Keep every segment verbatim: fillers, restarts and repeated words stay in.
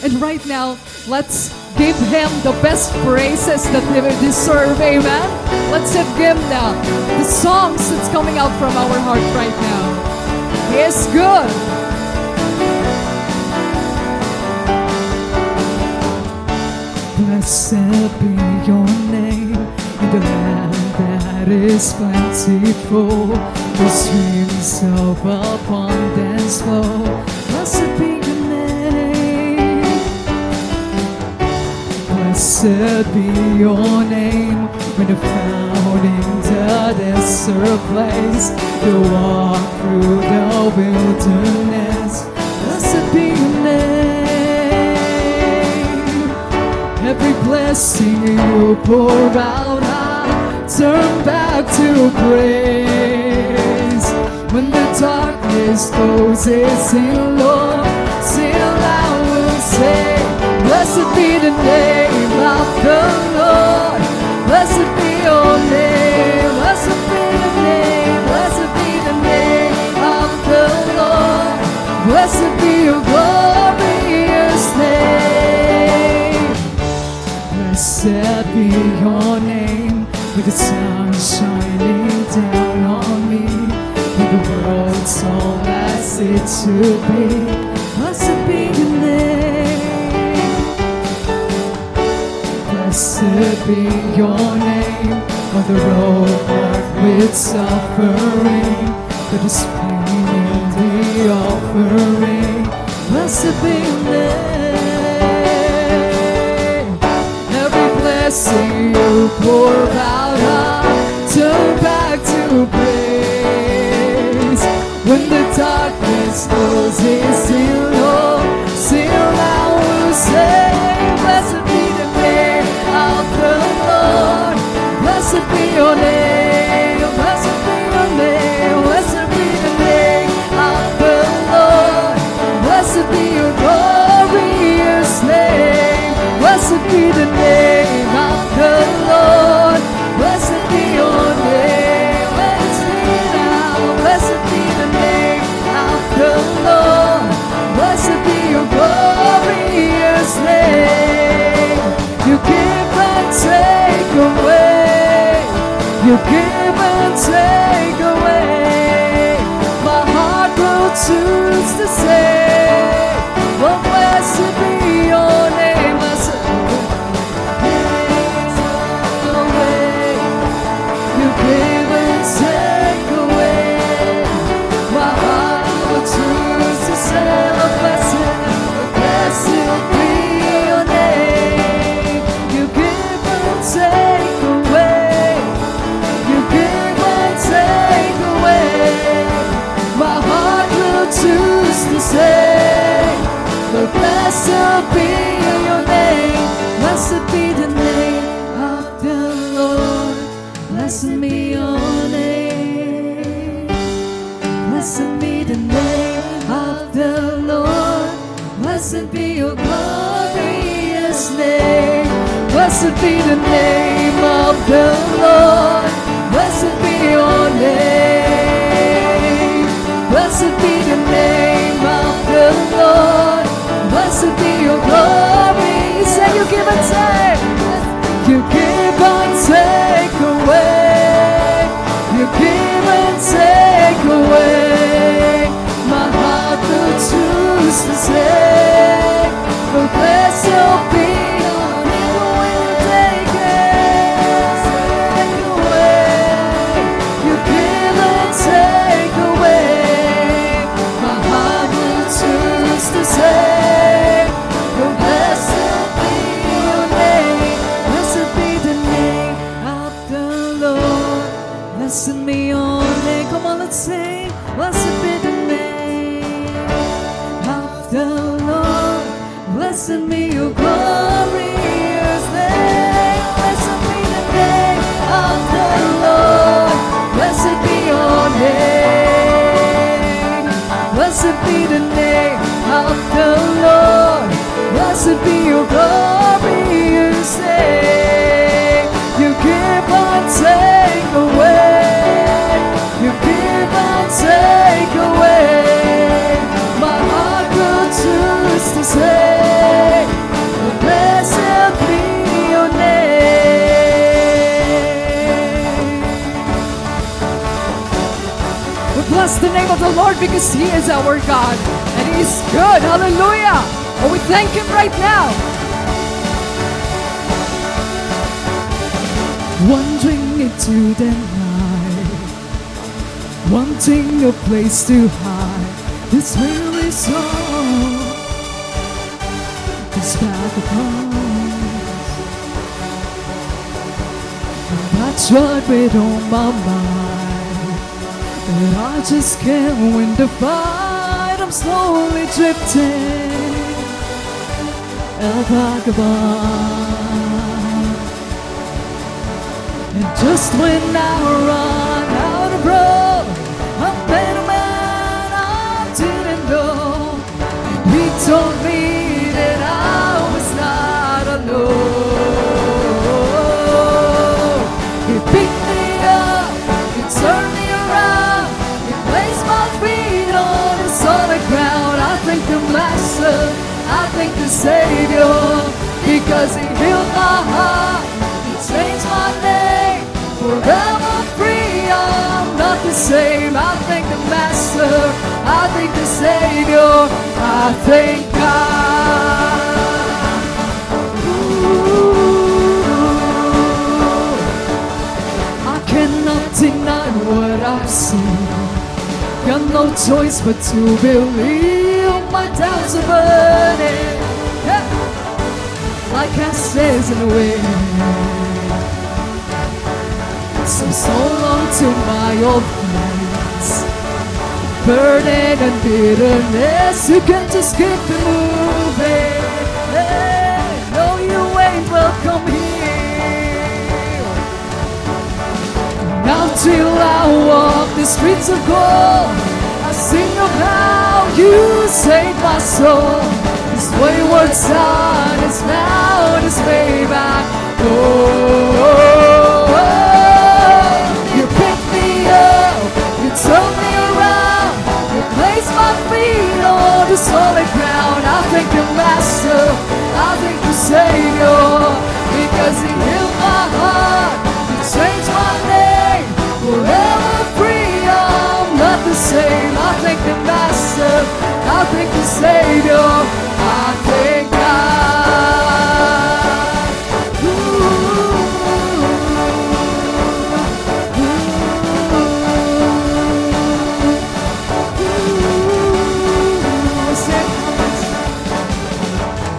And right now, let's give him the best praises that he deserve. Amen. Let's give him the, the songs that's coming out from our heart right now. He is good. Blessed be your name in the land that is plentiful, where streams of abundance flow. Blessed be your name. Blessed be your name when you found in the desert place, you walk through the wilderness. Blessed be your name. Every blessing you pour out, I turn back to praise. When the darkness closes in, Lord, still I will say, blessed be the name of the Lord. Blessed be your name. Blessed be the name. Blessed be the name of the Lord. Blessed be your glorious name. Blessed be your name, with the sun shining down on me, with the world so blessed to be. Blessed be your name. Blessed be your name, on the road marked with suffering, with this pain in the offering. Blessed be your name. Every blessing you pour out, I turn back to praise. When the darkness closes in, Lord, still I will say, blessed be the name of the Lord. Blessed be your name, blessed be your name, blessed be the name of the Lord. Blessed be your glorious name. Blessed be the name of the Lord. Blessed be your name. Let's sing it out. Blessed be the name of the Lord. Blessed be your glorious name. You give and take away. You give and take away. My heart will choose to say, oh, blessed be your name. Blessed be your name. You give and take away. My heart will choose to say, oh, blessed, blessed be your name. You give and take away. You give and take away. My heart will choose to say, but blessed be your name. Blessed be the name of the Lord. Blessed be your name. Blessed be the name of the Lord. Blessed be your glorious name. Blessed be the name of the Lord. Blessed be your name. Blessed be the name of the Lord. Blessed be your glory. He said you give and take. You give and take away. You give and take away. My heart will choose to say, oh, blessed be your name. Take it, take away. You give and take away. My heart will choose to say, oh, blessed be your name. Blessed be the name of the Lord. Blessed be your name. Come on, let's sing. Blessed be the name of the Lord. Blessed be your glorious name. Blessed be the name of the Lord. Blessed be your name. Blessed be the name of the Lord. Blessed be your glorious name. You give and take away. You give and take away. My heart will choose to say, the name of the Lord because He is our God and He is good. Hallelujah. Oh, we thank Him right now. Wandering into the night, wanting a place to hide. This weary soul is back upon. And I tried with all my might, but I just can't win the fight. I'm slowly drifting, a vagabond. And just when I run out of road, I met a man I didn't know. And he told me that I was not alone. He picked me up, he turned me around, he placed my feet on the solid ground. I thank the Master, I thank the Savior, because He healed my heart, He changed my name. Forever free, I'm not the same. I thank the Master, I thank the Savior, I thank God. Ooh, I cannot deny what I've seen. Got no choice but to believe. My doubts are burning, yeah, like ashes in the wind. So, so long to my old friends. Burden and bitterness, you can just keep it moving. Hey, no, you ain't welcome here. Now till I walk the streets of gold, I sing of how You saved my soul. This wayward son is now in his way back home. You picked me up, you turned me around, you placed my feet on the solid ground. I thank the Master, I thank the Savior, because He healed my heart, He changed my name. Forever free, I'm not the same. I thank the Master, I thank the Savior, I thank God. Ooh, ooh, ooh. Say,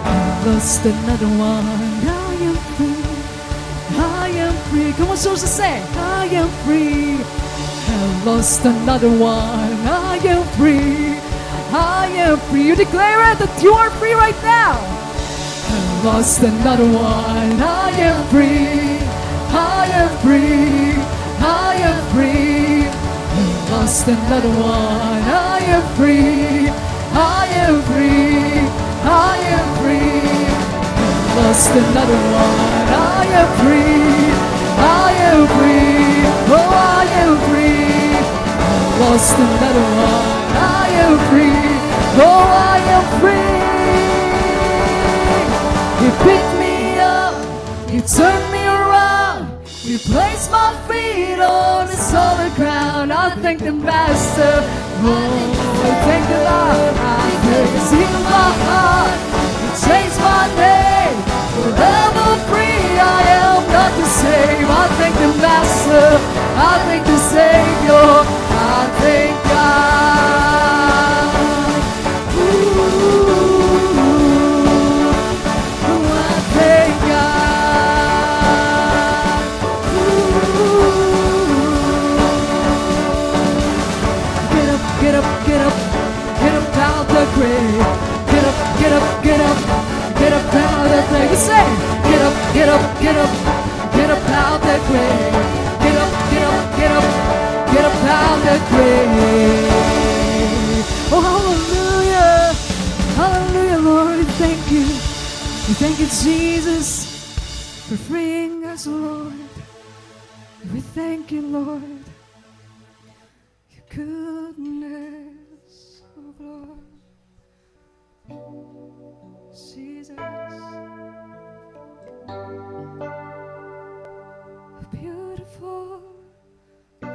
I lost another one, I am free. I am free. Come on, Joseph, say, I am free. I lost another one. I am free. I am free. You declare it that you are free right now. I lost another one. I am free. I am free. I am free. I lost another one. I am free. I am free, I am free. I lost another one. I am free, I am free. Oh, I am free. I lost another one. I am free. Oh, I am free. He picked me up. He turned me around. He placed my feet on the solid ground. I thank the Master. Oh, I thank the Lord. I thank His healing my heart. He changed my name. Forever free, I am not the same. I thank the Master. I thank the Savior. I thank God. Ooh. Oh, I thank God. Ooh. Get up, get up, get up. Get up out the grave. Get up, get up, get up. Get up out the grave. You say, get up, get up, get up. Get up out the grave. Get up, get up, get up. Get up out the grave. Oh, hallelujah. Hallelujah, Lord. Thank you. We thank you, Jesus, for freeing us, Lord. We thank you, Lord. Your goodness, oh Lord. Jesus, how beautiful you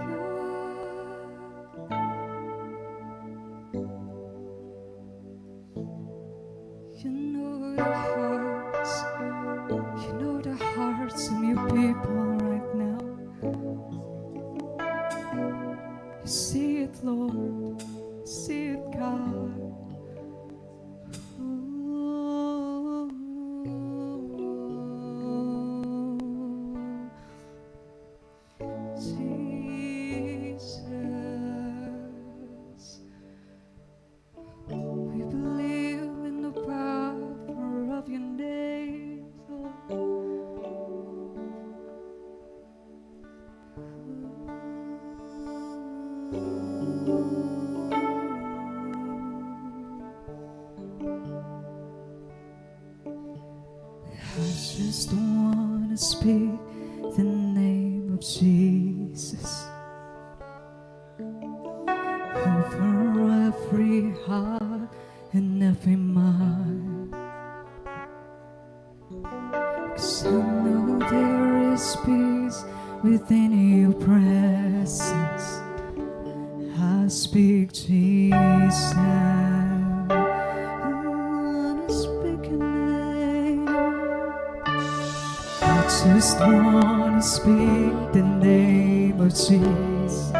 are. You know the hearts. You know the hearts of your people right now. You see it, Lord. You see it, God. Oh, Jesus. We believe in the power of your name, Lord. I just wanna speak the name of Jesus over every heart and every mind. 'Cause I know there is peace within your presence. I speak Jesus. I wanna speak your name. I just wanna speak the name of Jesus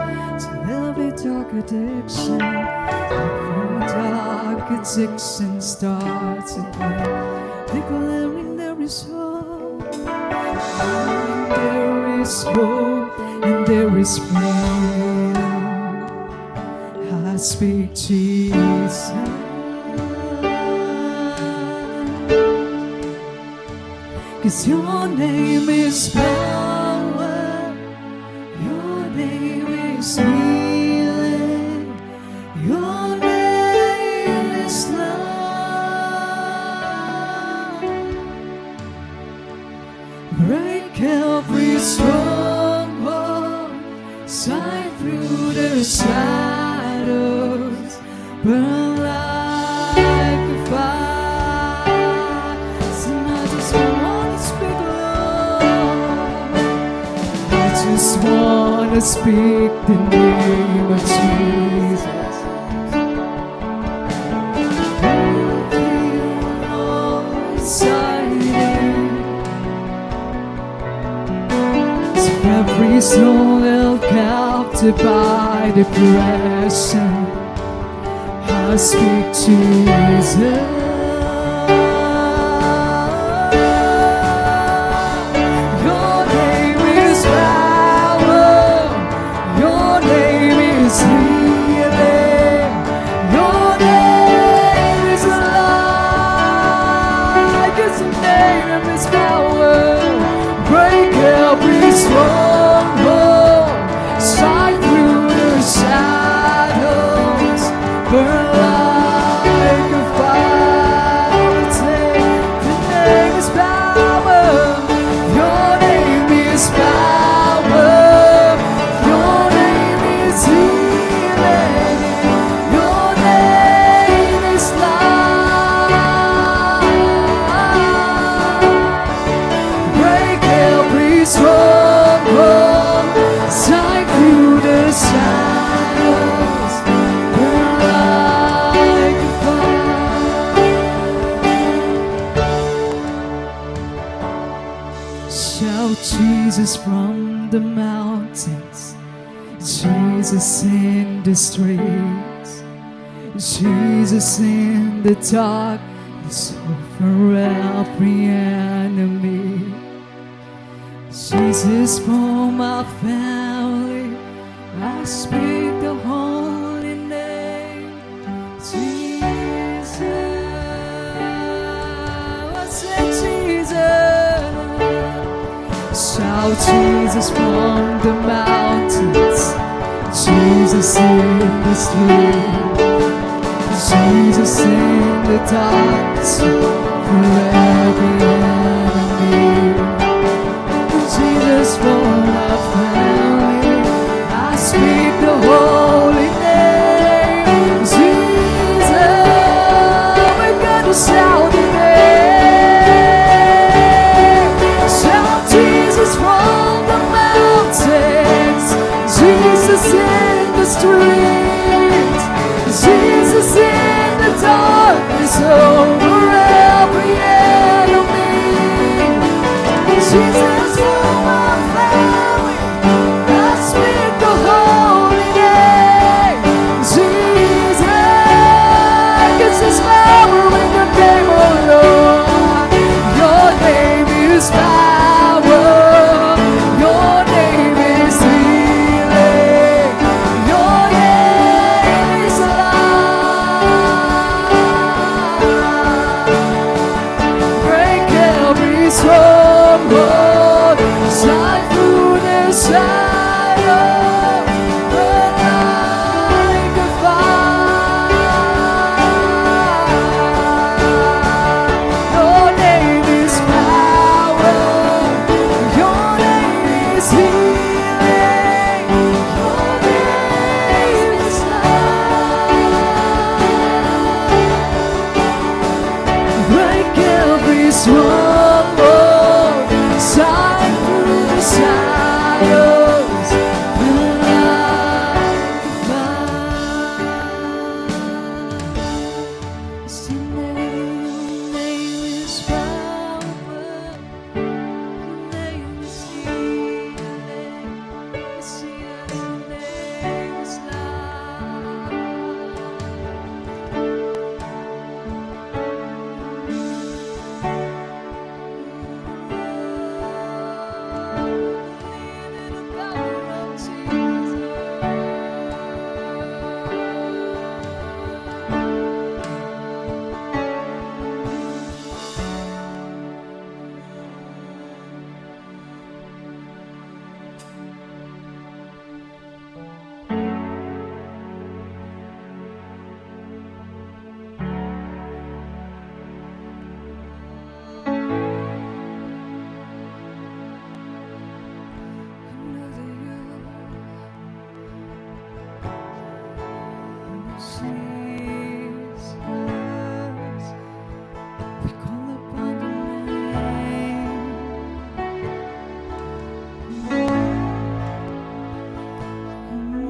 to every dark addiction. Every dark addiction starts to break, declaring there is hope. And there is hope and there is freedom. I speak Jesus. 'Cause your name is power, your name is healing, your name is love. Break every stronghold, shine through the shadows, burn like a fire. And I just wanna speak, Lord. I just wanna speak the name of Jesus. Every soul held captive by depression, I speak Jesus. Your name is power. Your name is healing. Your name is life. 'Cause your name is power. Break every stronghold. Shine through the shadows. Burn like a fire. Take the name is power. Your name is power. Your name is healing. Your name is life. Break every stronghold. Shine through the shadows. Burn like a fire. Shout Jesus from the mountains, Jesus in the streets, Jesus in the darkness over every enemy. Jesus for my family, I speak the holy name. Jesus, I say Jesus. Shout Jesus from the mountains, Jesus in the street, Jesus in the darkness, for every enemy. Jesus for my family, I speak the holy name, Jesus. We got to shout the name. Shout Jesus from the mountains, Jesus in the streets, Jesus in the darkness over Jesus, you're my family. I speak the holy name, Jesus. 'Cause there's power in your name, oh Lord. Your name is power. Your name is healing. Your name is life. Break every stronghold, shine through the shadows, burn like a fire. Your name is power, your name is healing, your name is life. Break every stronghold, shine through the shadows, burn like a fire. 'Cause your name, your name is power, your name is healing, yes, yes, your name is life. We call upon your name.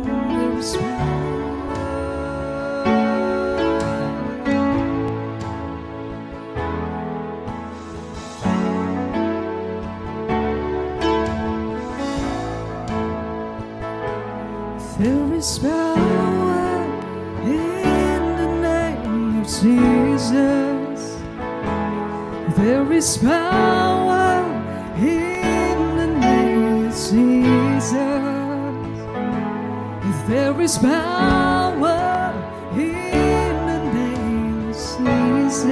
There is power. There is power in the name of Jesus. There is power in the name of Jesus. There is power in the name of Jesus.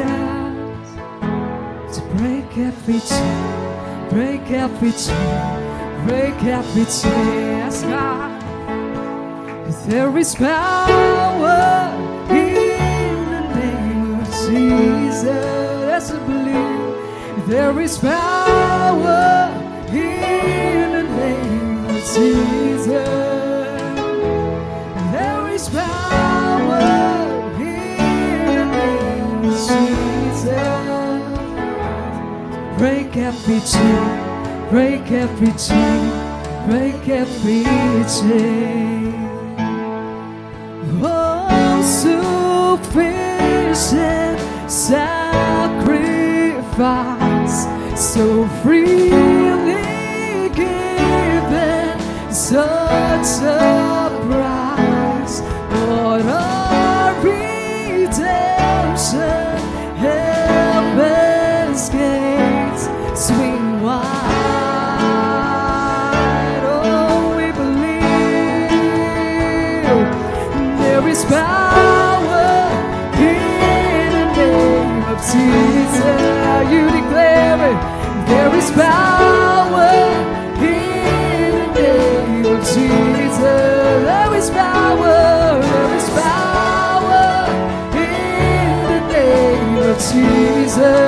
To break every chain, break every chain, break every chain. Yes, God. There is power in the name of Jesus. Yes, I believe. There is power in the name of Jesus. There is power in the name of Jesus. Break every chain, break every chain, break every chain. Oh, sufficient sacrifice, so freely given, such a price. What a redemption, heaven's gates swing wide. Oh, we believe there is power in the name of Jesus. You declare it. There is power in the name of Jesus. There is power, there is power in the name of Jesus.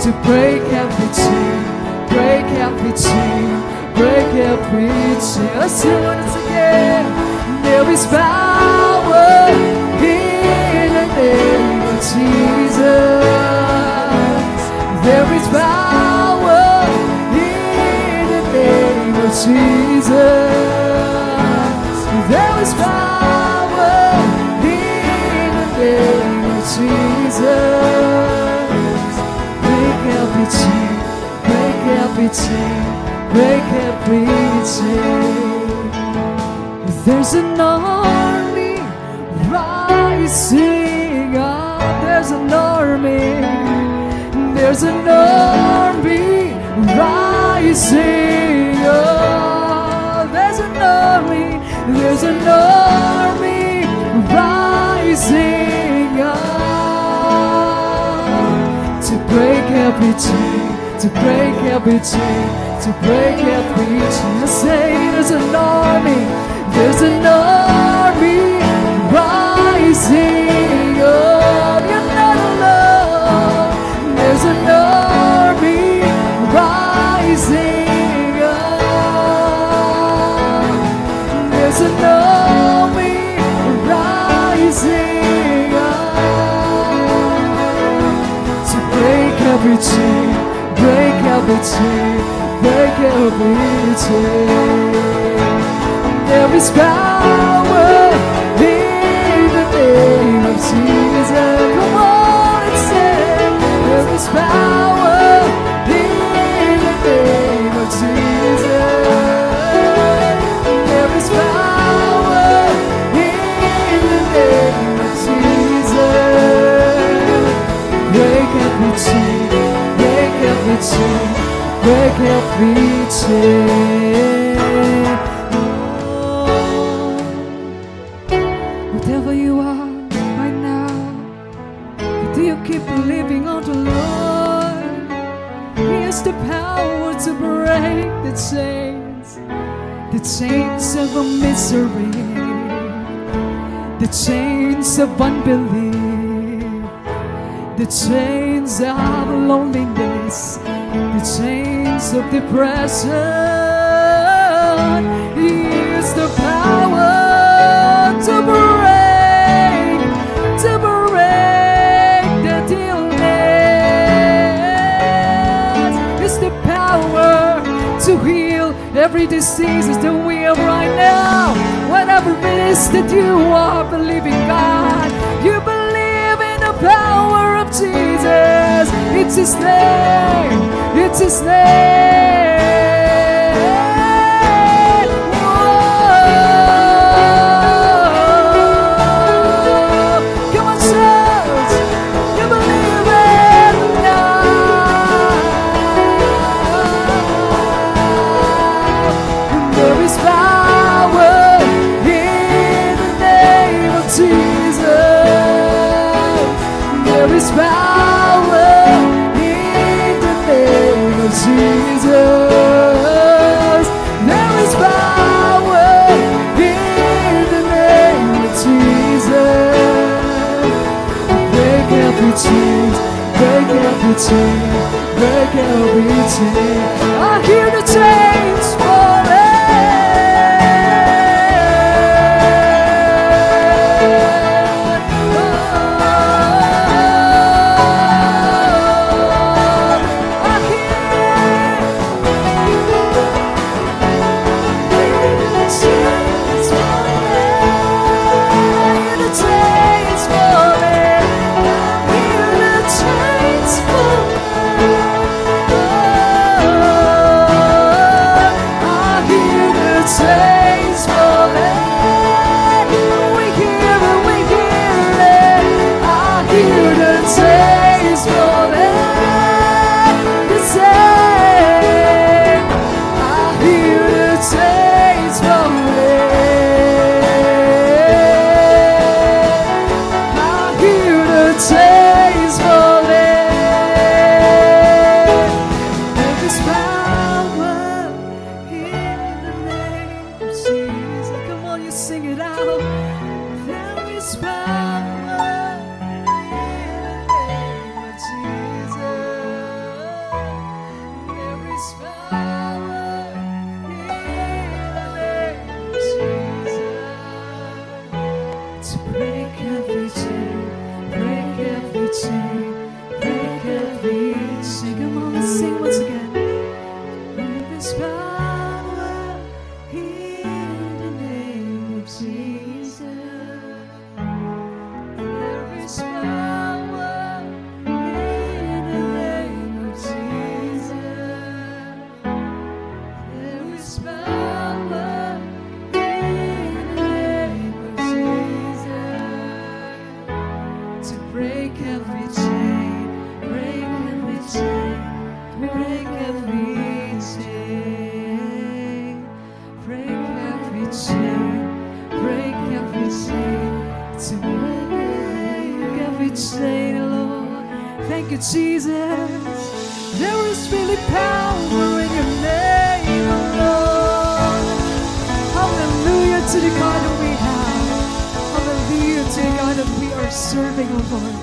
To break every chain, break every chain, break every chain. Let's sing once again. There is power in the name of Jesus. There is power in the name of Jesus. There is power in the name of Jesus. Break every chain, break Break every chain. There's an army rising up. There's an army. There's an army rising up. There's an army. There's an army rising up to break every chain, to break every chain, to break every chain. I say there's an army, there's an army rising up. You're not alone. There's an army rising up. There's an army rising up to break every chain, break every chain, break every chain. There is power in the name of Jesus. Come on and say, there is power in the name of Jesus. There is power in the name of Jesus. Break every chain, break every chain, break every chain. Oh. Whatever you are right now, do you keep believing on the Lord? He has the power to break the chains, the chains of a misery, the chains of unbelief, the chains of loneliness, the chains of depression. He is the power to break, to break the illness. He's the power to heal every disease that we have right now. Whatever it is that you are believing God, you believe in the power of Jesus. It's His name. It's His name. Whoa. Come on, church. You believe it now. There is power in the name of Jesus. There is power in the name of Jesus. There is power in the name of Jesus. Break every chain, break every chain, break every chain. I hear the chains falling. Oh, I hear Break every chain, break every chain, break every chain. To break every chain, Lord. Thank you, Jesus. There is really power in your name, Lord. Hallelujah to the God that we have. Hallelujah to the God that we are serving, oh Lord.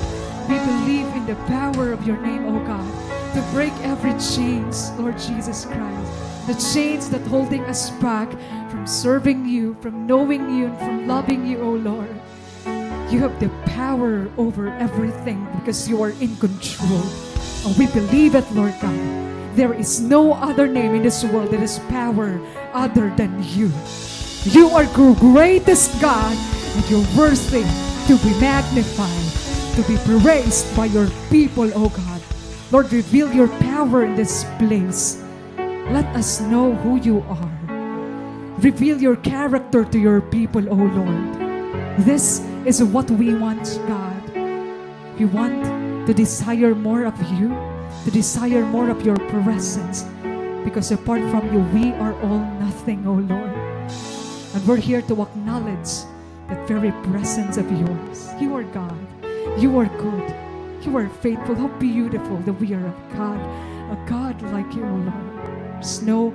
We believe in the power of your name, oh God, to break every chains, Lord Jesus Christ. The chains that holding us back from serving you, from knowing you, and from loving you, oh Lord. You have the power over everything because you are in control. And we believe it, Lord God. There is no other name in this world that has power other than you. You are the greatest God, and you're worthy to be magnified, to be praised by your people, oh God. Lord, reveal your power in this place. Let us know who you are. Reveal your character to your people, O Lord. This is what we want, God. We want to desire more of you, to desire more of your presence, because apart from you, we are all nothing, O Lord. And we're here to acknowledge that very presence of yours. You are God. You are good. You are faithful. How beautiful that we are a God, a God like you, O Lord. There's no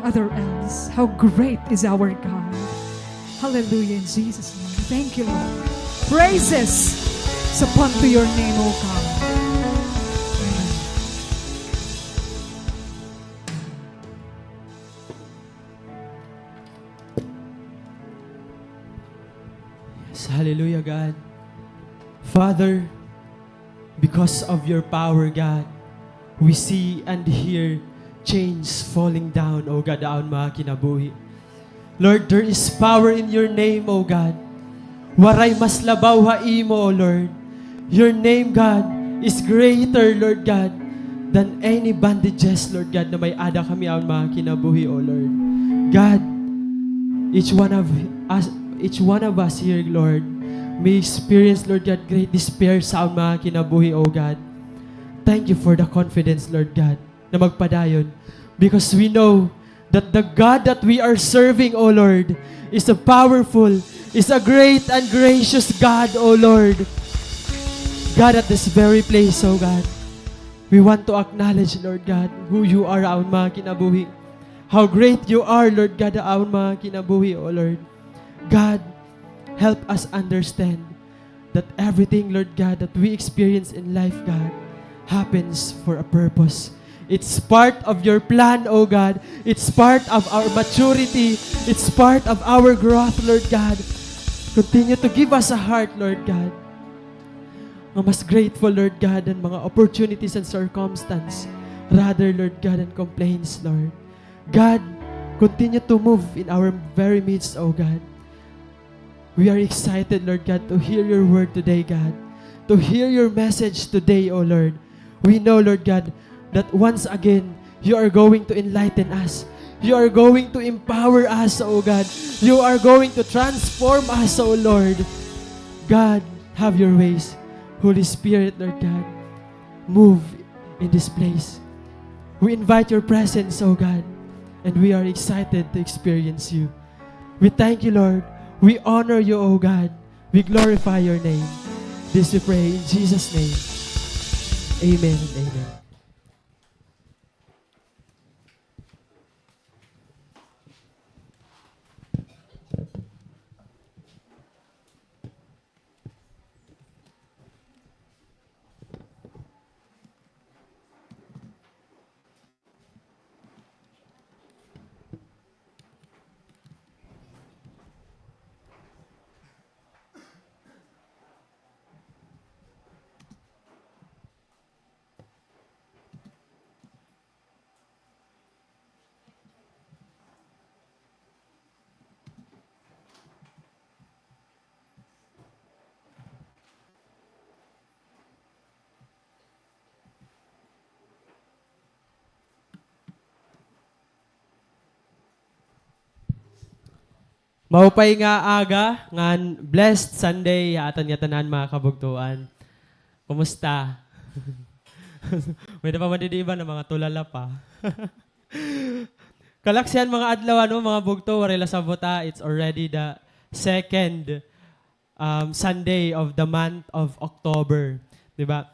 other else. How great is our God. Hallelujah, in Jesus' name. Thank you, Lord. Praises is upon to your name, O God. Amen. Yes, hallelujah, God. Father, because of your power, God, we see and hear chains falling down, O God, ha aton mga kinabuhi. Lord, there is power in your name, O God. Waray mas labaw ha imo, O Lord. Your name, God, is greater, Lord God, than any bondages, Lord God, na may-ada kami ha aton mga kinabuhi, O Lord. God, each one of us, each one of us here, Lord, may experience, Lord God, great despair sa aton mga kinabuhi, O God. Thank you for the confidence, Lord God, na magpadayon, because we know that the God that we are serving, O Lord, is a powerful, is a great and gracious God, O Lord. God, at this very place, O God, we want to acknowledge, Lord God, who you are ha aton mga kinabuhi. How great you are, Lord God, ha aton mga kinabuhi, O Lord. God, help us understand that everything, Lord God, that we experience in life, God, happens for a purpose. It's part of your plan, O God. It's part of our maturity. It's part of our growth, Lord God. Continue to give us a heart, Lord God, nga mas grateful, Lord God, than mga opportunities and circumstance, rather, Lord God, than complaints, Lord. God, continue to move in our very midst, O God. We are excited, Lord God, to hear your word today, God. To hear your message today, O Lord. We know, Lord God, that once again, you are going to enlighten us. You are going to empower us, O God. You are going to transform us, O Lord. God, have your ways. Holy Spirit, Lord God, move in this place. We invite your presence, O God, and we are excited to experience you. We thank you, Lord. We honor you, O God. We glorify your name. This we pray in Jesus' name. Amen and amen. Maupay nga aga ngan blessed Sunday ha aton ngatanan, mga kabugtoan. Kumusta? May-ada pa man didi iba nga mga tulala pa. Kalaksihan mga adlaw, ano, mga bugto, waray la sabot, ah, it's already the second, um, Sunday of the month of October. Di ba?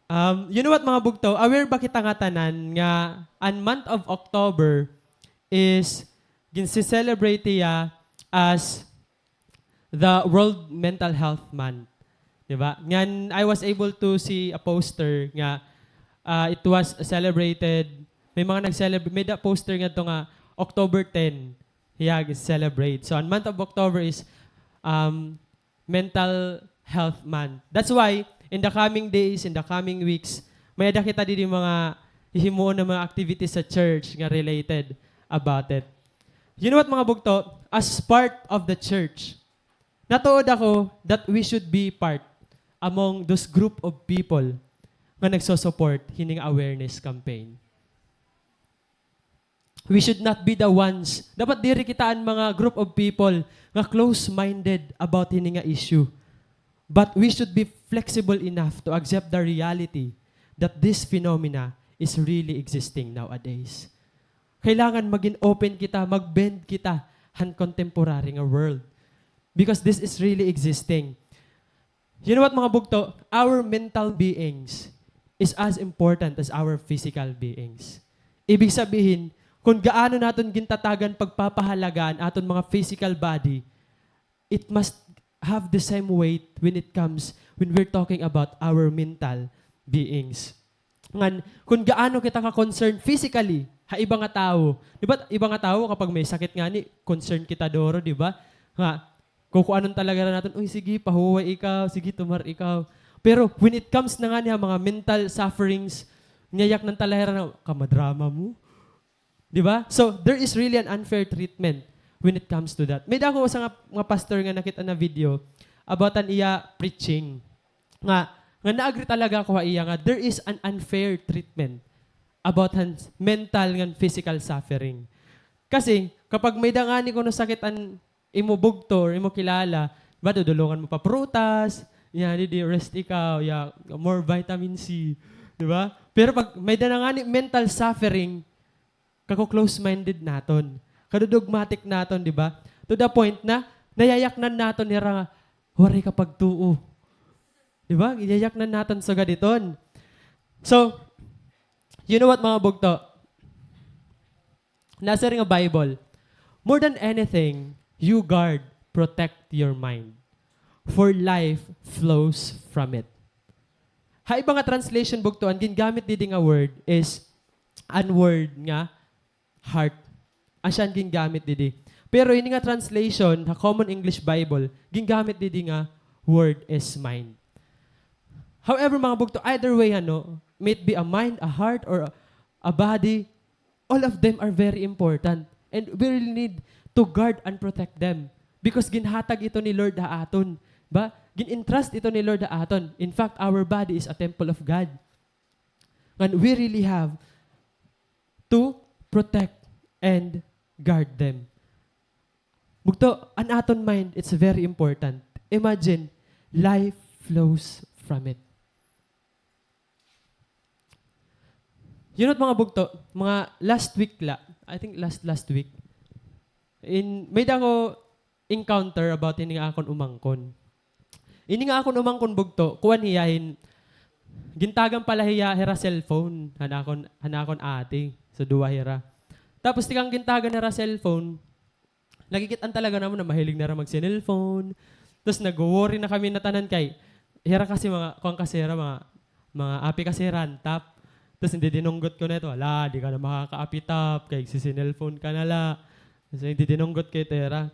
Um, you know what, mga bugto? Aware ba kita ngatanan nga an month of October is ginse-celebrate hiya as the World Mental Health Month. Di ba? Ngan, I was able to see a poster nga, ah, it was celebrated, may mga nag-celebrate, may-ada poster ngadto nga October ten, hiya gin-celebrate. So, an month of October is, um, Mental Health Month. That's why, in the coming days, in the coming weeks, may-ada kita didi mga hihimuon nga mga activities sa church nga related about it. You know what, mga bugto? As part of the church, natuod ako that we should be part among those group of people nga nagso-support hini nga awareness campaign. We should not be the ones. Dapat diri kita an mga group of people nga close-minded about hini nga issue. But we should be flexible enough to accept the reality that this phenomena is really existing nowadays. Kailangan magin open kita, mag-bend kita han contemporary nga world. Because this is really existing. You know what, mga bugto? Our mental beings is as important as our physical beings. Ibig sabihin, kung gaano naton gintatagan pagpapahalaga an aton mga physical body, it must have the same weight when it comes, when we're talking about our mental beings. Ngan, kung gaano kita ka-concern physically ha iba nga tawo. Di ba, iba nga tawo, kapag may sakit ngani, concern kita duro, di ba? Nga, kukuanon talaga hira naton, "Uy, sige, pahuway ikaw, sige, tumar ikaw." Pero when it comes na ngani ha mga mental sufferings, niyayaknan talaga hira na, "Kamadrama mo." Di ba? So, there is really an unfair treatment when it comes to that. May-ada ako usa nga, nga pastor nga nakit-an na video about an iya preaching. Nga, nga na-agree talaga ako ha iya nga there is an unfair treatment about han mental ngan physical suffering. Kasi, kapag may-ada ngani kuno sakit an imo bugto or imo kilala, ba, dudulungan mo pa prutas, ya, di, di, rest ikaw, ya, more vitamin C, di ba? Pero pag may-ada na ngani mental suffering, kako-close-minded naton, kadodogmatic naton, di ba? To the point na nayayaknan naton hira nga waray ka pagtuo. Di ba? Yayaknan naton sugad iton. So, you know what, mga bugto? Nasiring an Bible, "More than anything, you guard, protect your mind. For life flows from it." Ha iba nga translation, bugto, an gingamit didi nga word is an word nga heart. Asya an gingamit didi. Pero ini nga translation, ha Common English Bible, gingamit didi nga word is mind. However, mga bugto, either way, ano, may it be a mind, a heart, or a, a body, all of them are very important. And we really need to guard and protect them. Because ginhatag ito ni Lord ha aton. Ba? Gin-entrust ito ni Lord ha aton. In fact, our body is a temple of God. Ngan we really have to protect and guard them. Bugto, an aton mind, it's very important. Imagine, life flows from it. You know, mga bugto, mga last week la, I think last, last week, in, may-ada ako encounter about ini nga akon umangkon. Ini nga akon umangkon, bugto, kuan hiya hin, gintagan pala hiya hira cellphone han akon, han akon ate. So, duha hira. Tapos, tikang gintagan hira cellphone, nakikit-an talaga namon na mahilig na hira mag-cellphone. Tapos, nagwo-worry na kami na tanan kay, hira kasi mga, kuan kasi hira, mga, mga api kasi hira han top. Tapos, didinunggot ko na ito, "Hala, di ka na makakaapi top, kay si-cellphone ka na la." So, didinunggot ko ito hira.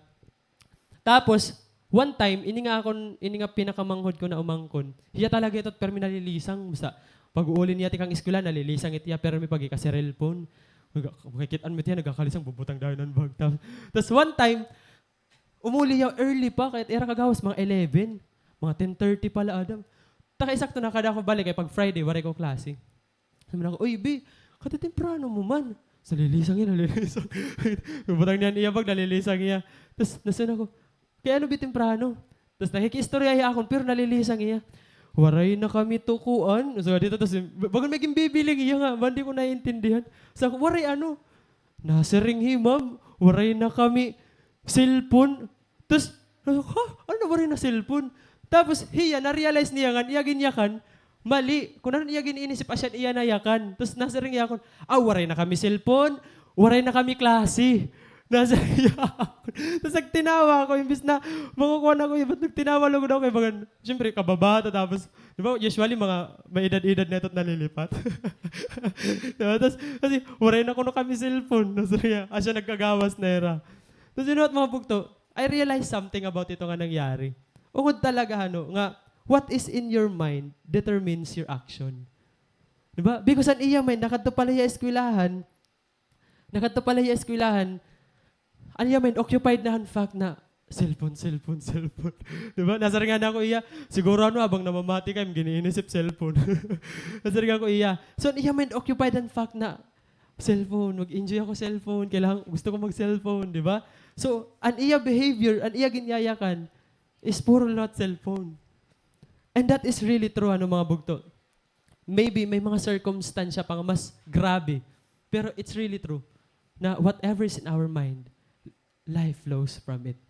Tapos, one time, ini nga akon, ini nga pinakamanghod ko na umangkon, hiya talaga ito permi nalilisang. Basta, pag-uuli niya tikang eskwela, nalilisang it iya permi pag-ika-cellphone. Nag-, makikit-an mo it iya, nagkakalisang, bubutang dayon an bag. Tapos, tapos one time, umuli hiya early pa, kay it ira kagawas, mga eleven, mga ten thirty pa la, Adam. Ta kay sakto na kada ako balik, kay pag Friday, waray ko klase. Sabi nako, "Uy, bi, katitemprano mo man." Nalilisang hiya, nalilisang. Butang niya an iya bag, nalilisang hiya. Tas nasiring ako, "Kay ano, bi, temprano?" Tas nakikiistorya hiya ha akon, pero nalilisang hiya. "Waray na kami tukuan." So, dito, tas, bagan may ginbibiling iya nga, ba, di ko naiintindihan. Sa, "Waray ano?" "Nasiring hi ma'am, waray na kami cellphone." Tas, "Ha? Ano waray na cellphone?" Tapos, hiya, na-realize niya nga, iya ginyakan, mali. Kun ano iya gin-inisip, asya iya nayakan. Tas nasiring iya akon, "Ah, waray na kami cellphone, waray na kami klase." Nasiring iya akon. Tas nagtinawa ako, imbis na makukuha na ko, iba't nagtinawa lugod ako, kay bagan, siyempre, kababata, tapos, di ba, usually, mga may edad-edad na ito at nalilipat. Di ba? Tas, kasi, "Waray na kuno kami cellphone." Nasiring iya, asya nagkagawas na ira. Tas, you know what, mga bugto? I realized something about ito nga nangyari. Ungod talaga, ano, nga, what is in your mind determines your action. Di ba? Because an iya mind, nakadto pa la hiya eskwelahan, nakadto pa la hiya eskwelahan, an iya mind occupied na han fact na, cellphone, cellphone, cellphone. Di ba? Nasiring ngani ako iya, siguro ano, habang namamati ka, im gin-iinisip cellphone. Nasiring ako iya. So, an iya mind occupied han fact na, cellphone, mag-enjoy ako cellphone, kailangan, gusto ko mag-cellphone, di ba? So, an iya behavior, an iya ginyayakan, is puro liwat cellphone. And that is really true, ano, mga bugto. Maybe may mga sirkumstansya pa nga mas grabe, pero it's really true na whatever is in our mind, life flows from it.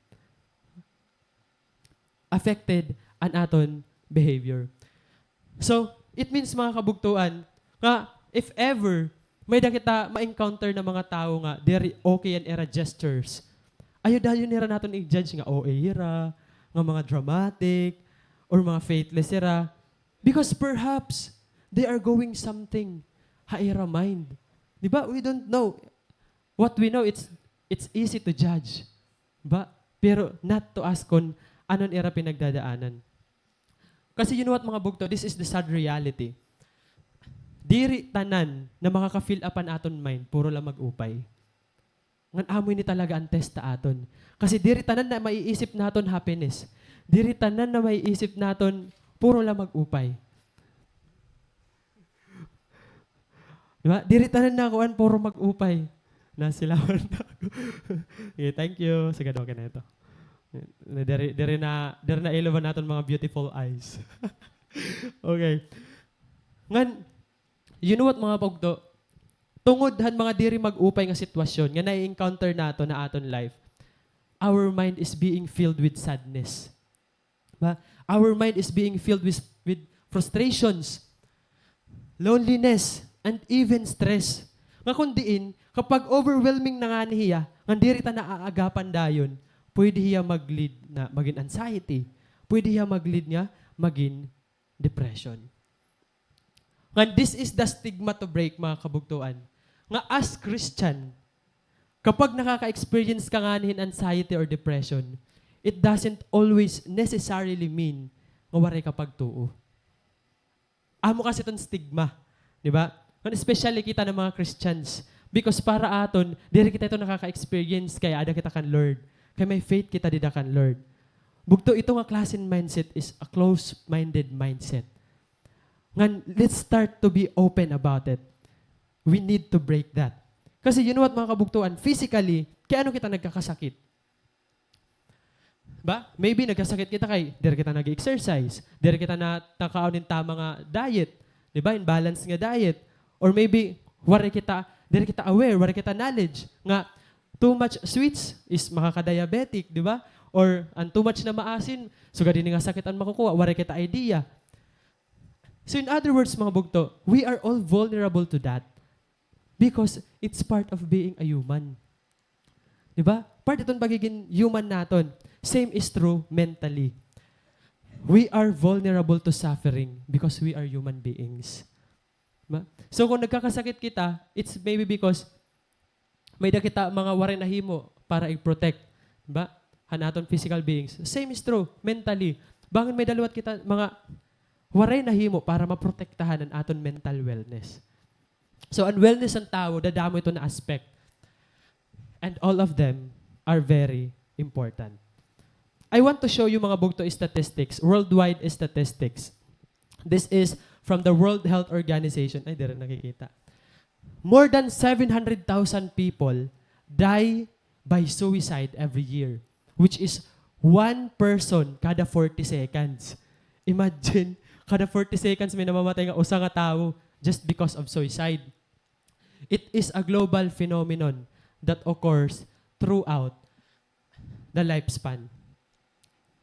Affected an aton behavior. So, it means, mga kabugtoan, nga if ever may-ada kita ma-encounter na mga tawo nga diri okay an ira gestures, ayaw-ayaw nira naton i-judge nga O A hira, nga mga dramatic, or mga faithless hira. Because perhaps, they are going something ha ira mind. Di ba? We don't know. What we know, it's, it's easy to judge. Ba? Pero not to ask kon ano an ira pinagdadaanan. Kasi you know what, mga bugto, this is the sad reality. Diri tanan na makaka-fill up an aton mind, puro la mag-upay. Ngan amo ini talaga an test ha aton. Kasi diri tanan na maiisip naton happiness. Diri tanan na maiisip naton puro la mag-upay. Di ba? Diri tanan na kuan, puro mag-upay. Nasilawan na ako. Okay, thank you. Sagad, okay na ito. Diri, diri na, diri na iluban naton mga beautiful eyes. Okay. Ngan, you know what, mga bugto? Tungod han mga diri mag-upay nga sitwasyon nga nai-encounter naton ha aton life, our mind is being filled with sadness. Ba? Our mind is being filled with, with frustrations, loneliness, and even stress. Nga kon diin, kapag overwhelming na ngani hiya, ngan diri ta naaagapan dayon, pwede hiya mag-lead na magin anxiety. Pwede hiya mag-lead nga magin depression. Ngan, this is the stigma to break, mga kabugtoan. Nga as Christian, kapag nakaka-experience ka ngani hin anxiety or depression, it doesn't always necessarily mean nga waray ka pagtuo. Amo kasi iton stigma, di ba? Ngan especially kita nga mga Christians. Because para aton, diri kita ito nakaka-experience kay aada kita kan Lord. Kay may faith kita dida kan Lord. Bugto, ito nga klase hin mindset is a close-minded mindset. Ngan, let's start to be open about it. We need to break that. Kasi you know what, mga kabugtoan, physically, kay ano kita nagkakasakit? Ba? Maybe nagkasakit kita kay diri kita nag-exercise, diri kita na, nakaon hin tama nga diet, di ba? Hin balance nga diet. Or maybe, waray kita, diri kita aware, waray kita knowledge nga too much sweets is makaka-diabetic, di ba? Or an too much na maasin, sugad hini nga sakit an makukuha, waray kita idea. So in other words, mga bugto, we are all vulnerable to that because it's part of being a human. Di ba? Part iton pagiging human naton. Same is true mentally. We are vulnerable to suffering because we are human beings. Ba? So kung nagkakasakit kita, it's maybe because may-ada kita mga waray nahimo para i-protect, ba? Han aton physical beings. Same is true mentally. Bangin may-ada liwat kita mga waray nahimo para maprotektahan an aton mental wellness. So, an wellness han tawo, dadamo ito na aspect. And all of them are very important. I want to show you, mga bugto, statistics, worldwide statistics. This is from the World Health Organization. Ay, diri nakikita. More than seven hundred thousand people die by suicide every year, which is one person kada forty seconds. Imagine, Kada forty seconds may namamatay nga usa nga tawo just because of suicide. It is a global phenomenon that occurs throughout the lifespan.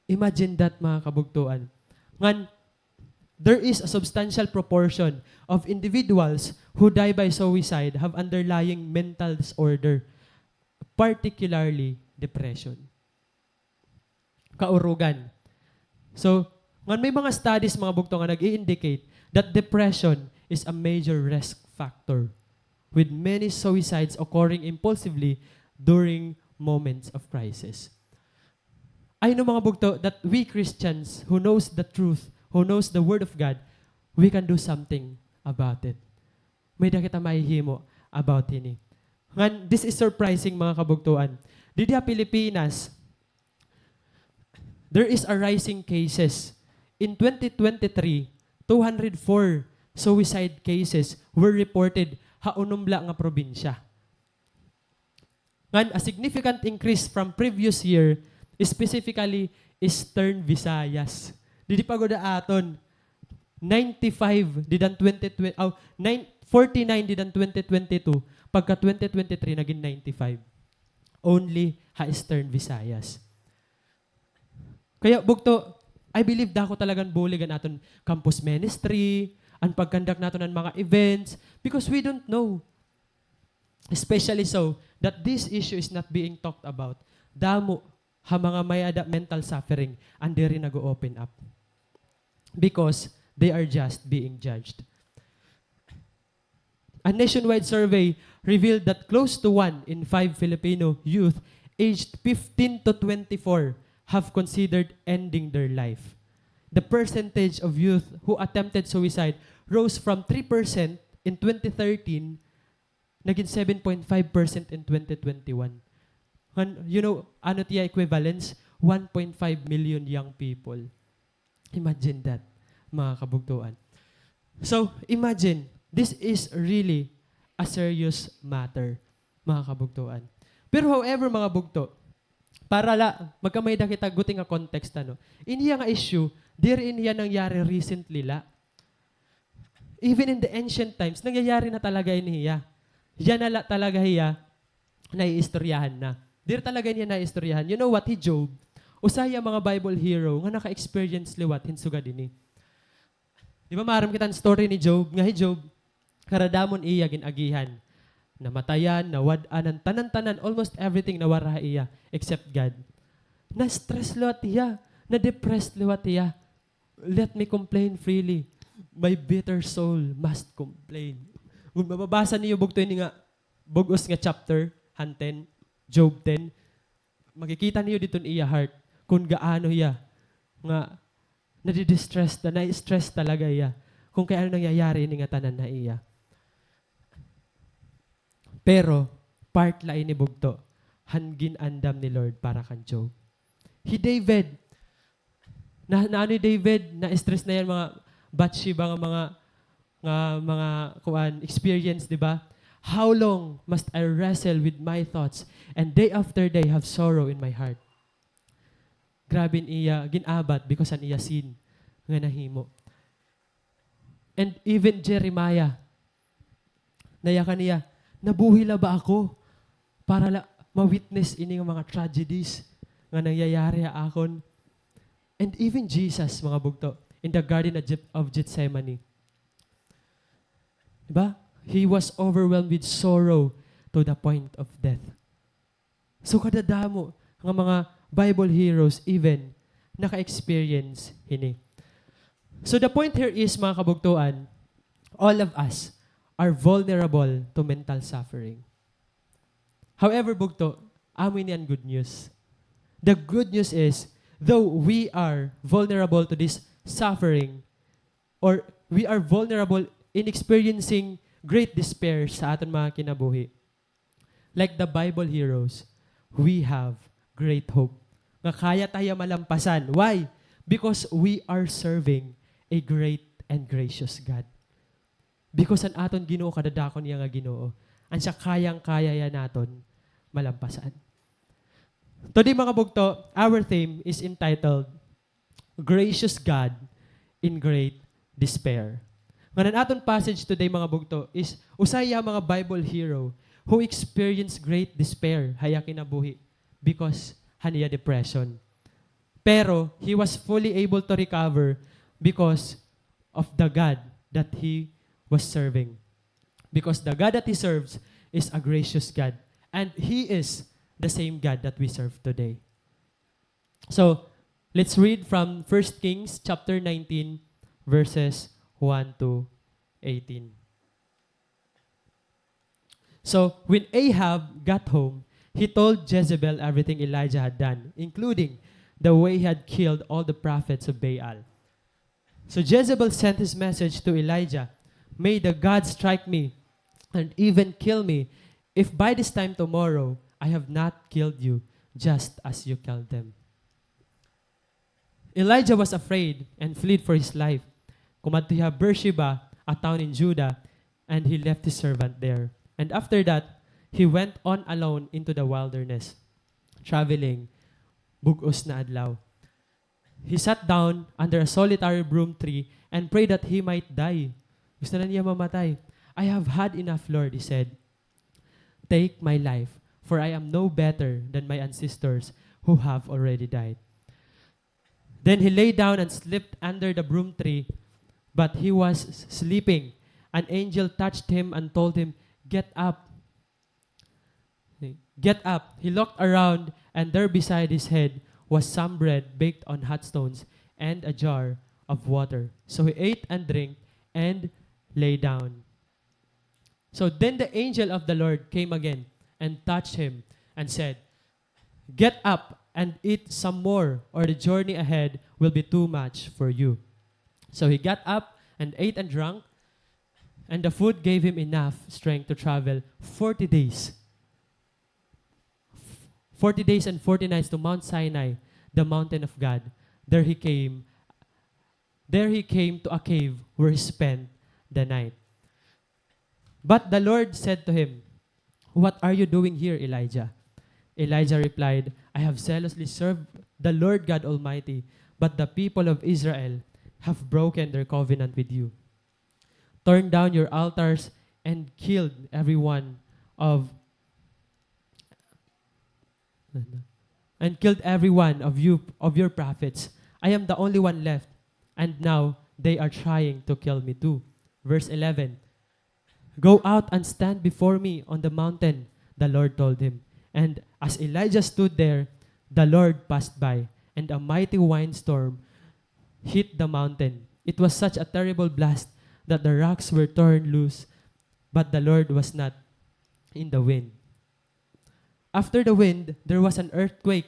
Imagine that, mga kabugtoan. Ngan, there is a substantial proportion of individuals who die by suicide have underlying mental disorder, particularly depression. Kaurugan. So, ngan may mga studies, mga bugto, nga nag-i-indicate that depression is a major risk factor, with many suicides occurring impulsively during moments of crisis. I know, mga bugto, that we Christians who knows the truth, who knows the Word of God, we can do something about it. May-ada kita mahihimo about hini. Ngan, this is surprising, mga kabugtoan. Didi ha Pilipinas, there is a rising cases. In twenty twenty-three, two hundred four suicide cases were reported ha unom la nga probinsya. Ngan, a significant increase from previous year, specifically Eastern Visayas. Didi pa gud ha aton, ninety-five didto han twenty twenty, aw, nine, forty-nine didto han twenty twenty-two, pagka twenty twenty-three nagin ninety-five. Only ha Eastern Visayas. Kaya, bugto, I believe dako talaga an bulig an aton campus ministry, an pag-conduct naton han mga events, because we don't know. Especially so that this issue is not being talked about. Damo ha mga may-ada mental suffering an diri nag-o-open up because they are just being judged. A nationwide survey revealed that close to one in five Filipino youth aged fifteen to twenty-four have considered ending their life. The percentage of youth who attempted suicide rose from three percent in twenty thirteen, nagin seven point five percent in twenty twenty-one. Ngan, you know, ano it iya equivalence? One point five million young people. Imagine that, mga kabugtoan. So, imagine, this is really a serious matter, mga kabugtoan. Pero however, mga bugto, para la, magkamay-ada kita guti nga context, ano, ini nga issue, diri ini nangyari recently la. Even in the ancient times, nangyayari na talaga ini hiya. Yana la talaga hiya naiistoryahan na. Diri talaga niya naiistoryahan. You know what? Hi Job, usa hiya mga Bible hero nga naka-experience liwat hin sugad ini. Di ba, maaram kita an story ni Job, nga hi Job, kadadamo an iya gin-agihan. Namatayan, nawad-an, an tanan-tanan, almost everything nawara ha iya, except God. Na-stress liwat hiya, na-depressed liwat hiya. Let me complain freely. My bitter soul must complain. Kon mababasa niyo bugto ini nga bug-os nga chapter, han ten, Job ten, makikita niyo didto an iya heart, kon gaano hiya nga nadi-distress, na-stress talaga hiya, kon kay ano nangyayari ini nga tanan ha iya. Pero, part la ini bugto han gin-andam ni Lord para kan Job. Hi David, na, naano hi David, na-stress na hiya han mga Bathsheba nga mga, nga mga, kuan, experience, di ba? "How long must I wrestle with my thoughts, and day after day have sorrow in my heart?" Grabe an iya gin-abat because han iya sin nga nahimo. And even Jeremiah, nayakan niya, "Nabuhi la ba ako para la ma-witness ini nga mga tragedies nga nangyayari ha akon?" And even Jesus, mga bugto, in the Garden of Geth-, of Gethsemane, di ba? He was overwhelmed with sorrow to the point of death. So, kadadamo nga mga Bible heroes even naka-experience hini. So, the point here is, mga kabugtoan, all of us are vulnerable to mental suffering. However, bugto, amo ini an good news. The good news is, though we are vulnerable to this suffering, or we are vulnerable in experiencing great despair sa aton mga kinabuhi, like the Bible heroes, we have great hope nga kaya ta hiya malampasan. Why? Because we are serving a great and gracious God. Because an aton Ginoo, kadadakon niya nga Ginoo, an siya kayang-kaya hiya naton malampasan. Today, mga bugto, our theme is entitled Gracious God in Great despair. Ngan an aton passage today, mga bugto, is usa hiya mga Bible hero who experienced great despair ha iya kinabuhi because han iya depression. Pero he was fully able to recover because of the God that he was serving. Because the God that he serves is a gracious God. And he is the same God that we serve today. So, let's read from First Kings chapter nineteen, verses one to eighteen. So, when Ahab got home, he told Jezebel everything Elijah had done, including the way he had killed all the prophets of Baal. So Jezebel sent his message to Elijah, "May the gods strike me and even kill me if by this time tomorrow I have not killed you just as you killed them." Elijah was afraid and fled for his life. Kumadto hiya ha Beersheba, a town in Judah, and he left his servant there. And after that, he went on alone into the wilderness, traveling bug-os na adlaw. He sat down under a solitary broom tree and prayed that he might die. Gusto na niya mamatay. "I have had enough, Lord," he said. "Take my life, for I am no better than my ancestors who have already died." Then he lay down and slept under the broom tree, but he was s-, sleeping. An angel touched him and told him, "Get up." Get up. He looked around, and there beside his head was some bread baked on hot stones and a jar of water. So he ate and drank and lay down. So then the angel of the Lord came again and touched him and said, "Get up and eat some more, or the journey ahead will be too much for you." So he got up and ate and drank, and the food gave him enough strength to travel forty days. Forty days and forty nights to Mount Sinai, the mountain of God. There he came, there he came to a cave where he spent the night. But the Lord said to him, "What are you doing here, Elijah?" Elijah replied, "I have zealously served the Lord God Almighty, but the people of Israel have broken their covenant with you, torn down your altars, and killed every one of, and killed every one of you, of your prophets. I am the only one left, and now they are trying to kill me too." Verse eleven, "Go out and stand before me on the mountain," the Lord told him. And as Elijah stood there, the Lord passed by, and a mighty windstorm hit the mountain. It was such a terrible blast that the rocks were torn loose, but the Lord was not in the wind. After the wind, there was an earthquake,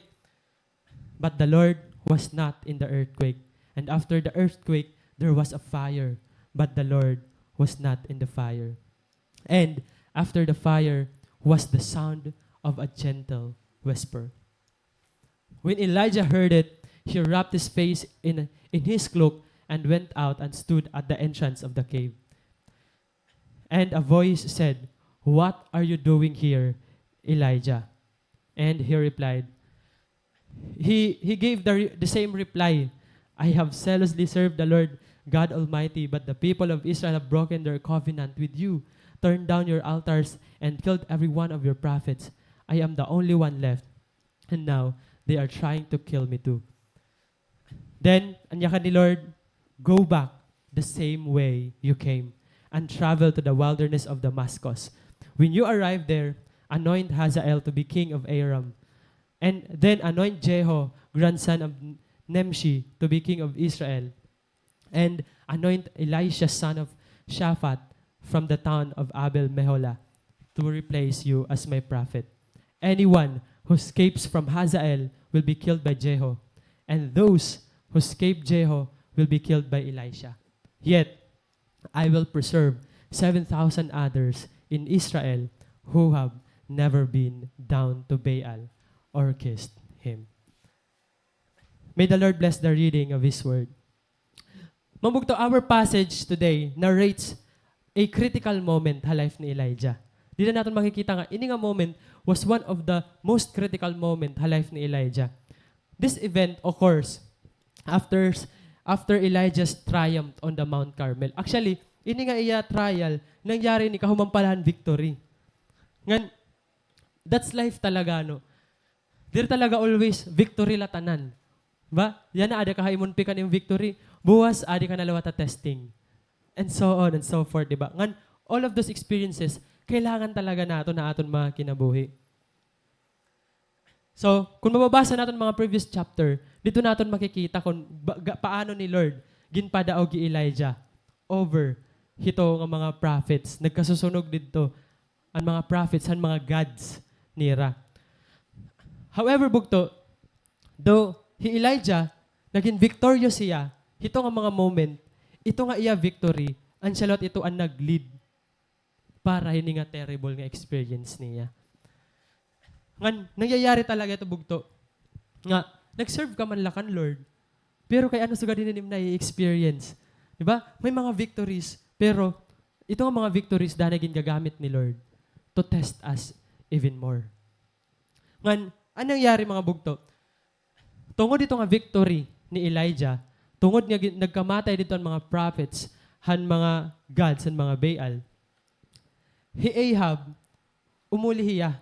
but the Lord was not in the earthquake. And after the earthquake, there was a fire, but the Lord was not in the fire. And after the fire was the sound of a gentle whisper. When Elijah heard it, he wrapped his face in, in his cloak and went out and stood at the entrance of the cave. And a voice said, "What are you doing here, Elijah?" And he replied, he, he gave the re-, the same reply, "I have zealously served the Lord God Almighty, but the people of Israel have broken their covenant with you, turned down your altars, and killed every one of your prophets. I am the only one left, and now they are trying to kill me too." Then, an yakan ni Lord, "Go back the same way you came and travel to the wilderness of Damascus. When you arrive there, anoint Hazael to be king of Aram, and then anoint Jehu, grandson of Nimshi, to be king of Israel, and anoint Elisha, son of Shaphat, from the town of Abel Meholah, to replace you as my prophet. Anyone who escapes from Hazael will be killed by Jehu, and those who escape Jehu will be killed by Elisha. Yet I will preserve seven thousand others in Israel who have never been down to Baal or kissed him." May the Lord bless the reading of His word. Mga bugto, our passage today narrates a critical moment ha life ni Elijah. Dida naton makikita nga ini nga moment was one of the most critical moment ha life ni Elijah. This event occurs after s-, after Elijah's triumph on the Mount Carmel. Actually, ini nga iya trial, nangyari ini kahuman pa la han victory. Ngan, that's life talaga, no? Diri talaga always victory la tanan. Ba? Yana, ada ka ha imo unpikan nga victory. Buwas, adi ka na liwat ha testing. And so on and so forth, di ba? Ngan, all of those experiences, kailangan talaga naton ha aton mga kinabuhi. So, kon mababasa naton mga previous chapter, didto naton makikita kon ba-, ga-, paano ni Lord ginpadaog hi Elijah over hito nga mga prophets. Nagkasusunog didto an mga prophets han mga gods nira. However, bugto, though hi Elijah, nagin victorious hiya hito nga mga moment, ito nga iya victory, an siya liwat ito an nag-lead para hini nga terrible nga experience niya. Ngan, nangyayari talaga ito, bugto, nga nag-serve ka man la kan Lord, pero kay ano sugad ini an imo nai-experience? Di ba? May mga victories, pero ito nga mga victories, danay gingagamit ni Lord to test us even more. Ngan, ano nangyari, mga bugto? Tungod ito nga victory ni Elijah, tungod nga gi-, nagkamatay didto an mga prophets, han mga gods, han mga Baal, hi Ahab, umuli hiya.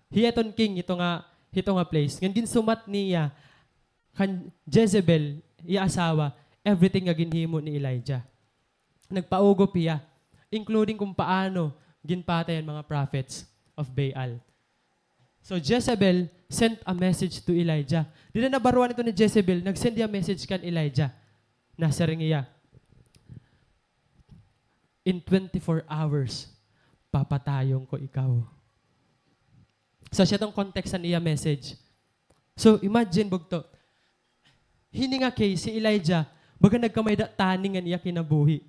Hiya iton king, ito nga, ito nga place. Ngan ginsumat niya kan Jezebel, iya asawa, everything nga ginhimo ni Elijah. Nagpaugop hiya, including kon paano ginpatay an mga prophets of Baal. So Jezebel sent a message to Elijah. Diri nabaroan ito ni Jezebel, nag-send hiya message kan Elijah. Nasiring hiya, "In twenty-four hours, papatayon ko ikaw." So, siya iton context han iya message. So, imagine, bugto. Hini nga case, hi Elijah, baga nagkamay-ada taning an iya kinabuhi.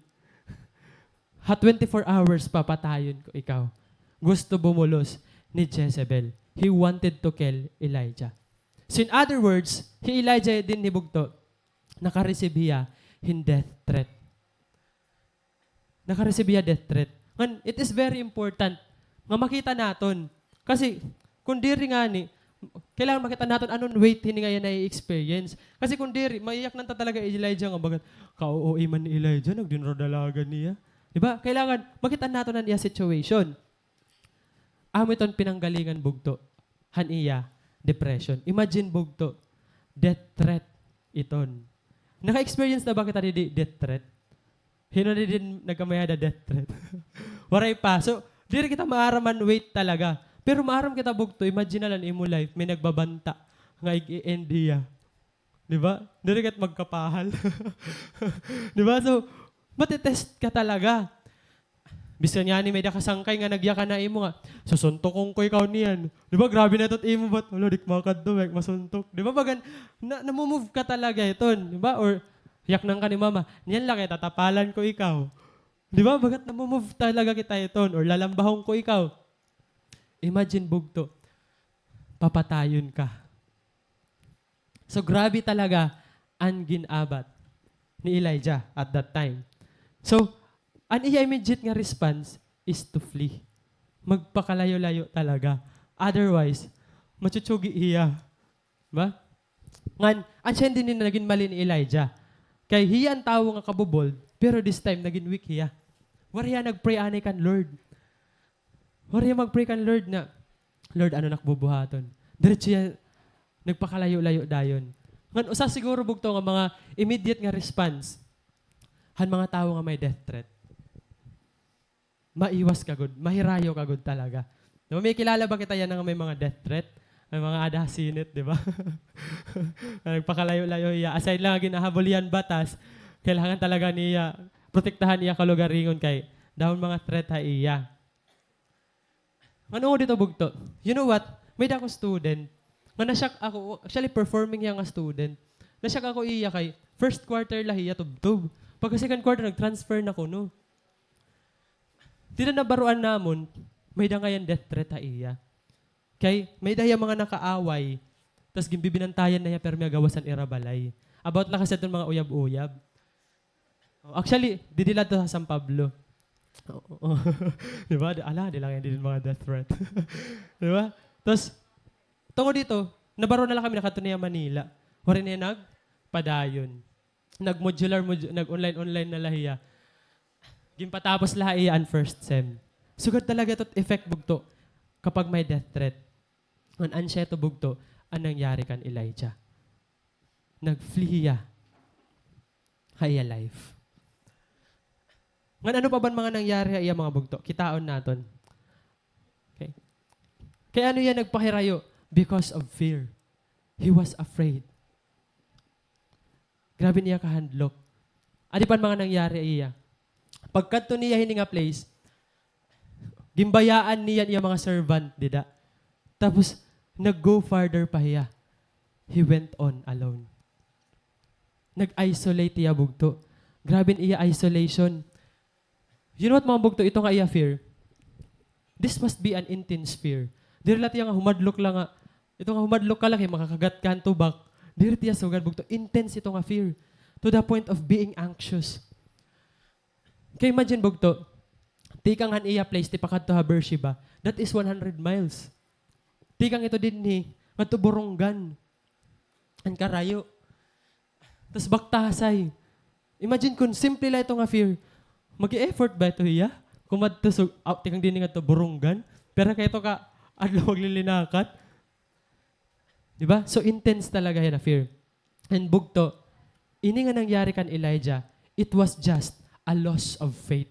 "Ha twenty-four hours, papatayon ko ikaw." Gusto bumulos ni Jezebel. He wanted to kill Elijah. So, in other words, hi Elijah dinhi, bugto, naka-receive hiya hin death threat. Naka-receive hiya death threat. Ngan, it is very important nga makita naton. Kasi, kon diri ngani, kailangan makita naton ano an weight hini nga iya nai-experience. Kasi kon diri, maiyaknan ta talaga hi Elijah nga baga, ka-O O A man ni Elijah, nagdinrodalagan niya. Di ba? Kailangan, makita naton an iya situation. Amo iton pinanggalingan, bugto, han iya depression. Imagine, bugto, death threat iton. Naka-experience na ba kita didi death threat? Hin-o na didi nagkamay-ada death threat? Waray pa. So, diri kita maaram an weight talaga. Pero maaram kita, bugto, imagine na la an imo life, may nagbabanta nga ig-e-end hiya. Di ba? Diri ka it magkapahal. Di ba? So, mati-test ka talaga. Bisan ngani may-ada ka sangkay nga nagyakan ha imo nga, "Susuntokon ko ikaw niyan." Di ba? Grabe na ito it imo, bat, "Hala, di makadto, may masuntok." Di ba? Bagan, na, namo-move ka talaga iton. Di ba? Or, yaknan ka ni mama, "Niyan la kay tatapalan ko ikaw." Di ba? Bagat namo-move talaga kita iton. Or, "Lalambahon ko ikaw." Imagine, bugto, papatayon ka. So, grabe talaga an gin-abat ni Elijah at that time. So, an iya immediate nga response is to flee. Magpakalayo-layo talaga. Otherwise, matsutsugit hiya. Ba? Ngan, an siya dinhi nagin mali ni Elijah. Kay hiya an tawo nga kabobold, pero this time, nagin weak hiya. Waray hiya nag-pray anay kan Lord. Waray hiya mag-pray kan Lord nga, "Lord, ano nak bubuhaton?" Diretso hiya nagpakalayo-layo dayon. Ngan usa siguro bugto nga mga immediate nga response han mga tawo nga may death threat. Maiwas ka gud, mahirayo ka gud talaga. Di ba, may kilala ba kita yana nga may mga death threat? May mga ada ha Senate, di ba? Nagpakalayo-layo hiya. Aside la nga ginahabol hiya han batas, kailangan talaga niya protektahan iya kalugaringon kay dahon mga threat ha iya. Ngan ungod hito bugto, you know what? May-ada ako student nga na-shock ako, actually performing hiya nga student. Na-shock ako iya kay first quarter la hiya tubtob. Pagka second quarter, nag-transfer na kuno. Dida nabaroan namon, may-ada ngay-an death threat ha iya. Kay may-ada hiya mga nakaaway, tas ginbibinantayan na hiya pirmi ha gawas han ira balay. About la kasi iton mga uyab-uyab. Oh, actually, didi la ito ha San Pablo. Oo. Di ba? Di, ala, di la ngay-an didi mga death threat. Di ba? Tas, tungod hito, nabaro na la kami, nakadto na hiya Manila. Waray na hiya nagpadayon. nag-modular, modu-, nag-online-online na la hiya. Ginpatapos la ha iya an first sem. Sugad talaga ito effect, bugto, kapag may death threat. Ngan asya ito, bugto, an nangyari kan Elijah. Nag-flee hiya ha iya life. Ngan ano pa ba an mga nangyari ha iya, mga bugto? Kitaon naton. Okay. Kay ano hiya nagpahirayo? Because of fear. He was afraid. Grabe an iya kahandlok. Adi pa an mga nangyari ha iya. Pagkadto niya hini nga place, ginbayaan niya an iya mga servant dida. Tapos, nag-go farther pa hiya. He went on alone. Nag-isolate hiya, bugto. Grabe an iya isolation. You know what, mga bugto, ito nga iya fear? This must be an intense fear. Diri la ito nga humadlok la nga, ito nga humadlok ka la kay makakagat ka han tubak. Diri ito nga sugad, bugto. Intense ito nga fear. To the point of being anxious. Kay imagine, bugto, tikang han iya place tipakadto ha Beersheba, that is one hundred miles. Tikang ito dinhi ngadto Borongan. An karayo. Tas baktasay. Imagine kun simple la ito nga fear. Mag-e-effort ba ito hiya? Kumadto sa, ah, tikang dinhi ngadto Borongan. Pira kay ito ka adlaw maglilinakat. Di ba? So intense talaga hiya na fear. And bugto, ini nga nangyari kan Elijah, it was just a loss of faith.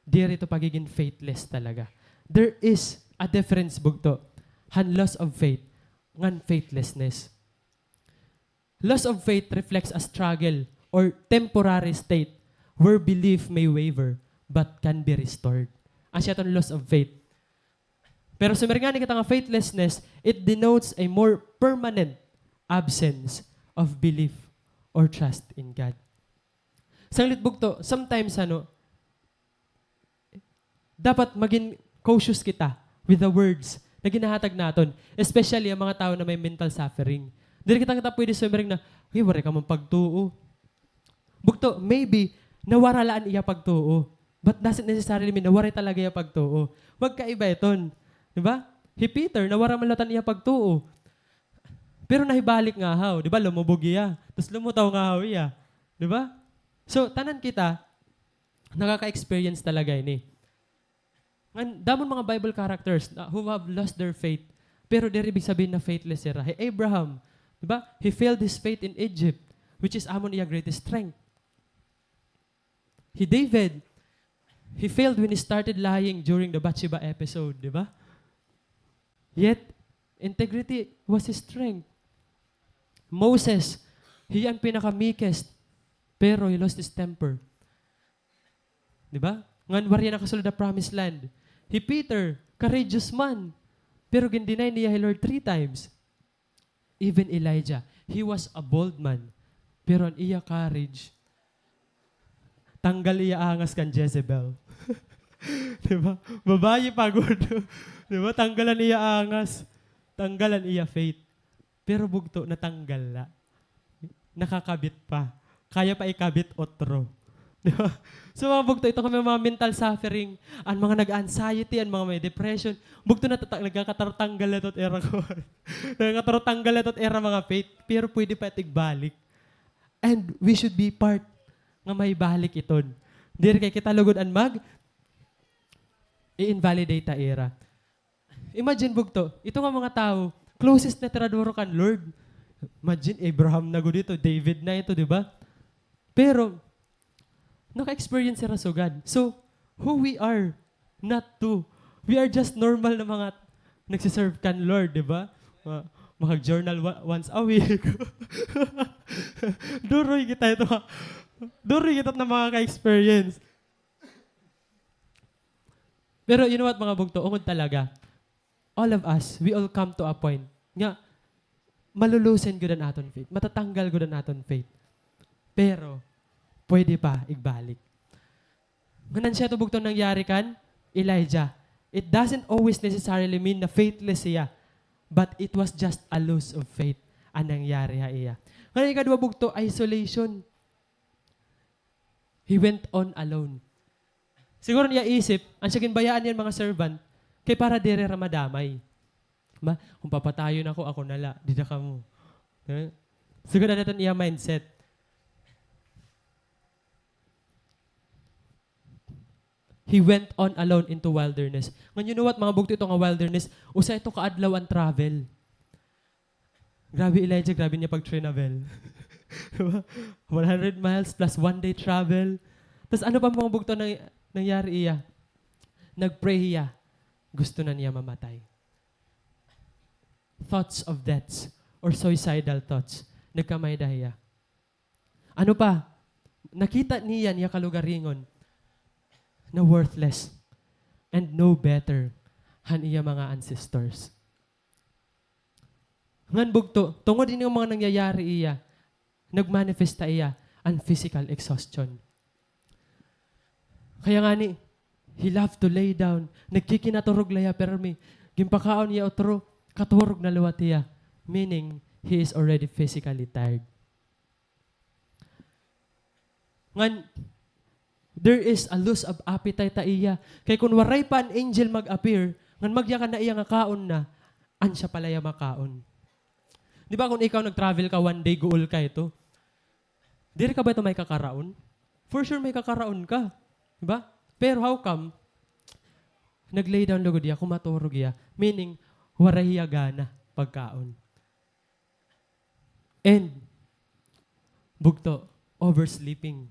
Diri ito pagiging faithless talaga. There is a difference, bugto, han loss of faith ngan faithlessness. Loss of faith reflects a struggle or temporary state where belief may waver but can be restored. Asya iton loss of faith. Pero sumir ngani kita nga faithlessness, it denotes a more permanent absence of belief or trust in God. Sanglit, bugto, sometimes, ano, dapat magin cautious kita with the words na ginahatag naton, especially an mga tawo na may mental suffering. Diri kita, kita pwede sumiring na, "Uy, waray ka man pagtuo." Bugto, maybe, nawara la an iya pagtuo. But doesn't necessarily mean na waray talaga iya pagtuo. Magkaiba iton. Di ba? Hi Peter, nawara man la it an iya pagtuo. Pero nahibalik ngahaw, di ba? Lumubog hiya. Tas lumutaw ngahaw hiya. Di ba? So, tanan kita, nakaka-experience talaga ini. Ngan, damo an mga Bible characters na, who have lost their faith, pero diri ibig sabihin na faithless hira. Hi Abraham, di ba? He failed his faith in Egypt, which is amo an iya greatest strength. Hi David, he failed when he started lying during the Bathsheba episode, di ba? Yet, integrity was his strength. Moses, hiya an pinaka-meekest, pero he lost his temper. Di ba? Ngan waray hiya nakasulod ha promised land. Hi Peter, courageous man, pero gin-deny niya hi Lord three times. Even Elijah, he was a bold man, pero an iya courage, tanggal iya angas kan Jezebel. Di ba? Babaye pa gud. Di ba? Tanggal an iya angas. Tanggal an iya faith. Pero bugto, natanggal la. Nakakabit pa. Kaya pa ikabit otro. Di ba? So, mga bugto, ito kami mga mental suffering, an mga nag-anxiety, an mga may depression, bugto, natata-, nagkakatarotanggal na ito it ira kuan. Nagkakatarotanggal na ito it ira mga faith. Pero pwede pa it igbalik. And we should be part nga maibalik iton. Diri kay kita lugod an mag- i-invalidate ha ira. Imagine, bugto, ito nga mga tawo, closest na it ira duro kan Lord. Imagine, Abraham na gud ito, David na ito, di ba? Pero, naka-experience hira sugad. So, who we are not to. We are just normal na mga nagsiserve kan Lord, di ba? Ma-, makag-journal wa-, once a week. Duroy kita ito. Duroy kita na mga ka-experience. Pero you know what, mga bugto, ungod talaga, all of us, we all come to a point nga malulusen gud an aton faith, matatanggal gud an aton faith. Pero, pwede pa igbalik. Ngan asya ito bugto nangyari kan Elijah. It doesn't always necessarily mean na faithless hiya, but it was just a loss of faith an nangyari ha iya. Ngan ikadua bugto, isolation. He went on alone. Siguro an iya isip, an siya ginbayaan niya an mga servant, kay para diri hira madamay. Ma, kung papatayon ako, ako na la, dida kamo. Eh? Siguro ano it an iya mindset. He went on alone into wilderness. Ngan, you know what, mga bugto, ito nga wilderness, usa ito ka adlaw an travel. Grabe, Elijah, grabe niya pag-travel. Diba? One hundred miles plus one day travel. Tas ano pa, mga bugto, nang-, nangyari iya? Nag-pray hiya. Gusto na niya mamatay. Thoughts of deaths or suicidal thoughts. Nagkamay-ada hiya. Ano pa? Nakita niya an iya kalugaringon na worthless and no better han iya mga ancestors. Ngan bugto, tungod ini nga mga nangyayari iya, nagmanifesta iya an physical exhaustion. Kaya ngani, he loved to lay down. Nagkikinaturog la hiya pirmi. Ginpakaon niya utro, katurog na liwat hiya. Meaning, he is already physically tired. Ngan, there is a loss of appetite ha iya. Kay kon waray pa an angel mag-appear, ngan magyakan na iya nga kaon na, an siya pa la hiya makaon. Di ba, kon ikaw nag-travel ka one day, guol ka ito. Diri ka ba ito may kakaraon? For sure, may kakaraon ka. Di ba? Pero how come? Nag-lay down lugod hiya, kumaturog hiya. Meaning, waray hiya gana pagkaon. And, bugto, oversleeping.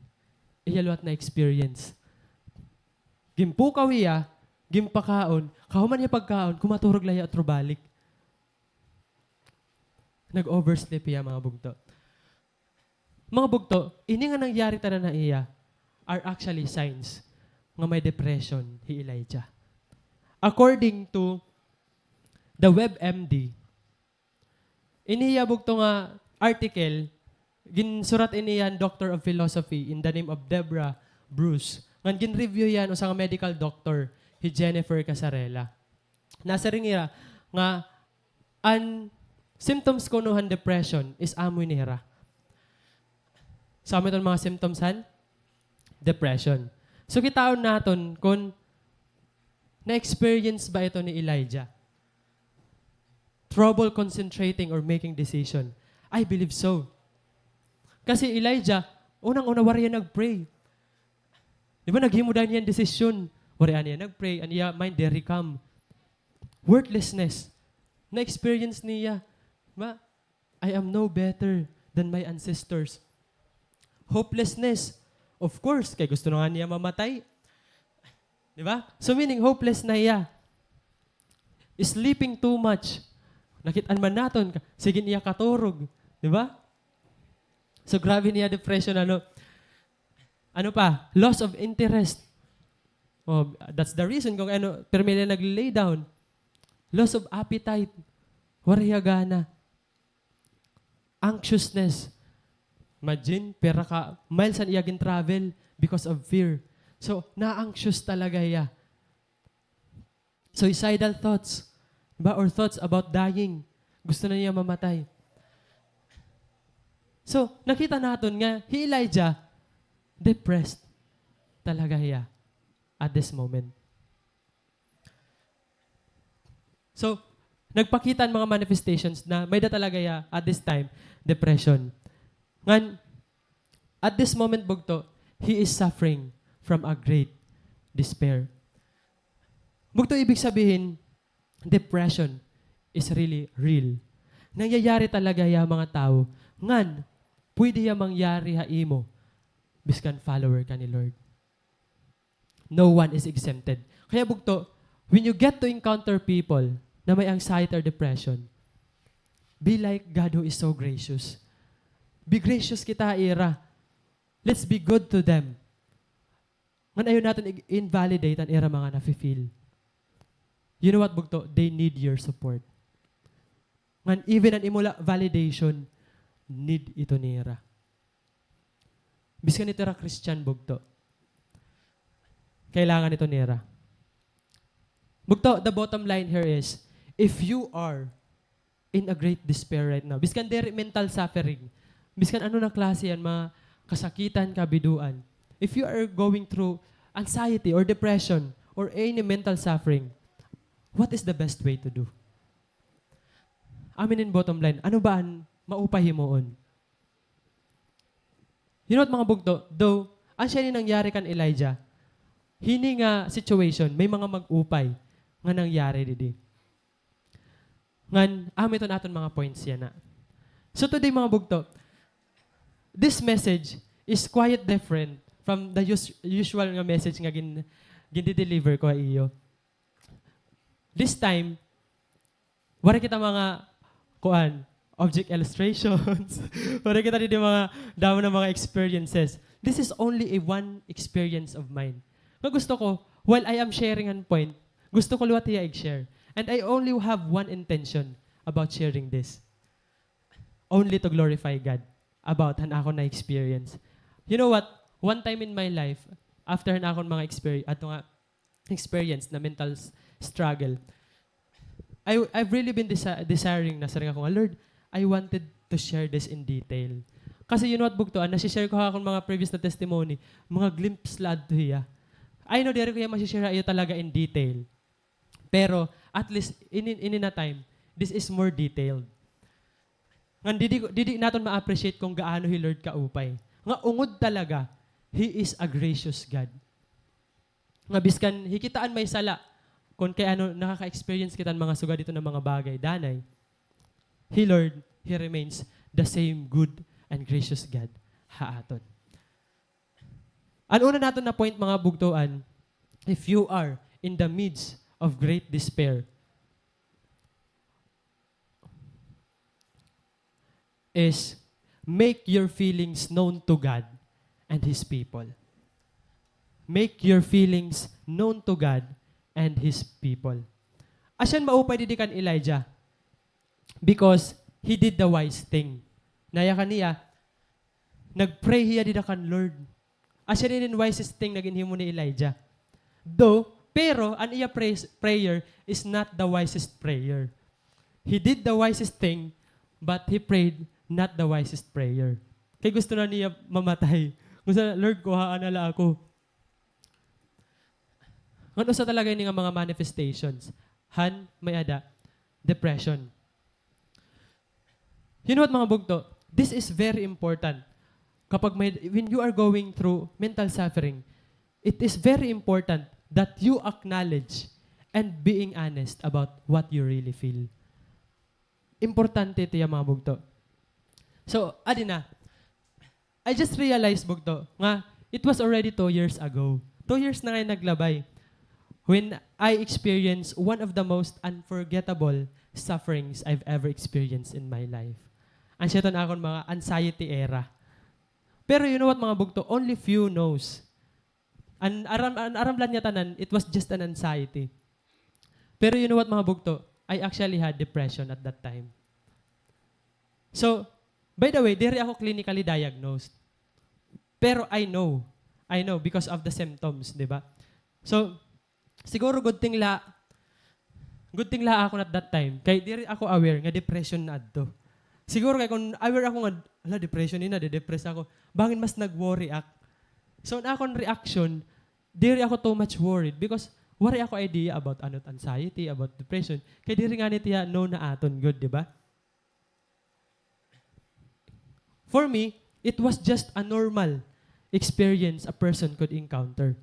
Iya liwat na-experience. Ginpukaw hiya, ginpakaon, kahuman hiya pagkaon, kumaturog la hiya utro balik. Nag-oversleep hiya, mga bugto. Mga bugto, ini nga nangyari tanan ha iya are actually signs nga may depression hi Elijah. According to the WebMD, ini hiya bugto nga article, ginsurat ini hiya han Doctor of Philosophy in the name of Deborah Bruce. Ngan gin-review hiya han usa nga medical doctor, hi Jennifer Casarella. Nasiring hiya nga an symptoms kuno han depression is amo ini hira. So, amo iton mga symptoms han depression. So, kitaon naton kon na-experience ba ito ni Elijah. Trouble concentrating or making decision. I believe so. Kasi Elijah, unang-una, waray hiya nag-pray. Di ba, naghimo dayon hiya hin desisyon. Waray anay hiya nag-pray, an iya mind very calm. Worthlessness. Na-experience niya. Ma, I am no better than my ancestors. Hopelessness. Of course, kay gusto na nga niya mamatay. Di ba? So, meaning, hopeless na hiya. Sleeping too much. Nakit-an man naton, ka-, sige niya katurog. Di ba? So, grabe niya depression, ano. Ano pa? Loss of interest. Oh, that's the reason kung ano, pirmi la nag-lay down. Loss of appetite. Waray hiya gana. Anxiousness. Imagine, pira ka miles an iya gin-travel because of fear. So, na-anxious talaga hiya. Suicidal thoughts, di ba? Or thoughts about dying. Gusto na niya mamatay. So, nakita naton nga hi Elijah, depressed talaga hiya at this moment. So, nagpakita an mga manifestations na may-ada talaga hiya at this time, depression. Ngan, at this moment, bugto, he is suffering from a great despair. Bugto, ibig sabihin, depression is really real. Nangyayari talaga hiya ha mga tawo. Ngan, pwede hiya mangyari ha imo, biskan follower ka ni Lord. No one is exempted. Kaya bugto, when you get to encounter people na may anxiety or depression, be like God who is so gracious. Be gracious kita ha ira. Let's be good to them. Ngan ayaw naton i-, invalidate an ira mga nafe-feel. You know what, bugto? They need your support. Ngan even an imo la validation, need ito nira. Biskan ito ira Christian, bugto. Kailangan ito nira. Bugto, the bottom line here is, if you are in a great despair right now, biskan diri mental suffering, biskan ano na klase yan, mga kasakitan, kabidoan, if you are going through anxiety or depression or any mental suffering, what is the best way to do? Amo ini an bottom line. Ano ba an maupay himuon? You know what, mga bugto? Though, asya ini nangyari kan Elijah, hini nga situation, may mga mag-upay nga nangyari didi. Ngan, amo iton aton mga points yana. So today, mga bugto, this message is quite different from the us-, usual nga message nga gin-, gin-deliver ko ha iyo. This time, waray kita mga, kuan, object illustrations. Waray kita didi mga damo nga mga experiences. This is only a one experience of mine. Nga gusto ko, while I am sharing an point, gusto ko liwat hiya i-share. And I only have one intention about sharing this. Only to glorify God about han akon na-experience. You know what? One time in my life, after han akon mga experi-, ato nga, experience na mental s-, struggle, I, I've really been desi-, desiring na, siring ako nga, "Lord, I wanted to share this in detail." Kasi you know what, bugto, an nasi-share ko ha akon mga previous na testimony, mga glimpse la adto hiya. I know, diri ko hiya masi-share ha iyo talaga in detail. Pero, at least, ini, ini na time, this is more detailed. Ngan didi, didi naton ma-appreciate kon gaano hi Lord kaupay. Nga ungod talaga, He is a gracious God. Nga biskan hi kita an may sala, kon kay ano, nakaka-experience kita hin mga sugad iton nga mga bagay, danay, hi Lord, He remains the same good and gracious God ha aton. An una naton na point, mga bugtoan, if you are in the midst of great despair, is make your feelings known to God and His people. Make your feelings known to God and His people. Asya an maupay didi kan Elijah, because he did the wise thing. Naya kaniya, nag-pray hiya dida kan Lord. Asya ini an wisest thing nga ginhimo ni Elijah. Though, pero an iya prays-, prayer is not the wisest prayer. He did the wisest thing, but he prayed not the wisest prayer. Kay gusto na niya mamatay. Gusto na, "Lord, kuhaa na la ako." Ngan usa talaga ini nga mga manifestations han may-ada depression. You know what, mga bugto? This is very important. Kapag may, when you are going through mental suffering, it is very important that you acknowledge and being honest about what you really feel. Importante ito, mga bugto. So, adi na. I just realized, bugto, nga it was already two years ago. Two years na ngay-an naglabay when I experienced one of the most unforgettable sufferings I've ever experienced in my life. Asya iton akon mga anxiety era. Pero you know what, mga bugto? Only few knows. An aram, an aram la niya tanan, it was just an anxiety. Pero you know what, mga bugto? I actually had depression at that time. So, by the way, diri ako clinically diagnosed. Pero I know. I know because of the symptoms, di ba? So, siguro good thing la, good thing la ako at that time. Kay diri ako aware nga depression na adto. Siguro kay kon aware ako nga, "Hala, depression ini, nade-depress ako." Bangin mas nag-worry ak. So, an akon reaction, diri ako too much worried because waray ako idea about ano it anxiety, about depression. Kay diri ngani it iya known ha aton gud, di ba? For me, it was just a normal experience a person could encounter.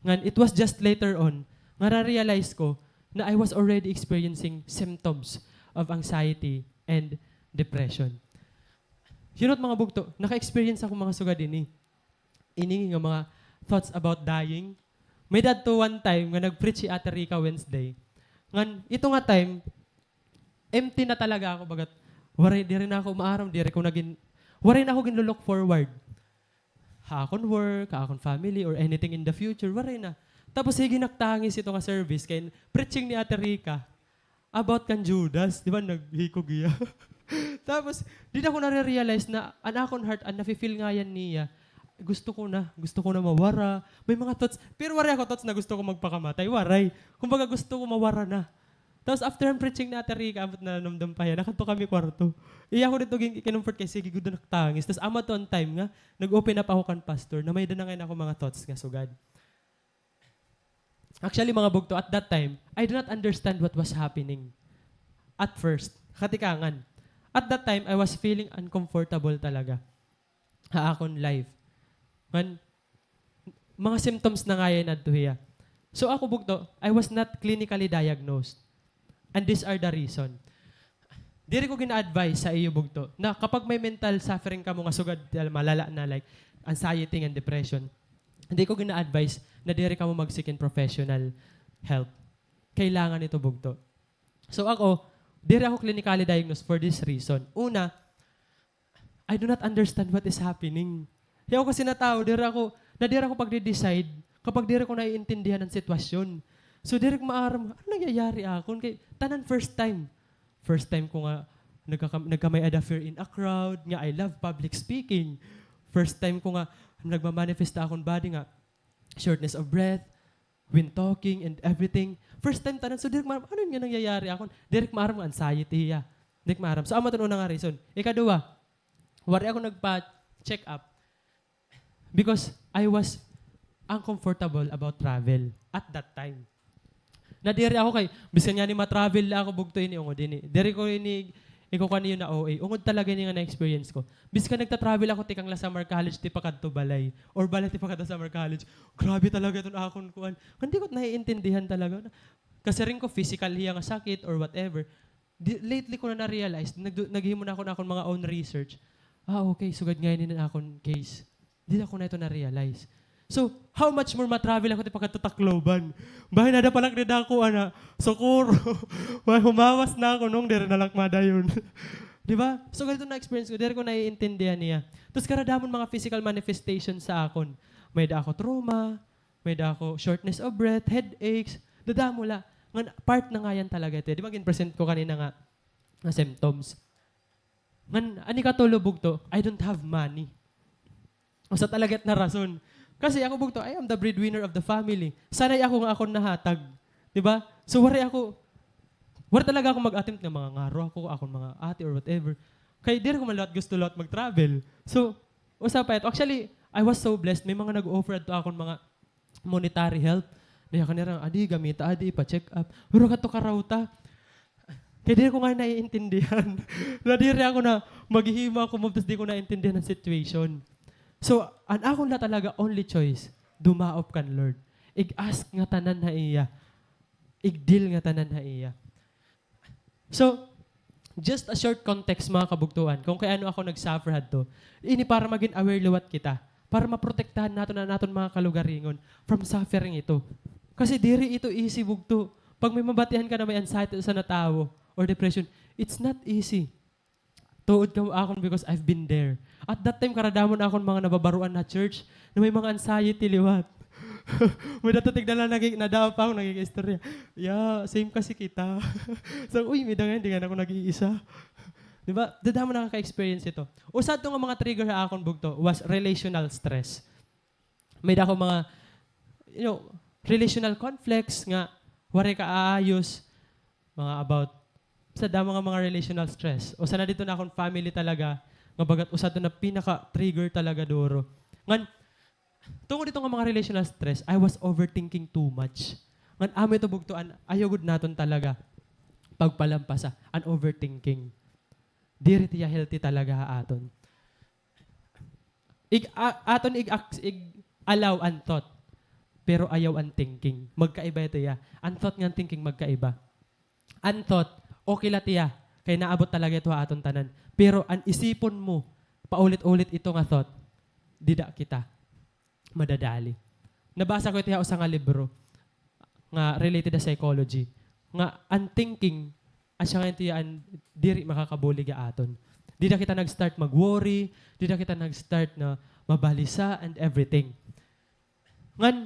Ngan, it was just later on nga na-realize ko na I was already experiencing symptoms of anxiety and depression. You know what, mga bugto, naka-experience ako mga sugad ini. Ini nga mga thoughts about dying. May-ada adto one time nga nag-preach hi Ate Rica Wednesday. Ngan, ito nga time, empty na talaga ako, bagat waray, diri na ako maaram, diri ko na gin-, waray na ako ginlo-look forward ha akon work, ha akon family, or anything in the future, waray na. Tapos, sige, nagtangis ito nga service kay preaching ni Ate Rica about kan Judas, di ba, naghikog hiya. Tapos, dida ko nare-realize na an akon heart, an nafe-feel ngay-an niya, gusto ko na, gusto ko na mawara. May mga thoughts, pero waray ako thoughts na gusto ko magpakamatay, waray. Kumbaga, gusto ko mawara na. Tapos after an preaching ni Ate Rica, ambot nanumdom pa hiya, nakadto kami kwarto. Iya ako didto gin-, kinomfort kay sige gud na nagtangis. Tapos amo adto an time nga nag-open up ako kan pastor na may-ada na ngay-an ako mga thoughts nga sugad. Actually, mga bugto, at that time, I do not understand what was happening at first. Katikangan. At that time, I was feeling uncomfortable talaga ha akon life. Ngan, mga symptoms na ngay-an adto hiya. So ako, bugto, I was not clinically diagnosed. And these are the reason. Diri ko gina-advise sa iyo, bugto, na kapag may mental suffering kamo nga sugad, ah, malala na, like anxiety and depression, hindi ko gina-advise na diri kamo mag-seek in professional help. Kailangan ito, bugto. So ako, diri ako clinically diagnosed for this reason. Una, I do not understand what is happening. Kay ako kasi na tawo, diri ako, na diri ako pagde-decide kapag diri ko naiintindihan an sitwasyon. So, diri ko maaram, ano nangyayari akon? Kay, tanan first time. First time ko nga nagkaka-, nagkamay-ada fear in a crowd, nga I love public speaking. First time ko nga nagmamanifest akon body nga shortness of breath, when talking and everything. First time tanan, so diri ko maaram, ano nga nangyayari akon? Diri ko maaram nga anxiety hiya. Diri ko maaram. So, amo iton una nga reason. Ikaduha, waray ako nagpa-check up because I was uncomfortable about travel at that time. Na diri ako kay, bisan ngani ma-travel la ako, bugto, ini ungod ini. Diri ko ini ikukuan niyo na O A. Ungod talaga ini nga na-experience ko. Bisan nagta-travel ako tikang la Samar College, tipakadto balay. Or balay tipakadto Samar College. Grabe talaga iton akon kuan. Hindi ko naiintindihan talaga. Kasiring ko physical hiya nga sakit or whatever. Di, lately ko na na-realize, nag-, naghimo na ako na akon mga own research. Ah, okay, sugad ngay-an ini an akon case. Diri ko na ito na-realize. So, how much more ma-travel ako tipakadto Tacloban? Bahin ada pa la dida ako, ana, Socorro. May humawas na ako nung diri na la madayon. Di ba? So, ganito na experience ko. Diri ko naiintindihan niya. Tapos karadamon mga physical manifestation sa akon. May da ako trauma, may da ako shortness of breath, headaches, dadamo la. Ngan part na ngay-an talaga ito. Di ba, gin-present ko kanina nga, nga symptoms. Ngan, an ikatulo, bugto, I don't have money. Usa talaga it na rason. Kasi ako, bugto, I am the breadwinner of the family. Sanay ako nga akon nahatag. Di ba? So, waray ako, waray talaga ako mag-attempt nga mangangaro ako, akon mga ate or whatever. Kay diri ko man liwat gusto liwat mag-travel. So, usa pa ito. Actually, I was so blessed. May mga nag-offer adto akon mga monetary help. Nayakan nira, adi, gamita, adi, ipa-check up. Pero kadto ka raw ta. Kay diri ko nga naiintindihan. Nadiri ako na maghihimo ako, ma'am, tas di ko naintindihan an situation. So, an akon la talaga only choice, dumaop kan Lord. Ig-ask ngatanan ha iya. Ig-deal ngatanan ha iya. So, just a short context, mga kabugtoan, kung kay ano ako nag-suffer hadto. Ini para magin aware liwat kita, para maprotektahan naton an aton mga kalugaringon from suffering ito. Kasi diri ito easy, bugto. Pag may mabatian ka na may anxiety sa na tawo or depression, it's not easy. Tuod kamo akon, because I've been there. At that time, karadamon akon mga nababaroan ha church na may mga anxiety liwat. May dato tigda la nagi-, nadaot pa ako, nagig-istorya. Yeah, same kasi kita. So, uy, may da ngay-an, di ngay-an ako nag-iisa. Di ba? Dadamo nakaka-experience ito. Usa adto nga mga trigger ha akon, bugto, was relational stress. May da ako mga, you know, relational conflicts nga waray kaayos, mga about sa damo nga mga relational stress. Usa na didto na akon family talaga, nga bagat usa to na pinaka-trigger talaga duro. Ngan, tungod didto nga mga relational stress, I was overthinking too much. Ngan, amo ito bugto an ayaw gud naton talaga pagpalampasa, an overthinking. Diri tiya healthy talaga ha aton. Ig-, a-, aton ig-, ig-allow an thought, pero ayaw an thinking. Magkaiba ito, ya. An thought ngan thinking magkaiba. An thought, okay la tiya, kay naabot talaga ito ha aton tanan. Pero an isipon mo, paulit-ulit ito nga thought, dida kita madadali. Nabasa ko ito ha usa nga libro nga related ha psychology, nga an thinking, asya nga ito ya an diri makakabulig ha aton. Dida kita nag-start mag-worry, dida kita nag-start na mabalisa and everything. Ngan,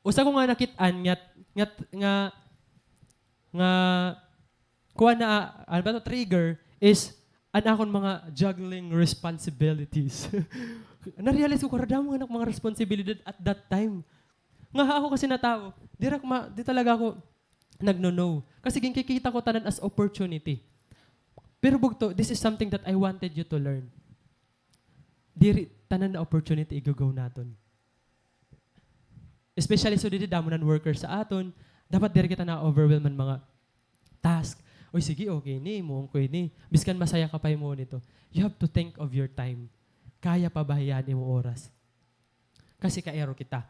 usa ko nga nakit-an nga, nga, nga, nga kuan na, ano ba to, trigger is an akon mga juggling responsibilities. Na-realize ko, karadamo nga mga responsibilidad at that time. Nga ako kasi na tawo, diri ak ma-, di talaga ako nagno-no. Kasi ginkikita ko tanan as opportunity. Pero bugto, this is something that I wanted you to learn. Diri tanan na opportunity i-go-go naton. Especially so didi damo nan workers sa aton, dapat diri kita na-overwhelm han mga task. Oy, sige, okay ni, himuon ko ini. Biskan masaya ka pa himuon ito. You have to think of your time. Kaya pa ba hiya an imo oras? Kasi kaero kita.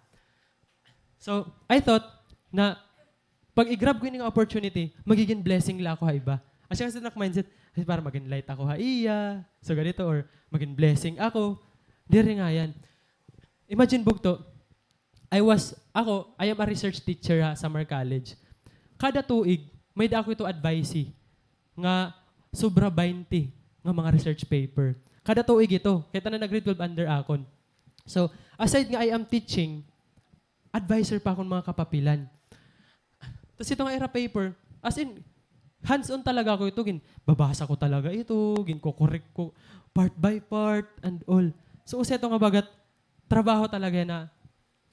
So, I thought na pag i-grab ko ini nga opportunity, magigin blessing la ako ha iba. Asya kasi nak mindset, "Ay, para magin light ako ha iya." So, ganito, or magin blessing ako. Diri ngayan. Imagine, bugto, I was, ako, I am a research teacher ha Samar College. Kada tuig, may-ada ako ito advisee nga sobra baynte nga mga research paper. Kada tuig ito, kay tanan nag-grade twelve under akon. So, aside nga I am teaching, adviser pa akon mga kapapilan. Tas ito nga ira paper, as in, hands-on talaga ako ito. Ginbabasa ko talaga ito, ginko-correct ko part by part and all. So, usa ito nga bagat trabaho talaga na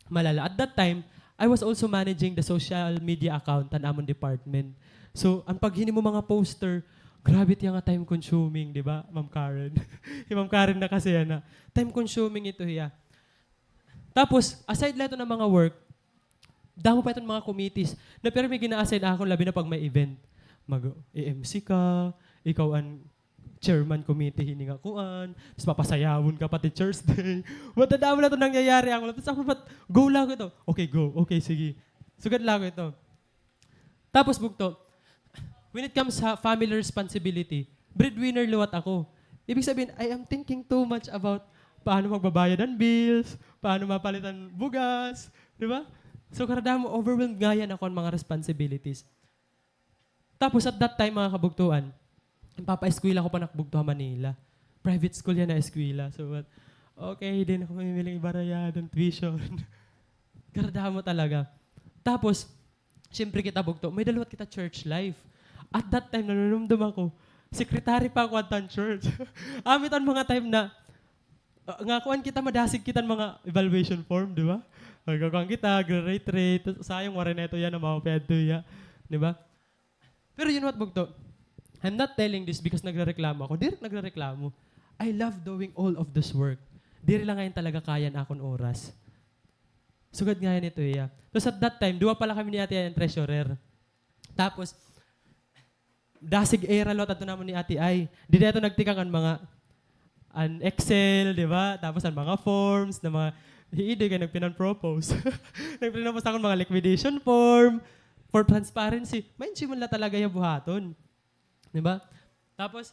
malala. At that time, I was also managing the social media account han amon department. So, an paghinimo mga poster, grabe it iya nga time consuming, di ba, Ma'am Karen? Hi Ma'am Karen na kasi yana. Time consuming ito hiya. Tapos, aside la ito nga mga work, damo pa iton mga committees na pirmi gina-assign akon, labi na pag may event. Mag-A M C ka, ikaw an chairman committee hini nga kuan, tas papasayawon ka pa Teachers' Day. Madadamo la ito nangyayari akon. Tas ako pat, go la ako ito. Okay, go. Okay, sige. Sugad la ako ito. Tapos, bugto, when it comes sa family responsibility, breadwinner liwat ako. Ibig sabihin, I am thinking too much about paano magbabayad han bills, paano mapalit han bugas, di ba? So, karadamo, overwhelmed ngayan ako han mga responsibilities. Tapos, at that time, mga kabugtoan, nagpapa-eskwela ako pa nak bugto ha Manila. Private school yana eskwela. So, what? Okay, di na ako mamimiling ibarayad an tuition. Karadamo talaga. Tapos, siyempre kita bugto, may-ada liwat kita church life. At that time, nanunumdom ako, secretary pa ako adto han church. Amo it an mga time na, ah, nga kuan kita, madasig kita han mga evaluation form, di ba? Nagkukuan kita, nagre-rate-rate, tas sayang, waray na ito yana, maupay adto yana, di ba? Pero you know what, bugto? I'm not telling this because nagrereklamo ako. Diri nagrereklamo. I love doing all of this work. Diri la ngayan talaga kaya han akon oras. Sugad ngayan ito hiya. Tapos at that time, duha pa la kami ni Ate Ay an treasurer. Tapos, dasig era liwat adto namon ni Ate Ay. Dida ito nagtikang an mga, an Excel, di ba? Tapos an mga forms, na mga, hi Idoy kay nagpinan-propose. Nagpinan-propose akon mga liquidation form, for transparency. Mind you, man la talaga hiya buhaton. Di ba? Tapos,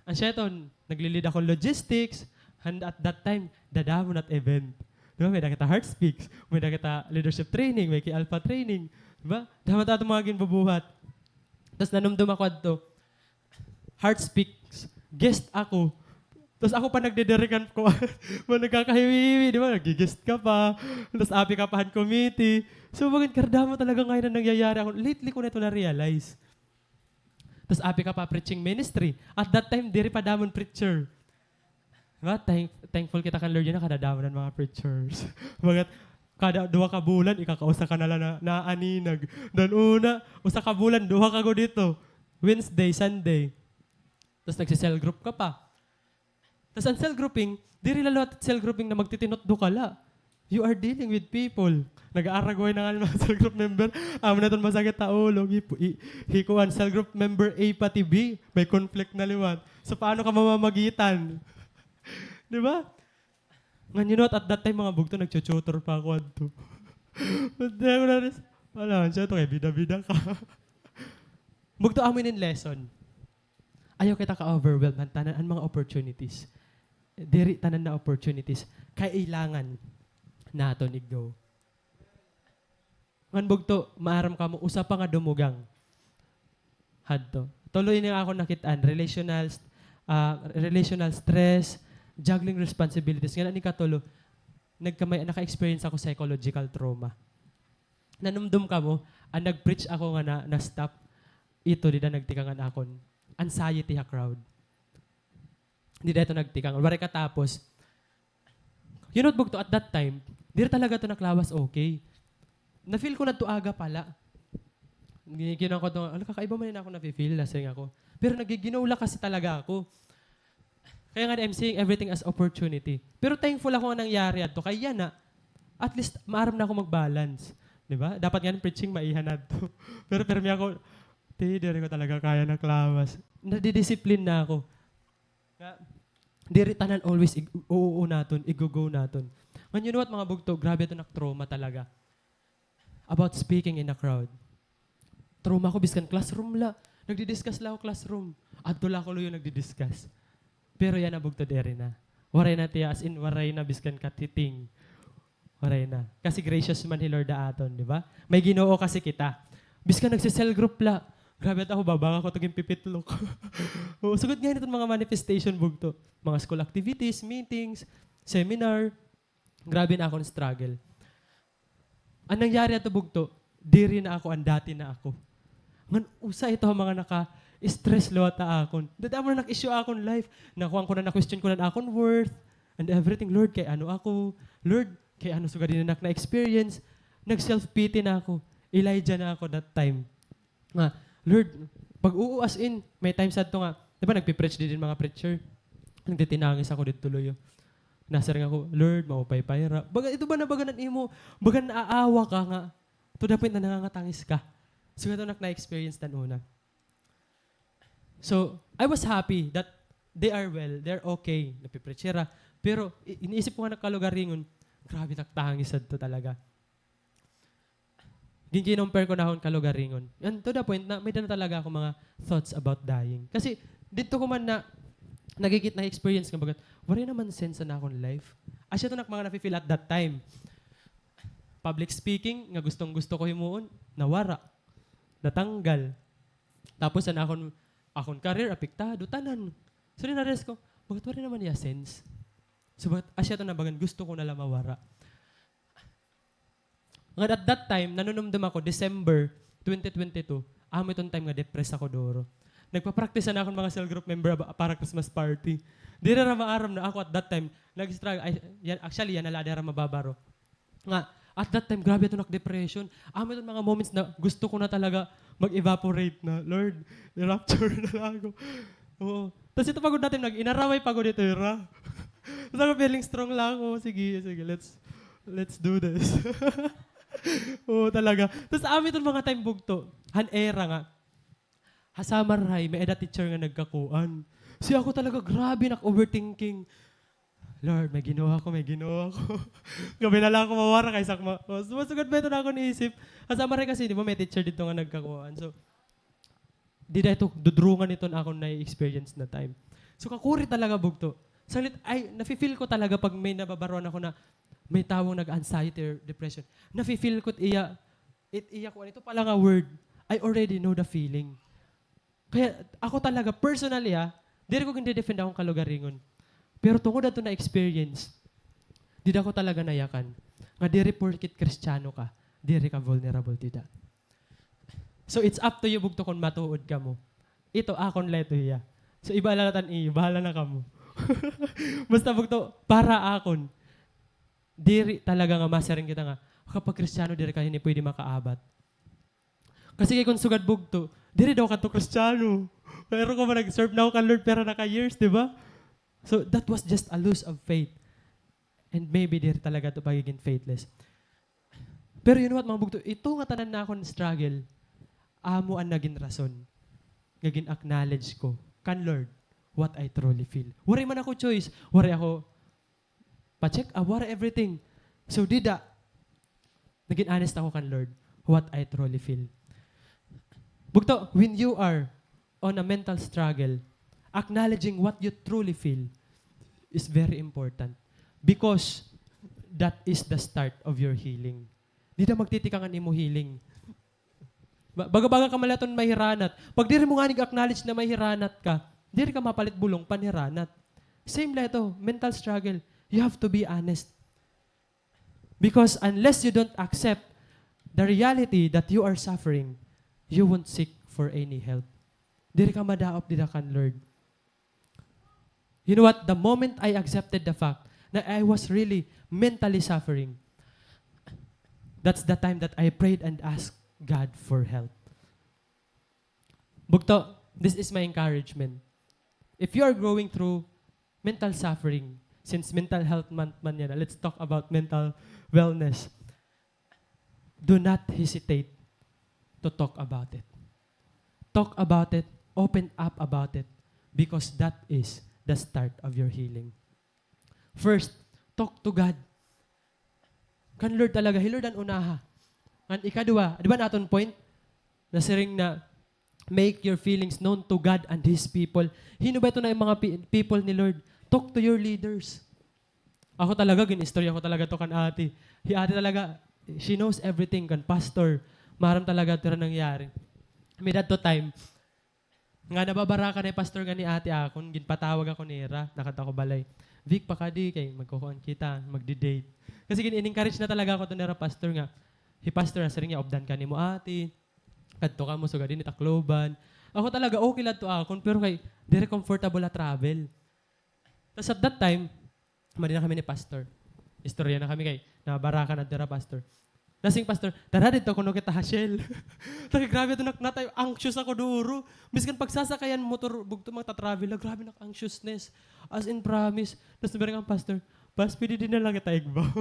an siya ito, nagli-lead ako logistics, and at that time, dadamo na it event. Di ba? May-ada kita Heart Speaks, may-ada kita leadership training, may K Alpha training. Di ba? Damo it aton mga ginbubuhat. Tas nanumdom ako adto, Heart Speaks, guest ako. Tas ako pa nagdidirikan ko. Mga nagkakahiwi-hiwi, di ba? Nag-guest ka pa. Tas api ka pa han committee. So, mga karadamo talaga ngayan an nangyayari ako. Lately ko na ito na-realize. Tas api ka pa preaching ministry. At that time, diri pa damo an preacher. Di ba? Thank-, thankful kita kan Lord yana, kadadamo na an mga preachers. Bagat kada duha ka bulan, ikakausa ka na la na, naaninag. Dan una, usa ka bulan, duha ka gud ito. Wednesday, Sunday. Tas nagse-cell group ka pa. Tas an cell grouping, diri la liwat cell grouping na magtitinutdo ka la. You are dealing with people. Nag-aaragway na ngani mga cell group member. Amo na iton masakit ha ulo. Hi, hi, hi kuan, cell group member A pati B, may conflict na liwat. So, paano ka mamamagitan? Di ba? Ngan, you know what, at that time, mga bugto, nagtututor pa ako adto. But then, ako na rin, wala, siya to, kay bida-bida ka. Bugto, amo ini an lesson. Ayaw kita ka-overwhelm han tanan an mga opportunities. Diri tanan na opportunities kailangan naton iggo. Ngan bugto, maaram kamo, usa pa nga dumugang hadto. Tulo ini nga akon nakit-an, relational, ah, relational stress, juggling responsibilities. Ngan an ikatulo, nagkamay-, naka-experience ako psychological trauma. Nanumdom kamo, an nag-preach ako nga na, na-stop, ito dida nagtikang an akon anxiety ha crowd. Dida ito nagtikang. Waray katapos. You know, bugto, at that time, diri talaga ito naklawas okay. Na-feel ko na ito aga pa la. Gi-, ginan ko ito, "Hala, kakaiba man ini akon nafi-feel," nasiring ako. Pero nagiginaw la kasi talaga ako. Kaya nga, I'm seeing everything as opportunity. Pero thankful ako nga nangyari adto. Kay yana, at least, maaram na ako mag-balance. Di ba? Dapat nga preaching, maiha na adto. Pero pirmi ako, "Ti, diri ko talaga kaya naklawas." Nadidisiplin na ako. Nga, diri tanan always ig-, oo naton, igo-go naton. Ngan, you know what, mga bugto, grabe ito, nak-trauma talaga. About speaking in a crowd. Trauma ako, biskan classroom la. Nagdi-discuss la ako classroom. Adto la ako luyo nagdi-discuss. Pero yana, bugto, diri na. Waray na tiya, as in, waray na biskan katiting. Waray na. Kasi gracious man hi Lord ha aton, di ba? May Ginoo kasi kita. Biskan nagse-cell group la. Grabe, at ako, babanga ko, tagin pipitlok. Oo, sugad ngay-an iton mga manifestation, bugto. Mga school activities, meetings, seminar. Grabe na akon struggle. An nangyari ato, bugto, diri na ako an dati na ako. Ngan usa ito ha mga naka-stress liwat ha akon. Dati amo na nag-issue akon life. Nakuan ko na, na-question ko na akon worth and everything. Lord, kay ano ako? Lord, kay ano sugad ini nga ak na-experience? Nag-self-pity na ako. Elijah na ako that time. Nga, Lord, pag-oo, as in, may time sadto nga, di ba, nagpi-preach didi an mga preacher. Nagtitinangis ako didto luyo. Nasiring ako, "Lord, maupay pa hira." Baga, ito ba na, baga nan imo, baga naaawa ka nga, to the point na nangangatangis ka. So, ito an ak na-experience tan una. So, I was happy that they are well, they're okay, nagpi-preach hira. Pero, i-, iniisip ko nga an ak kalugaringon, grabe, naktangis sadto talaga. Gin-, gin-compare ko na akon kalugaringon. And to the point na may-ada na talaga ako mga thoughts about dying. Kasi didto ko man na nagigit na experience nga baga, waray naman sense an akon life. Asya to nak mga nafe-feel at that time. Public speaking, nga gustong-gusto ko himuon, nawara. Natanggal. Tapos an akon, akon career, apektado, tanan. So, na-realize ko, baga waray naman iya sense. So, baga asya to na bagan gusto ko na la mawara. Ngan at that time, nanunumdom ako, December twenty twenty-two, amo iton time nga depressed ako duro. Nagpa-practice an akon mga cell group member aba-, para Christmas party. Diri hira maaram na ako at that time, nag-struggle, ay, yan, actually, yana la, diri hira mababaro. Nga, at that time, grabe iton ak depression. Amo iton mga moments na gusto ko na talaga mag-evaporate na. Lord, i-rapture na la ako. Oo. Tas ito pa gud dati, nag-inaraway pa gud ito, ira. Tas ako feeling strong la ako. Sige, sige, let's, let's do this. Oo, talaga. Tas amo iton mga time, bugto. Han era nga. Ha Samar High, may-ada teacher nga nagkakuan. Si ako talaga, grabe, nak-overthinking. Lord, may Ginoo ako, may Ginoo ako. Grabe na la ako mawara kaysa ak ma-, mas-, masugad pa ito na akon isip. Ha Samar High kasi, di ba, may teacher didto nga nagkakuan. So, dida ito, dudrungan ito an akon na-experience na time. So, kakuri talaga, bugto. Sanglit, ay, nafe-feel ko talaga pag may nababaroan ako na may tawo nga nag-anxiety or depression. Nafe-feel ko it iya, it iya kuan, ito pa la nga word. I already know the feeling. Kaya ako talaga, personally, ha, diri ko gin-de-defend akon kalugaringon. Pero tungod adto na experience, dida ko talaga nayakan nga diri porket Kristiyano ka, diri ka vulnerable dida. So, it's up to you, bugto, kon matuod kamo. Ito, akon la ito hiya. So, iba la tan iyo, bahala na kamo. Basta, bugto, para akon, diri talaga nga masiring kita nga, kapag Kristiyano, diri ka hini pwede makaabat. Kasi kay kon sugad bugto, diri daw kadto Kristiyano. Pero kon nag-serve na ako kan Lord pira na ka years, di ba? So, that was just a lose of faith. And maybe diri talaga to pagiging faithless. Pero you know what, mga bugto, ito nga tanan na akon struggle, amo an nagin rason nga gin-acknowledge ko kan Lord what I truly feel. Waray man ako choice, waray ako pa-check up, waray everything. So, dida, nagin honest ako kan Lord, what I truly feel. Bugto, when you are on a mental struggle, acknowledging what you truly feel is very important because that is the start of your healing. Dida magtitikang an imo healing. Ba-, baga-baga ka man la iton mahiranat. Pag diri mo ngani ga-acknowledge na mahiranat ka, diri ka mapalit bulong panhiranat. Same la ito, mental struggle. You have to be honest. Because unless you don't accept the reality that you are suffering, you won't seek for any help. Diri ka madaop dida kan Lord. You know what? The moment I accepted the fact that I was really mentally suffering, that's the time that I prayed and asked God for help. Bugto, this is my encouragement. If you are going through mental suffering, since Mental Health Month man yana, let's talk about mental wellness. Do not hesitate to talk about it. Talk about it, open up about it, because that is the start of your healing. First, talk to God. Kan Lord talaga, hi Lord an unaha. Ngan ikaduha, di ba an aton point? Nasiring na, make your feelings known to God and His people. Hin-o ba ito na mga pi-, people ni Lord? Talk to your leaders. Ako talaga, gin-istorya ko talaga ito kan ate. Hi ate talaga, she knows everything kan pastor. Maaram talaga ito nangyari. May that time, nga nababaraka na hi pastor ngan hi ate akon, ginpatawag ako nira, nakadto ako balay. "Vic, pakadi kay magkukuan kita, magdi-date." Kasi gin-encourage na talaga ako to nira pastor nga, "Hi pastor, nasiring niya, updan ka nimo ate. Kadto kamo, sugad dinhi Tacloban." Ako talaga, okay la to akon, pero kay, diri comfortable ha travel. Tas at that time, madi na kami ni pastor. Istorya na kami kay, nabaraka na dira pastor. Nasiring pastor, "Tara, didto kuno kita ha Shell." Lagi, grabe ito, nak-, natay, anxious ako duro. Miskan pagsasakayan motor, bugto, magta-travel na, grabe nak-, anxiousness. As in, promise. Tas nasiring an pastor, "Pas, pwede dinhi na la kita igbaw."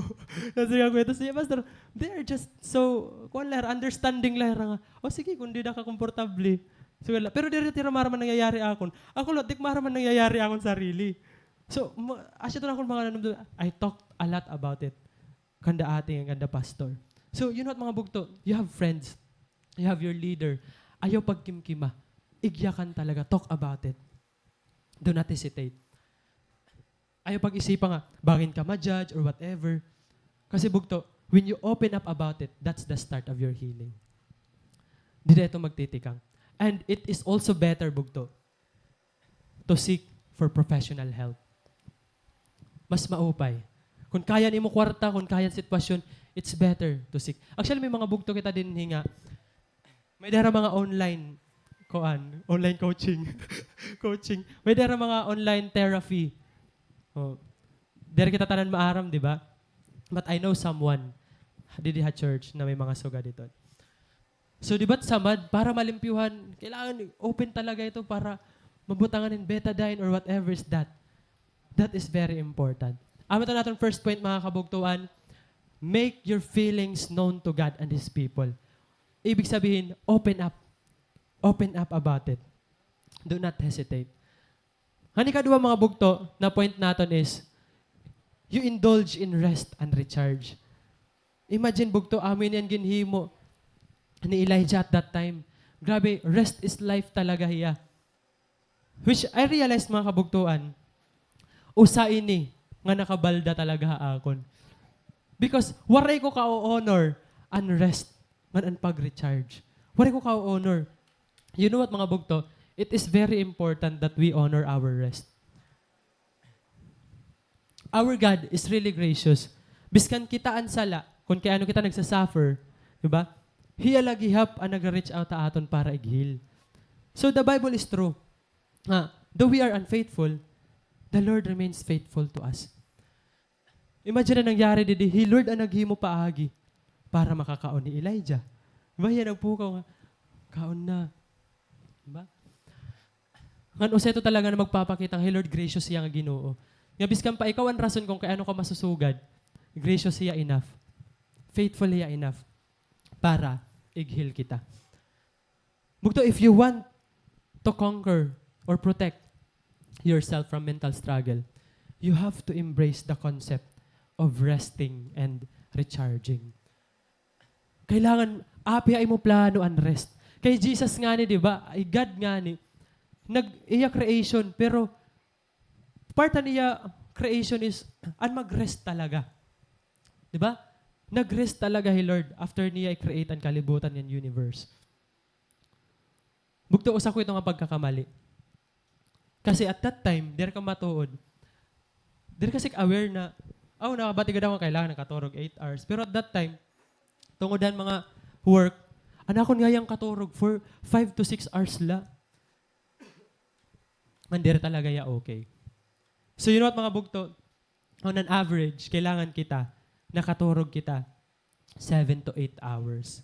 Nasiring ako, tas siya, pastor, they are just so, kuan la hira, understanding la hira nga, "O sige, kon dida ka komportable." So, wala. Pero diri hira maaram an nangyayari akon. Ako la, di ko maaram an nangyayari akon sarili. So, ma-, asya ito na akon mga nanumdum, I talked a lot about it. Kanda ate, kanda pastor. So, you know what, mga bugto? You have friends. You have your leader. Ayaw pagkimkima. Igyakan talaga. Talk about it. Do not hesitate. Ayaw pag-isipa nga, bangin ka ma-judge or whatever. Kasi bugto, when you open up about it, that's the start of your healing. Dida ito magtitikang. And it is also better, bugto, to seek for professional help. Mas maupay. Kon kaya nimo kwarta, kon kaya an sitwasyon, it's better to seek. Actually, may mga bugto kita dinhi nga, may dara mga online, kuan, online coaching. Coaching. May dara mga online therapy. Oh. Diri kita tanan maaram, di ba? But I know someone didi ha church na may mga sugad didto. So, di ba't samad, para malimpyuhan, kailangan open talaga ito para mabutangan hin betadine or whatever is that. That is very important. Amo ito an aton first point, mga kabugtoan, make your feelings known to God and His people. Ibig sabihin, open up. Open up about it. Do not hesitate. An ikaduha, mga bugto, na point naton is, you indulge in rest and recharge. Imagine, bugto, amo ini an ginhimo ni Elijah at that time. Grabe, rest is life talaga hiya. Which I realized, mga kabugtoan, usa ini nga nakabalda talaga ha akon. Because waray ko ka-honor an rest ngan an pag-recharge. Waray ko ka-honor. You know what, mga bugto? It is very important that we honor our rest. Our God is really gracious. Biskan kita an sala, kon kay ano kita nagsasuffer, di ba? Hiya la gihap an nagra-reach out ha aton para ig-heal. So the Bible is true. Ah, though we are unfaithful, the Lord remains faithful to us. Imagine an nangyari didi, hi Lord an naghimo paagi para makakaon hi Elijah. Di ba, hiya nagpukaw nga, "Kaon na." Di ba? Ngan usa ito talaga na magpapakita nga hi Lord gracious hiya nga Ginoo. Nga biskan pa ikaw an rason kon kay ano ka masusugad, gracious hiya enough. Faithful hiya enough para ig-heal kita. Bugto, if you want to conquer or protect yourself from mental struggle, you have to embrace the concept of resting and recharging. Kailangan apil ha imo plano an rest. Kay Jesus ngani, di ba? Ay God ngani. Nag-, iya creation, pero part han iya creation is an mag-rest talaga. Di ba? Nag-rest talaga hi Lord after niya i-create an kalibutan ngan universe. Bugto, usa ko ito nga pagkakamali. Kasi at that time, diri ka matuod. Diri ka sik aware na, aw, nakabati gad ako nga kailangan nakaturog eight hours. Pero at that time, tungod han mga work, an akon ngayang katurog for five to six hours la. Ngan diri talaga hiya okay. So, you know what, mga bugto? On an average, kailangan kita, nakaturog kita seven to eight hours.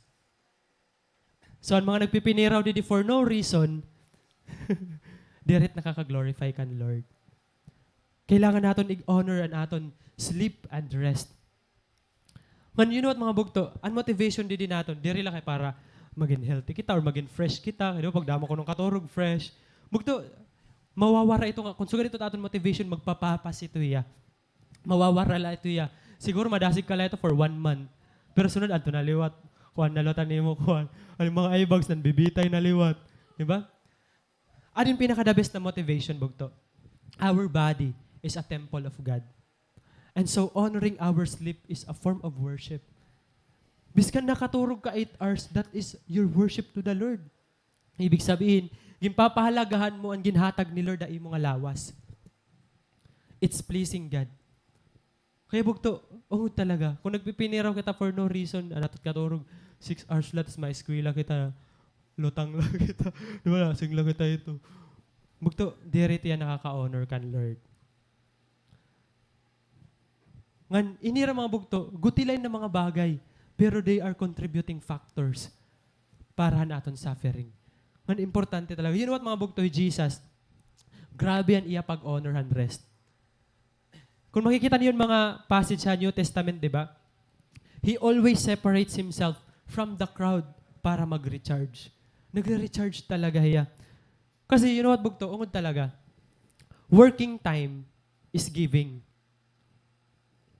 So, an mga nagpipiniraw didi for no reason, diri it nakaka-glorify kan Lord. Kailangan naton ig-honor an aton sleep and rest. Ngan, you know what, mga bugto, an motivation didi naton, diri la kay para magin healthy kita or magin fresh kita. Kay di ba, pagdamo kuno katurog, fresh. Bugto, mawawara ito nga, kon sugad ito aton motivation, magpapapas ito hiya. Mawawara la ito hiya. Siguro madasig ka la ito for one month. Pero sunod, adto na liwat. Kuan na liwat an imo, kuan. An mga eye bags, nanbibitay na liwat. Di ba? Ano yung pinaka-the best na motivation, bugto? Our body is a temple of God. And so, honoring our sleep is a form of worship. Biskan nakaturog ka eight hours, that is your worship to the Lord. Ibig sabihin, ginpapahalagahan mo an ginhatag ni Lord ha imo nga lawas. It's pleasing God. Kaya bugto, ungod talaga. Kung nagpipiniraw kita for no reason, an aton katurog, six hours la, tas maeskwela kita, lutang la kita. Di ba, lasing la kita ito. Bugto, diri tiya nakaka-honor kan Lord. Ngan, ini ra mga bugto, guti la ini nga mga bagay, pero they are contributing factors para han aton suffering. Ngan, importante talaga. You know what, mga bugto, hi Jesus, grabe an iya pag-honor han rest. Kung makikita niyo an mga passage ha New Testament, di ba? He always separates himself from the crowd para mag-recharge. Nagre-recharge talaga hiya. Kasi, you know what, bugto? Ungod talaga. Working time is giving.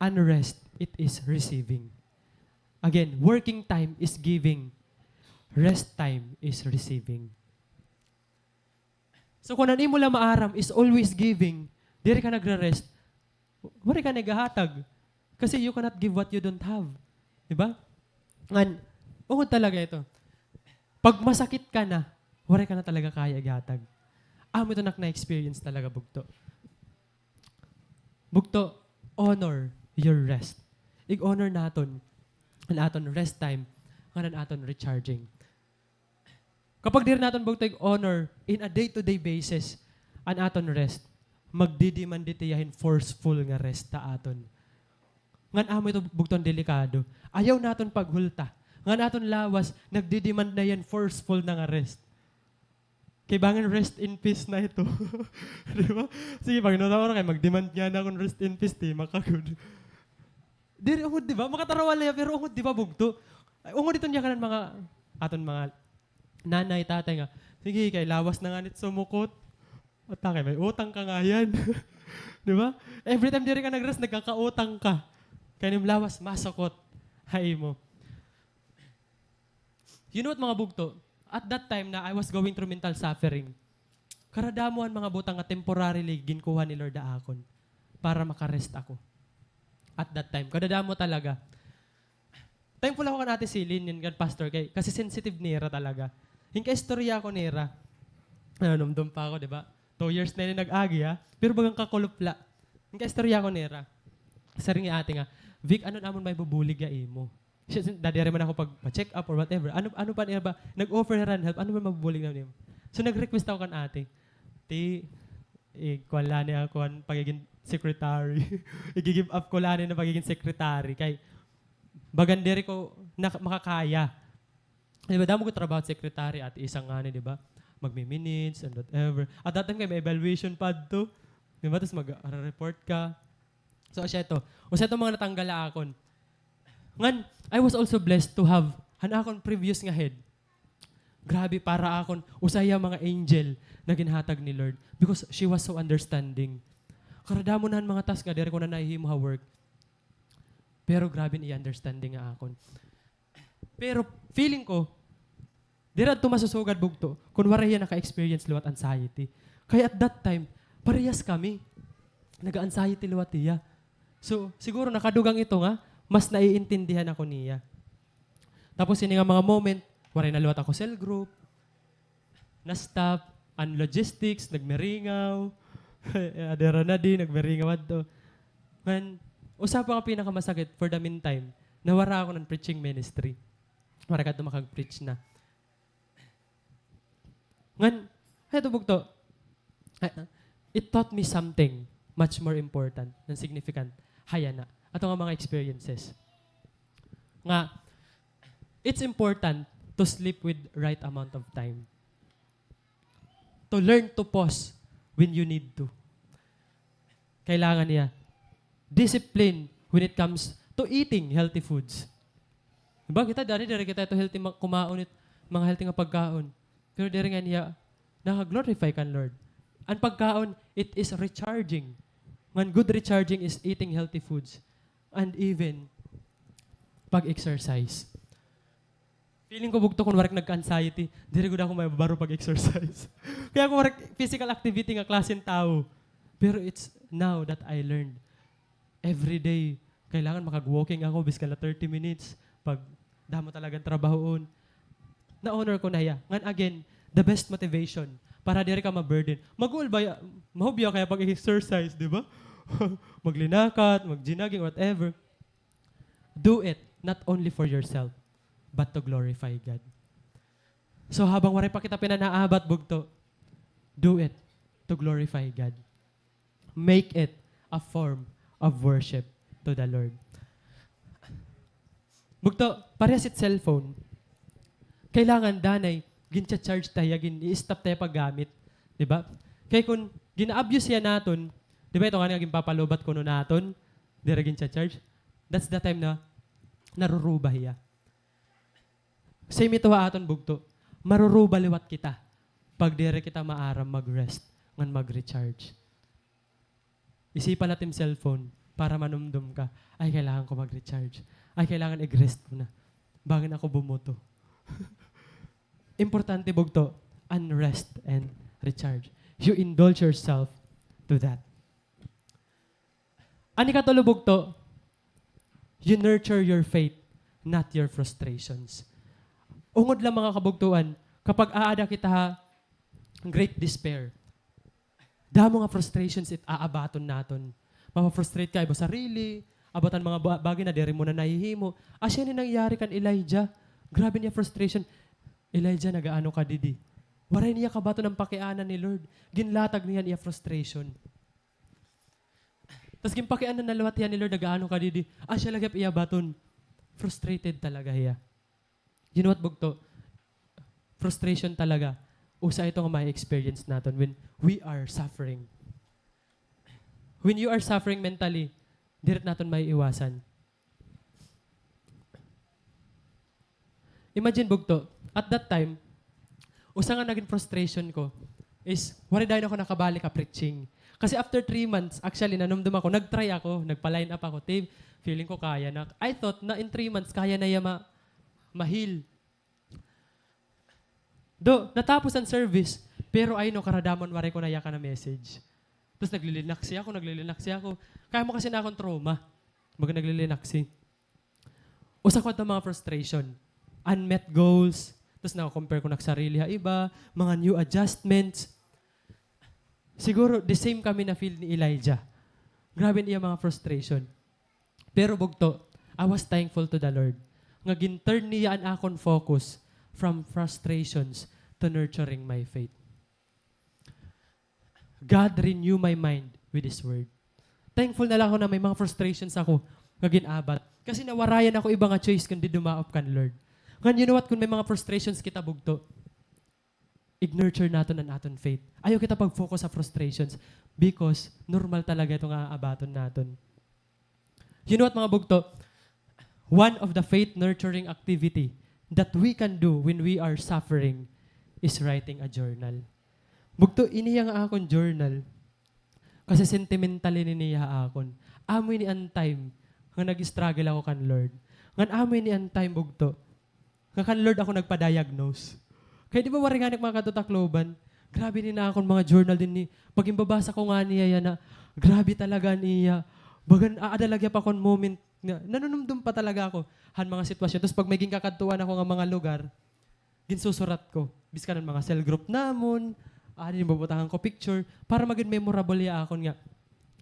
And rest, it is receiving. Again, working time is giving. Rest time is receiving. So, kung an imo la maaram is always giving, diri ka nagre-rest, waray ka naghahatag. Kasi you cannot give what you don't have. Di ba? Ngan, ungod talaga ito. Pag masakit ka na, waray ka na talaga kaya ighatag. Amo ito nak na-experience talaga, bugto. Bugto, honor your rest. Ig-honor naton an aton rest time, ngan an aton recharging. Kapag diri naton, bugto, ig-honor in a day-to-day basis an aton rest, magdidemand ito hin forceful nga rest ha aton. Ngan amo ito, bugto, an delikado. Ayaw naton paghulta nga an aton lawas nagdidemand na hin forceful na nga rest. Kay bangin rest in peace na ito. Di ba? Sige, pag natawa na kay mag-demand nga na akon rest in peace, di makagod. Diri, ungod, di ba? Makatarawa la hiya, pero ungod, di ba, bugto? Ay, ungod ito niya kanan mga, aton mga nanay, tatay nga, sige, kay lawas na ngani it sumukot. At kay may utang ka ngayan. Di ba? Every time diri ka nag-rest, nagkakautang ka. Kay an im lawas, masukot ha imo. You know what, mga bugto? At that time na I was going through mental suffering, karadamo an mga butang nga temporarily ginkuha ni Lord ha akon para maka-rest ako. At that time, kadadamo talaga. Thankful ako kan Ate Celine, ngan kan Pastor, kay, kasi sensitive nira talaga. Ginkaistorya ako nira. Nanumdom pa ako, di ba? Two years na ini nag-agi, ha? Pero bagan kakulop la. Ginkaistorya ako nira. Siring ni Ate nga, "Vic, ano an amon maibubulig ha imo?" Siya, siya, dadiri man ako pag pa-check up or whatever. Ano, ano pa niya ba? Nag-offer hira hin help. Ano man mabubulig na niya? So, nag-request ako kan ate. Ti, ig-kuan la niya ako an pagiging secretary. Igi-give up ko la niya an pagiging secretary. Kay, bagan diri ko nak-, makakaya. Di ba, damo ko trabaho secretary, Ate Isa ngani, di ba? Magmi-minutes and whatever. At that time, kay may evaluation pa adto. Di ba? Tapos mag-report ka. So, asya ito. Usa ito mga natanggal ha akon. Ngan, I was also blessed to have an akon previous nga head. Grabe, para akon, usa hiya mga angel na ginhatag ni Lord because she was so understanding. Karadamo na han mga task nga diri ko na nahihimo ha work. Pero grabe an iya understanding ha akon. Pero feeling ko, diri adto masusugad bugto kon waray hiya naka-experience liwat anxiety. Kay at that time, parehas kami. Naga-anxiety liwat hiya. So, siguro nakadugang ito nga mas naiintindihan ako niya. Tapos ini nga mga moment, waray na liwat ako cell group. Na-stop an logistics, nagmiringaw. Adira na di, nagmiringaw adto. Ngan, usa pa nga pinakamasakit for the meantime, nawara ako han preaching ministry. Waray kadto makag-preach na. Ngan, ay, ito bugto. Ay, it taught me something much more important and significant. Ha yana, ato nga mga experiences. Nga, it's important to sleep with right amount of time. To learn to pause when you need to. Kailangan niya discipline when it comes to eating healthy foods. Di ba, kita diri, diri kita ito healthy ma-, kumaon it mga healthy nga pagkaon. Pero diri ngani hiya naka-glorify kan Lord. An pagkaon, it is recharging. Ngan good recharging is eating healthy foods. And even pag-exercise. Feeling ko bugto kon waray ak nagka-anxiety, diri gud ako mababaro pag-exercise. Kay ako waray ak physical activity nga klase hin tawo. Pero it's now that I learned. Every day, kailangan makag-walking ako, bisan la thirty minutes, pag damo talagang trabahoon. Na-honor ko na hiya. Ngan again, the best motivation para diri ka ma-burden. Maguol ba ya-, mahubya kaya pag-exercise, di ba? Maglinakat, mag-jogging, whatever. Do it not only for yourself, but to glorify God. So habang waray pa kita pinanaabat, bugto, do it to glorify God. Make it a form of worship to the Lord. Bugto, parehas it cellphone. Kailangan danay, gincha-charge ta hiya, gin-i-stop ta hiya paggamit. Di ba? Kay kon gina-abuse hiya naton, di ba ito nga nga ginpapalubat kuno naton, diri gincha-charge. That's the time na naruruba hiya. Same ito ha aton bugto. Maruruba liwat kita pag diri kita maaram mag-rest ngan mag-recharge. Isipa la it im cellphone para manumdom ka, "Ay, kailangan ko mag-recharge. Ay, kailangan ig-rest ko na. Bangin ako bumuto." Importante bugto an rest and recharge. You indulge yourself to that. An ikatulo bugto, you nurture your faith, not your frustrations. Ungod la, mga kabugtoan, kapag aada kita ha great despair, damo nga frustrations it aabaton naton. Mafa-frustrate ka about sarili, about an mga ba-, bagay na diri mo na nahihimo. Asya ini nangyari kan Elijah. Grabe niya frustration. Elijah, nagaano ka didi? Waray niya kabaton an pakianan ni Lord. Ginlatag niya an iya frustration. Tas ginpakianan na liwat hiya ni Lord, nagaano ka didi? Asya la gihap iya baton. Frustrated talaga hiya. You know what, bugto? Frustration talaga. Usa ito nga ma-experience naton when we are suffering. When you are suffering mentally, diri naton maiiwasan. Imagine, bugto, at that time, usa nga nagin frustration ko is waray dayon ako nakabalik ha preaching. Kasi after three months, actually, nanumdom ako, nag-try ako, nagpa-line up ako, "Ti, feeling ko kaya na." I thought na in three months, kaya na hiya ma-, ma-heal. Do, natapos an service, pero ay no, karadamon waray ko nayakan na message. Tas naglilinaksi ako, naglilinaksi ako. Kaya mo kasi na akong trauma. Baga naglilinaksi. Usa ko adto mga frustration, unmet goals, tas nako-compare ko na ak sarili ha iba, mga new adjustments. Siguro, the same kami na-feel ni Elijah. Grabe an iya mga frustration. Pero bugto, I was thankful to the Lord nga gin-turn niya an akon focus from frustrations to nurturing my faith. God renew my mind with His word. Thankful na la ako na may mga frustrations ako nga gin-abat. Kasi nawarayan ako iba nga choice kundi dumaop kan Lord. Ngan, you know what? Kon may mga frustrations kita, bugto, ig-nurture naton an aton faith. Ayaw kita pag-focus sa frustrations because normal talaga ito nga aabaton naton. You know what, mga bugto? One of the faith-nurturing activity that we can do when we are suffering is writing a journal. Bugto, ini nga akon journal, kasi sentimental ini niya ha akon. Amo ini an time nga nag-struggle ako kan Lord. Ngan amo ini an time, bugto, nga kan Lord ako nagpa-diagnose. Kay di ba, waray ngani ak makadto Tacloban. Grabe ini nga akon mga journal dinhi. Pag ginbabasa ko ngani yana, grabe talaga an iya. Bagan aada la gihap akon moment nga nanunumdom pa talaga ako han mga sitwasyon. Tas pag may ginkakadtuan ako nga mga lugar, ginsusurat ko. Bisan an mga cell group namon, adi, ginbubutangan ko picture para magin memorable ha akon nga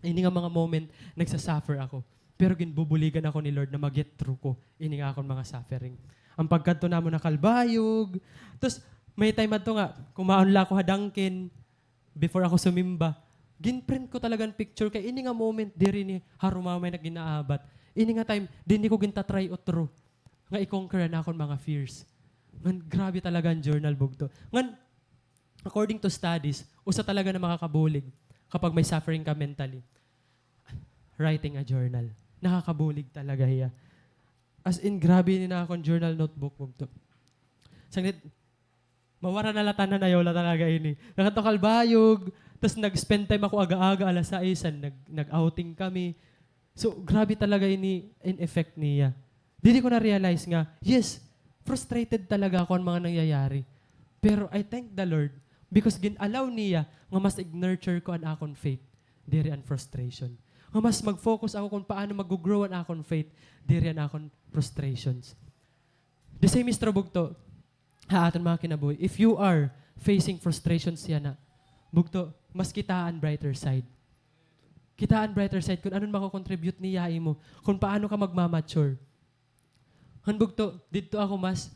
ini nga mga moment, nagsa-suffer ako. Pero ginbubuligan ako ni Lord na ma-get through ko ini nga akon mga suffering. An pagkadto namon ha Calbayog, tas may time adto nga kumaon la ako ha Dunkin', before ako sumimba, gin-print ko talaga an picture kay ini nga moment diri ini ha Roma may nag-inaabat. Ini nga time, dinhi ko ginta-try utro nga i-conquer an akon mga fears. Ngan, grabe talaga an journal, bugto. Ngan, according to studies, usa talaga na makakabulig kapag may suffering ka mentally, writing a journal. Nakakabulig talaga hiya. As in, grabe ini nga akon journal notebook, bugto. Sanglit, mawara na la tanan, ayaw la talaga ini. Nakadto Calbayog, tas nag-spend time ako aga-aga, alas sais, nag-, nag-outing kami. So, grabe talaga ini in effect niya. Didi ko na-realize nga, yes, frustrated talaga ako an mga nangyayari. Pero I thank the Lord because gin-allow niya nga mas ig-nurture ko an akon faith diri an frustration. Nga mas mag-focus ako kon paano mag-grow an akon faith diri an akon frustrations. The same is true, bugto, ha aton mga kinabuhi. If you are facing frustrations yana, bugto, mas kitaa an brighter side. Kitaa an brighter side kon ano an mako-contribute niya ha imo, kon paano ka magma-mature. Han bugto, didto ako mas,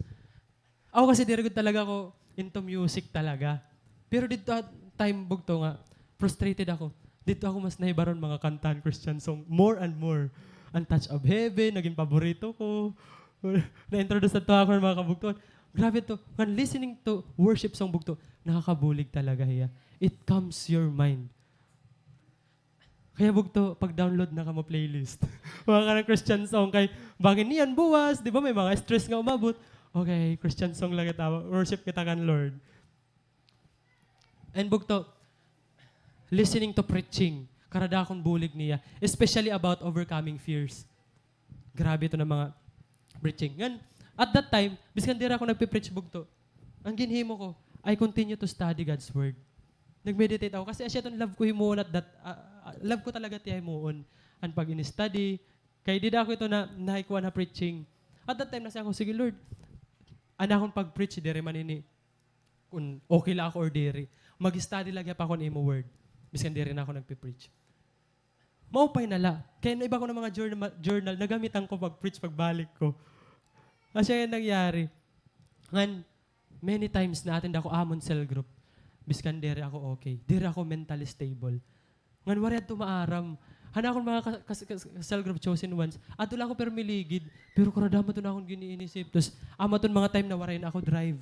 ako kasi diri gud talaga ako into music talaga. Pero didto at time, bugto, nga frustrated ako. Didto ako mas nahibaron mga kantahan Christian song, more and more. An Touch of Heaven, naging paborito ko. Na-introduce adto ako han mga kabugtoan. Grabe to. Ngan listening to worship song, bugto, nakakabulig talaga hiya. It calms your mind. Kaya, bugto, pag-download na kamo playlist. Mga kanang Christian song kay bangin niyan buwas, di ba, may mga stress nga umabot. Okay, Christian song la kita, worship kita kan Lord. And, bugto, listening to preaching, karada akon bulig niya, especially about overcoming fears. Grabe to na mga preaching. Ngan, at that time, biskan diri ako nagpe-preach, bugto, an ginhimo ko, I continue to study God's Word. Nag-meditate ako kasi asya iton love ko himuon at that, ah, ah, love ko talaga tiya himuon an pag-in-study. Kay dida ako ito na nahikuan ha preaching. At that time, nasiring ako, "Sige, Lord, an akon pag-preach, diri man ini kon okay la ako or diri. Mag-study la gihap ako hin imo word." Biskan diri na ako nagpe-preach. Maupay na la. Kay an iba ko na mga journa-, journal, nagamitan ko pag-preach pagbalik ko. Asya an nangyari. Ngan, many times na-attend ako amon cell group. Biskan diri ako okay. Diri ako mentally stable. Ngan waray adto maaram. Han akon mga ka-, kas-, kas-, cell group chosen ones, adto la ako pirmi ligid. Pero karada amo iton akon gin-iinisip. Tas, amo iton mga time na waray na ako drive.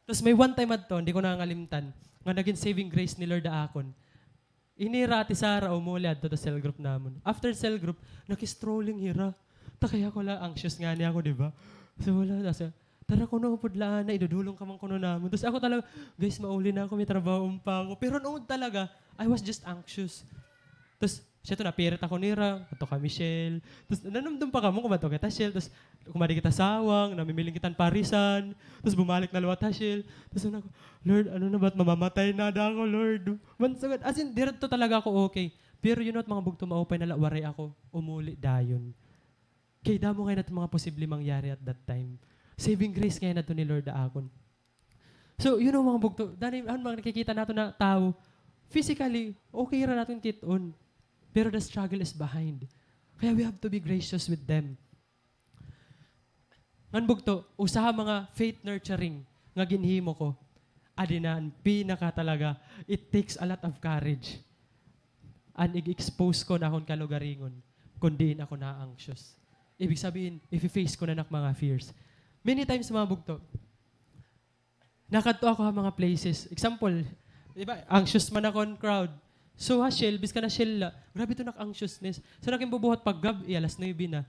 Tas may one time adto, hindi ko nangangalimtan, nga nagin saving grace ni Lord ha akon. Ini hira Ate Sara, umuli adto ta cell group namon. After cell group, naki-strolling hira. Ta kay ako la, anxious ngani ako, di ba? So, wala, nasa, "Tara kuno, upod la anay, idudulong ka man kuno namon." Tas ako talaga, "Guys, mauli na ako, may trabaho pa ako." Pero noon talaga, I was just anxious. Tas, siya to, napirit ako nira, adto kami Shell. Tas, nanumdom pa kamo, kumadto kita Shell. Tas, kumadi kita Sawang, namimiling kita hin parisan. Tas, bumalik na liwat ha Shell. Tas, ano ako, "Lord, ano na ba, mamamatay na ada ako, Lord." Man, sugad, as in, diri to talaga ako okay. Pero you know what, mga bugto, maupay na la, waray ako umuli dayon. Kay damo ngay-an adto mga posible mangyari at that time. Saving grace ngay-an adto ni Lord ha akon. So, you know, mga bugto, dani, an mga nakikita naton na tawo, physically, okay ra naton kit-on. Pero the struggle is behind. Kaya we have to be gracious with them. Ngan bugto, usa ha mga faith nurturing nga ginhimo ko, adi na an pinaka talaga, it takes a lot of courage. An ig-expose ko an akon kalugaringon, kon diin ako na-anxious. Ibig sabihin, ifi-face ko na an ak mga fears. Many times, mga bugto, nakadto ako ha mga places. Example, di ba, anxious man ako hin crowd. So, ha Shell, biskan ha Shell la, grabe to an ak anxiousness. So, naginbubuhat pag gab-i, alas nuebe na.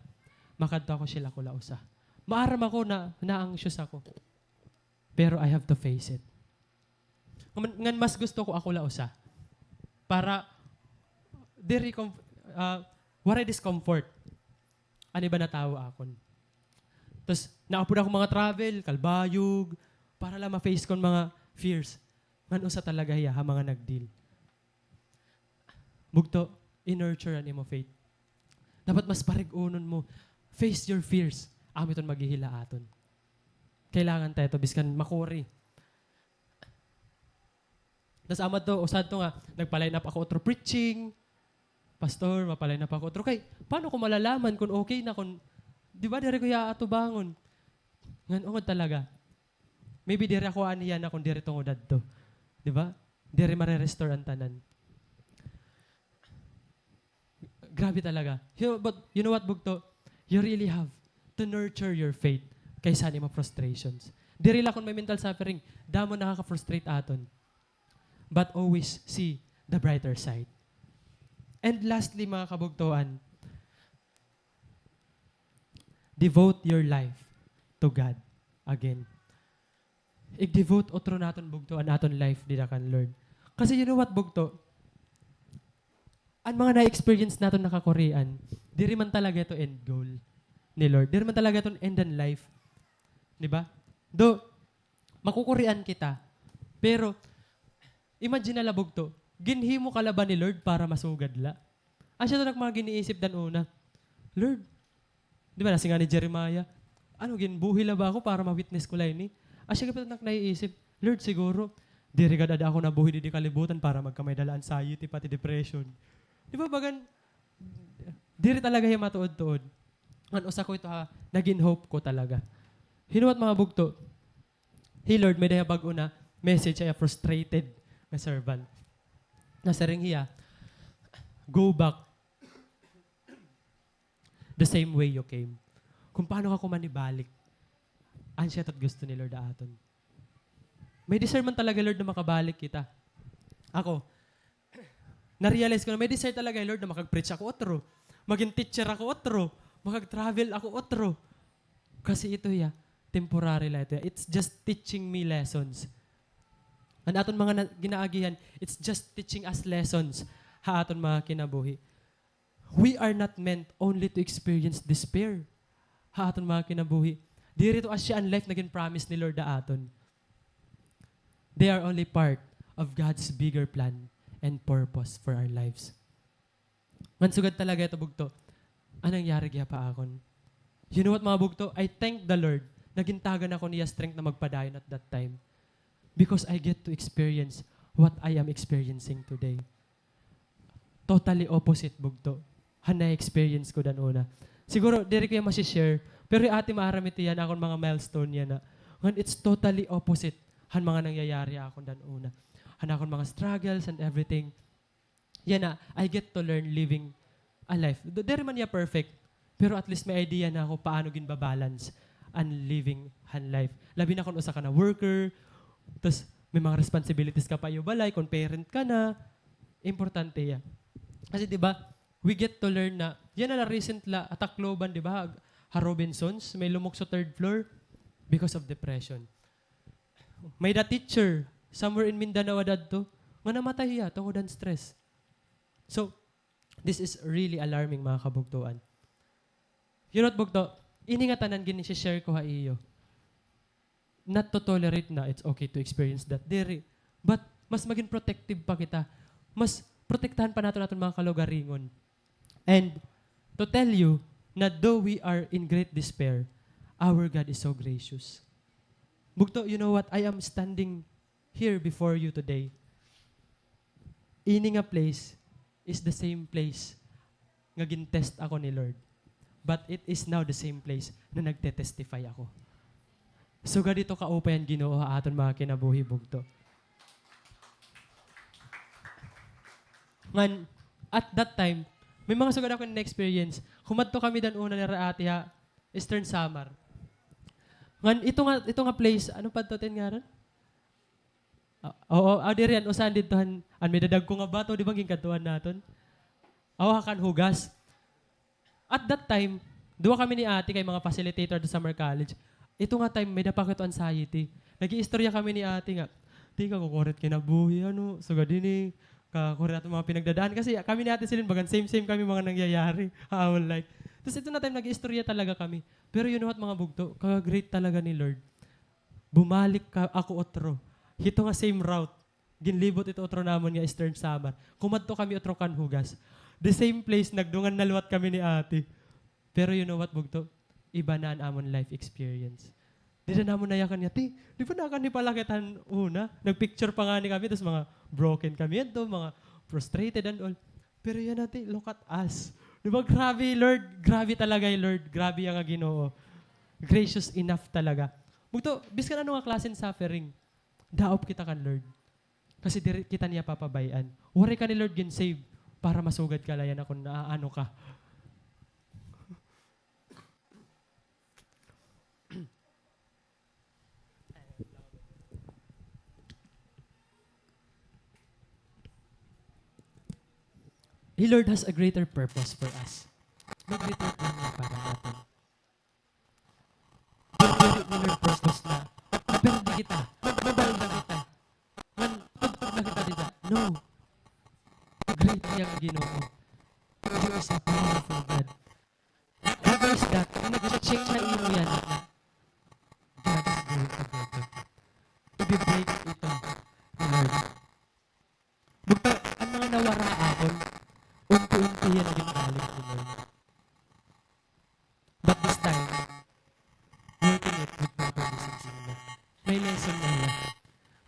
Makadto ako Shell, ako la usa. Maaram ako na, na-anxious ako. Pero I have to face it. Ngan, ngan mas gusto ko ako la usa. Para, diri kom-, ah, waray discomfort an iba na tawo akon. Tas, naa pod ako mga travel, Calbayog, para la ma-face ko an mga fears. Ngan usa talaga hiya ha mga nag-deal. Bugto, i-nurture an imo faith. Dapat mas parig-unon mo. Face your fears. Amo iton maghihila aton. Kailangan ta ito, biskan makuri. Tas amo adto, usa adto nga, nagpa-line up ako utro preaching. "Pastor, mapa-line up ako utro." Kay, paano ko malalaman kon okay na, kon, di ba, diri ko hiya atubangon. Ngan, ungod talaga. Maybe diri ako aniya na kon diri tungod adto. Di ba? Diri mare-restore an tanan. Grabe talaga. You know, but you know what, bugto? You really have to nurture your faith kaysa han imo frustrations. Diri la kon may mental suffering, damo nakaka-frustrate aton. But always see the brighter side. And lastly, mga kabugtoan, devote your life to God. Again, ig-devote utro naton, bugto, an aton life dida kan Lord. Kasi you know what, bugto? an mga na-experience naton nakakurian, diri man talaga ito end goal ni Lord. Diri man talaga ito end in life. Di ba? Though, makukurian kita. Pero, imagine na la, bugto, ginhimo ka la ba ni Lord para masugad la? Asya ito an ak mga giniisip dan una. Lord, di ba, nasiring ngani hi Jeremiah, ano, ginbuhi la ba ako para ma-witness ko la ini? Asya gihap it ak naiisip, Lord, siguro, diri gad ada ako nabuhi didi kalibutan para magkamay-ada la anxiety, pati depression. Di ba, bagan, diri talaga hiya matuod-tuod. Ngan usa ko ito ha nagin hope ko talaga. Hinuwat, mga bugto, hi Lord, may-ada hiya bag-o na message ha iya frustrated nga servant. Nasiring hiya, "Go back the same way you came." Kon paano ka kumanibalik. Asya ito it gusto ni Lord ha aton. May desire man talaga, Lord, na makabalik kita. Ako, na-realize ko na may desire talaga hi Lord na makag-preach ako utro, magin teacher ako utro, makag-travel ako utro. Kasi ito hiya, temporary la ito hiya. It's just teaching me lessons. An aton mga na-, ginaagihan, it's just teaching us lessons ha aton mga kinabuhi. We are not meant only to experience despair ha aton mga kinabuhi. Diri ito asya an life nga gin-promise ni Lord ha aton. They are only part of God's bigger plan and purpose for our lives. Ngan sugad talaga ito, bugto, an nangyari gihap ha akon. You know what, mga bugto? I thank the Lord na gintagan ako niya strength na magpadayon at that time. Because I get to experience what I am experiencing today. Totally opposite, bugto, han na-experience ko dan una. Siguro, diri ko hiya masi-share, pero hi Ate maaram ito yana, akon mga milestone yana. Ngan it's totally opposite han mga nangyayari ha akon dan una. Han akon mga struggles and everything. Yana, I get to learn living a life. D-, diri man hiya perfect, pero at least may idea na ako paano ginba-balance an living han life. Labi na kon usa ka na worker, tas may mga responsibilities ka pa ha iyo balay, kon parent ka na, importante hiya. Kasi, di ba, we get to learn na, yana la recent la, ha Tacloban, di ba, ha Robinsons, may lumukso third floor because of depression. May-ada teacher somewhere in Mindanao adto nga namatay hiya tungod han stress. So, this is really alarming, mga kabugtoan. You know what, bugto? Ini nga tanan gin-share ko ha iyo. Not to tolerate na it's okay to experience that. Diri. But mas magin protective pa kita. Mas protektahan pa naton aton mga kalugaringon. And to tell you na though we are in great despair, our God is so gracious. Bugto, you know what? I am standing here before you today. Ini nga place is the same place nga gin-test ako ni Lord. But it is now the same place na nagte-testify ako. Sugad ito kaupay an Ginoo ha aton mga kinabuhi, bugto. Ngan, at that time, may mga sugad ako na experience. Humadto kami dan una nira ate ha Eastern Samar. Ngan, ito nga, ito nga place, ano pa ito it ngaran? Ah, oo, ah, diri an usahan didto han, an may dadagko nga bato, di ba, ginkadtuan naton? Aw, ha Kanhugas. At that time, duha kami ni ate kay mga facilitator sa Summer College. Ito nga time, may-ada pa ako ito anxiety. Nag-iistorya kami ni ate nga, "Ti, kakukuri it kinabuhi, ano, sugad hini, kakukuri aton mga pinagdadaan." Kasi kami ni Ate Celine, bagan same-same kami mga nangyayari ha amon life. Tas ito na time, nag-iistorya talaga kami. Pero you know what, mga bugto? Kaka-great talaga ni Lord. Bumalik ka, ako utro. Hito nga same route. Ginlibot ito utro namon nga Eastern Samar. Kumadto kami utro Kanhugas. The same place, nagdungan na liwat kami ni ate. Pero you know what, bugto? Iba na an amon life experience. Dida namon nayakan nga, "Ti, di ba nakanhi pa la kita han una?" Nagpicture pa ngani kami, tas mga broken kami adto, mga frustrated and all. Pero yana, ti, look at us. Di ba, grabe, Lord. Grabe talaga hi Lord. Grabe hiya nga Ginoo. Gracious enough talaga. Bugto, biskan ano nga klase hin suffering, daop kita kan Lord. Kasi diri kita niya papabay-an. Waray ka ni Lord gin-save para masugad ka la yana kon naaano ka. Hi Lord has a greater purpose for us. May greater plan niya para naton. Diri ni Lord purpose na maperde kita, mabalda kita, ngan tugtog na kita dida. No. Great hiya nga Ginoo. ipi-break ito ni Lord. Bugto, an mga nawara akon, unti-unti hiya ginbalik ni Lord. But this time, working it with proper discipline. May lesson na hiya.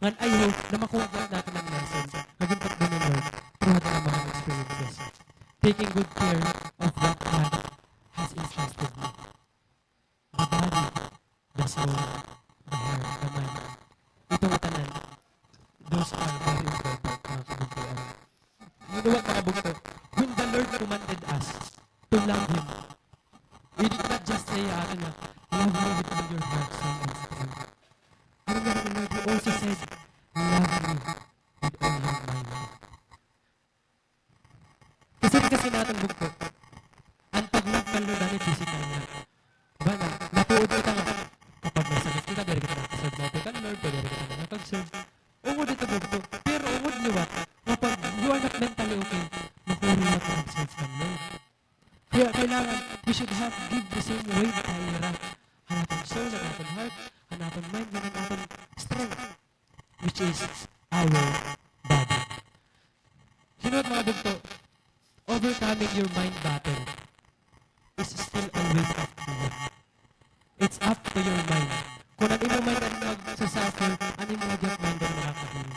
Ngan I hope na makuha gihap naton an lesson nga gintukdo ni Lord throughout an mga experiences. Taking good care of what God has entrusted me. The body, the soul, the heart, the mind. Ito nga tanan, those are very important, mga kabugtoan. You know what, mga bugto? When the Lord commanded us to love Him, He did not just say, ah, ano, "Love me with all your heart, soul, and strength." Ano nga, ano nga, He also said, "Love me with all your mind." Kasi, kasi naton bugto, an pag-love kan Lord, ano, physical na. Ba na, natuod kita nga, kapag nasakit kita, diri kita nakasad-, kan Lord, pwede kita nakapag-serve. Ungod ito bugto. Pero ungod liwat, nga pag you are not mentally okay, makuri na pag-serve kan Lord. Kaya kailangan, we should have, give the same weight kay ira. An aton soul, an aton heart, an aton mind, ngan an aton strength, which is our body. You know what, mga bugto? Overcoming your mind battle is still always up to you. It's up to your mind. Kon an imo mind an magsasuffer, an imo nga gihap mind an makaka-heal.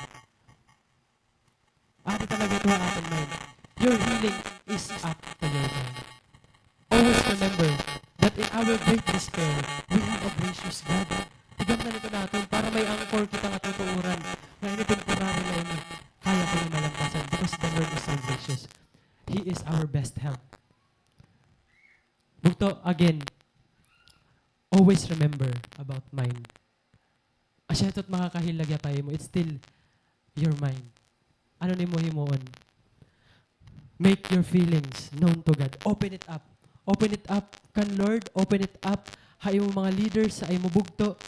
Adi talaga ito ha aton mind. Your healing is up to your mind. Always remember that in our great despair, we have a gracious God. Tigamnan ito naton para may anchor kita nga tutuoran nga ini temporary la ini. Kaya ko ini malampasan because the Lord is so gracious. He is our best help. Bugto, again, always remember about mind. Asya ito it makaka-heal la gihap ha imo, it's still your mind. Ano an imo himuon? Make your feelings known to God. Open it up. Open it up kan Lord. Open it up ha imo mga leaders, ha imo bugto.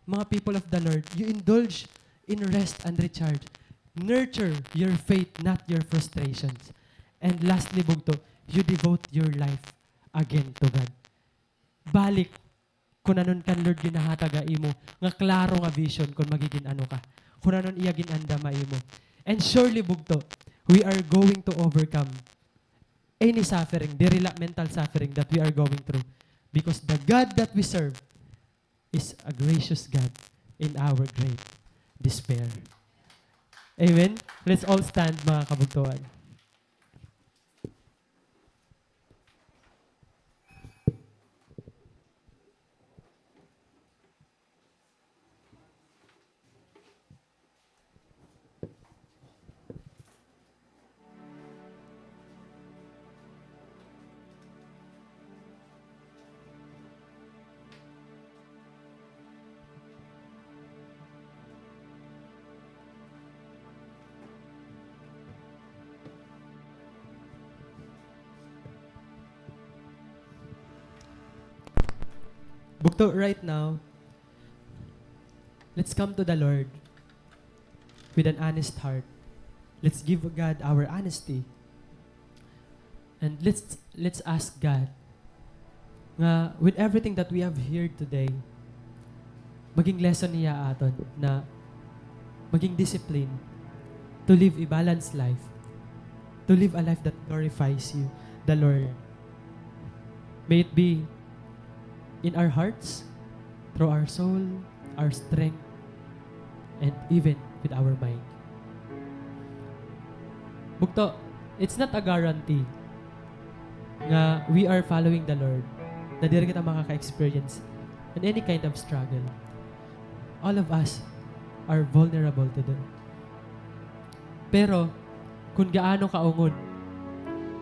Mga people of the Lord, you indulge in rest and recharge. Nurture your faith, not your frustrations. And lastly, bugto, you devote your life again to God. Balik kon ano an kan Lord ginhahatag ha imo nga klaro nga vision kon magigin ano ka, kon ano an iya gin-andam ha imo. And surely, bugto, we are going to overcome any suffering, diri la mental suffering that we are going through, because the God that we serve is a gracious God in our great despair. Amen? Let's all stand, mga kabugtoan. Bugto, right now, let's come to the Lord with an honest heart. Let's give God our honesty. And let's, let's ask God nga with everything that we have heard today, maging lesson hiya aton na maging discipline to live a balanced life, to live a life that glorifies you, the Lord. May it be in our hearts, through our soul, our strength, and even with our mind. Bugto, it's not a guarantee nga we are following the Lord na diri kita makaka-experience in any kind of struggle. All of us are vulnerable to them. Pero, kon gaano kaungod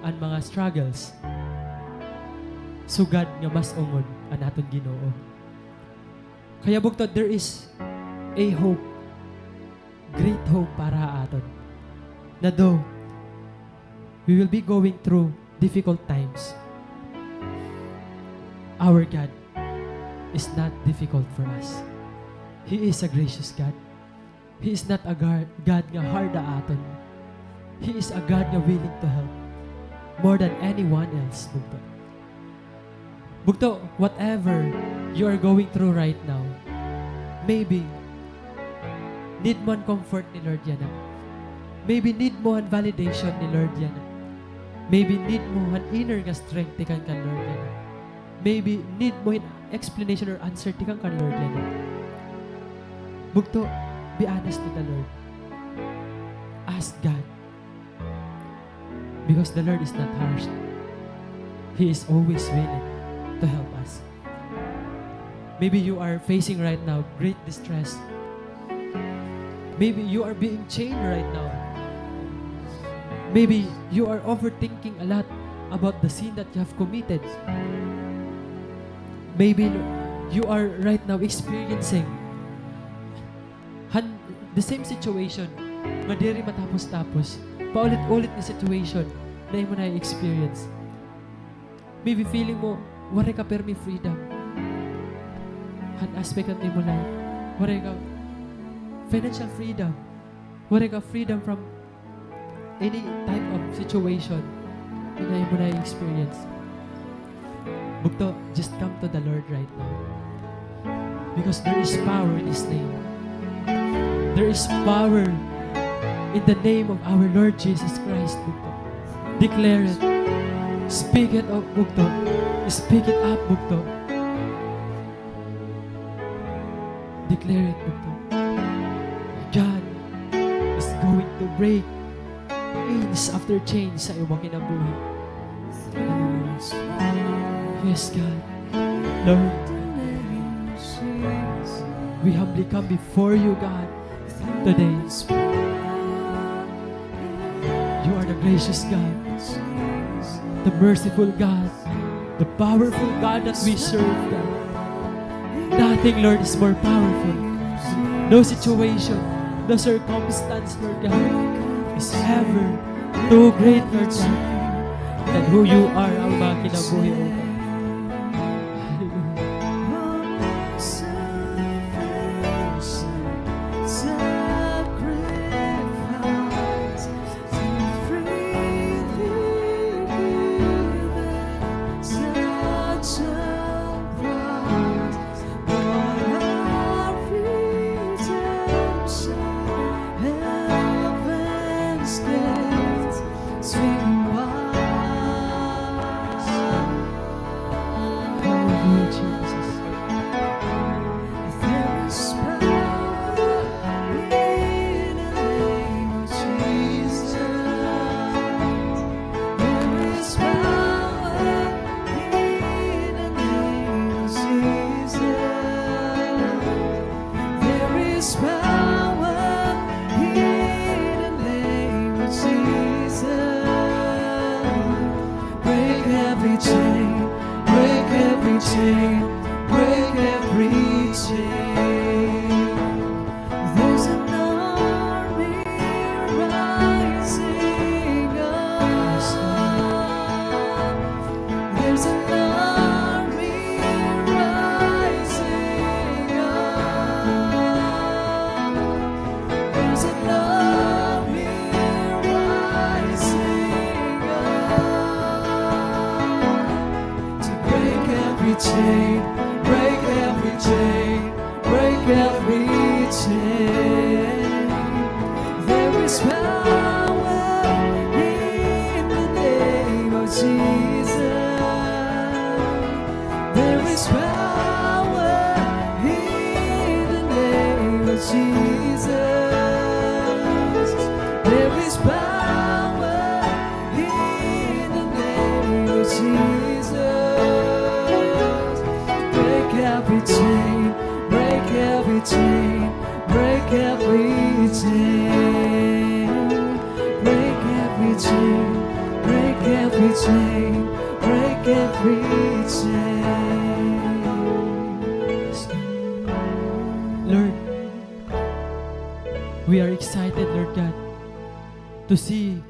an mga struggles, sugad nga mas ungod an aton Ginoo. Kaya bugto, there is a hope, great hope para ha aton. Na though we will be going through difficult times, our God is not difficult for us. He is a gracious God. He is not a gar-, God nga hard ha aton. He is a God nga willing to help more than anyone else, bugto. Bugto, whatever you are going through right now, maybe need mo han comfort ni Lord yana. Maybe need mo han validation ni Lord yana. Maybe need mo han inner nga strength tikang kan Lord yana. Maybe need mo hin explanation or answer tikang kan Lord yana. Bugto, be honest with the Lord. Ask God. Because the Lord is not harsh. He is always willing to help us. Maybe you are facing right now great distress. Maybe you are being chained right now. Maybe you are overthinking a lot about the sin that you have committed. Maybe you are right now experiencing han, the same situation nga diri matapos-tapos, paulit-ulit nga situation na imo na-experience. Maybe feeling mo, waray ka pirmi freedom han aspect han imo life. Waray ka financial freedom. Waray ka freedom from any type of situation na imo na-experience. Bugto, just come to the Lord right now. Because there is power in His name. There is power in the name of our Lord Jesus Christ, bugto. Declare it. Speak it up, bugto. Speak it up, bugto. Declare it, bugto. God is going to break chains after chains sa imo kinabuhi. Yes, God. Lord, we humbly come before you, God, today. You are the gracious God, the merciful God, the powerful God that we serve, God. Nothing, Lord, is more powerful. No situation, no circumstance, Lord God, is ever too great, Lord God, than who you are, Alma kinabuhi, O God. Hallelujah. Hallelujah, Jesus. There is power in the name of Jesus. There is power in the name of Jesus. There is power in the name of Jesus. Break every chain, break every chain, break every chain. There's an army rising up. There's an army rising up. There's an army rising up to break every chain, break every chain, break every chain. There is power in the name of Jesus. There is power in the name of Jesus. There is power in the name of Jesus. Break every chain, break every chain, break every chain. Break every chain, break every chain, break every chain. Lord, we are excited, Lord God, to see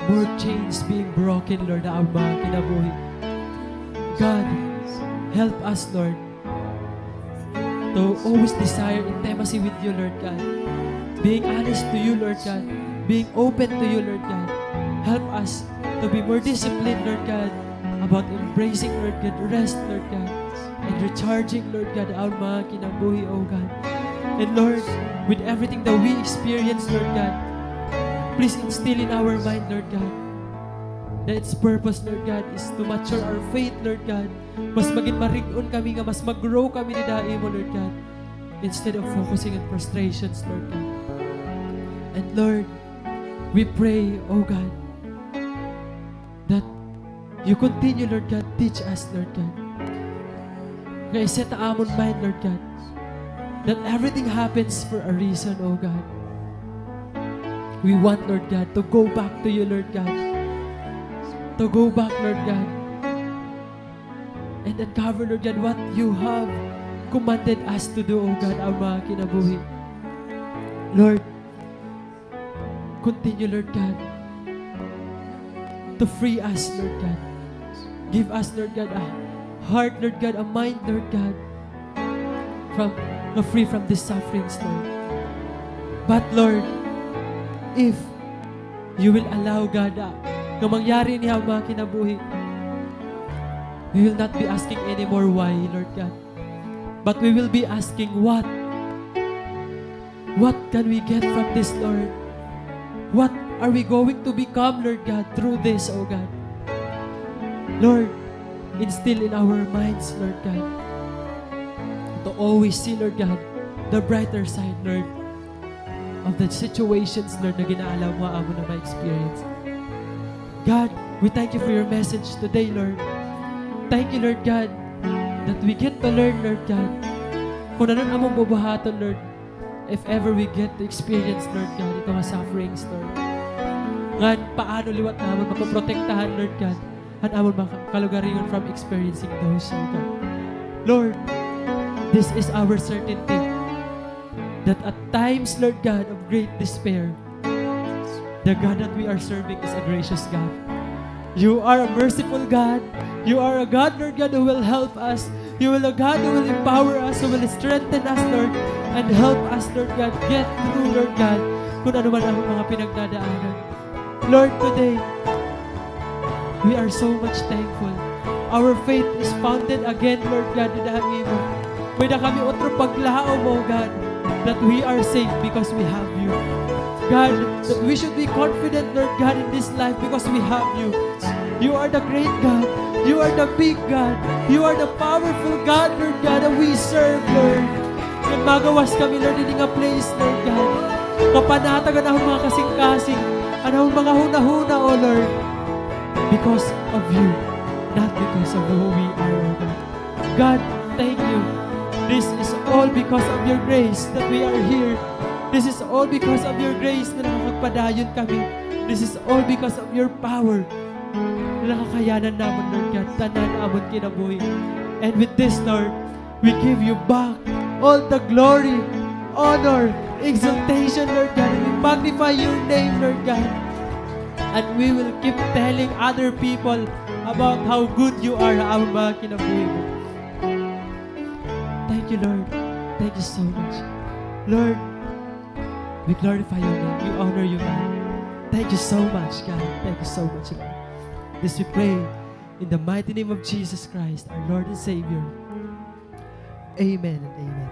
more chains being broken, Lord, ha amon mga kinabuhi. God, help us, Lord, to always desire intimacy with you, Lord God. Being honest to you, Lord God. Being open to you, Lord God. Help us to be more disciplined, Lord God, about embracing, Lord God, rest, Lord God, and recharging, Lord God, ha amon mga kinabuhi, O God. And Lord, with everything that we experience, Lord God, please instill in our mind, Lord God, that its purpose, Lord God, is to mature our faith, Lord God. Mas magin marig-on kami nga mas mag-grow kami dida ha imo, Lord God, instead of focusing on frustrations, Lord God. And Lord, we pray, oh God, that you continue, Lord God, teach us, Lord God. Nga i-set ha amon mind, Lord God, that everything happens for a reason, oh God. We want, Lord God, to go back to you, Lord God. To go back, Lord God, and uncover, Lord God, what you have commanded us to do, oh God, ha mga kinabuhi. Lord, continue, Lord God, to free us, Lord God. Give us, Lord God, a heart, Lord God, a mind, Lord God, from, nga free from these sufferings, Lord. But, Lord, if you will allow, God, ah, nga mangyari ini ha mga kinabuhi, we will not be asking anymore why, Lord God. But we will be asking what? What can we get from this, Lord? What are we going to become, Lord God, through this, oh God? Lord, instill in our minds, Lord God, to always see, Lord God, the brighter side, Lord, of the situations, Lord, na gin-aalab mo ha amon nga ma-experience. God, we thank you for your message today, Lord. Thank you, Lord God, that we get to learn, Lord God, kun ano an amon bubuhaton, Lord, if ever we get to experience, Lord God, ito nga sufferings, Lord. Ngan paano liwat namon mapoprotektahan, Lord God, an amon mga kalugaringon from experiencing those, oh God. Lord, this is our certainty, that at times, Lord God, of great despair, the God that we are serving is a gracious God. You are a merciful God. You are a God, Lord God, who will help us. You will a God who will empower us, who will strengthen us, Lord, and help us, Lord God, get through, Lord God, kun ano man an mga pinagdadaanan. Lord, today, we are so much thankful. Our faith is founded again, Lord God, dida ha imo. May-ada kami otro paglaom, O God, that we are safe because we have you. God, that we should be confident, Lord God, in this life because we have you. You are the great God. You are the big God. You are the powerful God, Lord God, that we serve, Lord. Ngan magawas kami, Lord, didi nga place, Lord God. Mapanatag an amon mga kasingkasing, an amon mga hunahuna, O Lord. Because of you, not because of who we are, O God. God, thank you. This is all because of your grace that we are here. This is all because of your grace na nakakapadayon kami. This is all because of your power na nakakayanan namon, Lord God, tanan nga amon kinabuhi. And with this, Lord, we give you back all the glory, honor, exaltation, Lord God. And we magnify your name, Lord God. And we will keep telling other people about how good you are ha amon mga kinabuhi. Thank you, Lord. Thank you so much. Lord, we glorify your name. We honor you, God. Thank you so much, God. Thank you so much, Lord. This we pray in the mighty name of Jesus Christ, our Lord and Savior. Amen and amen.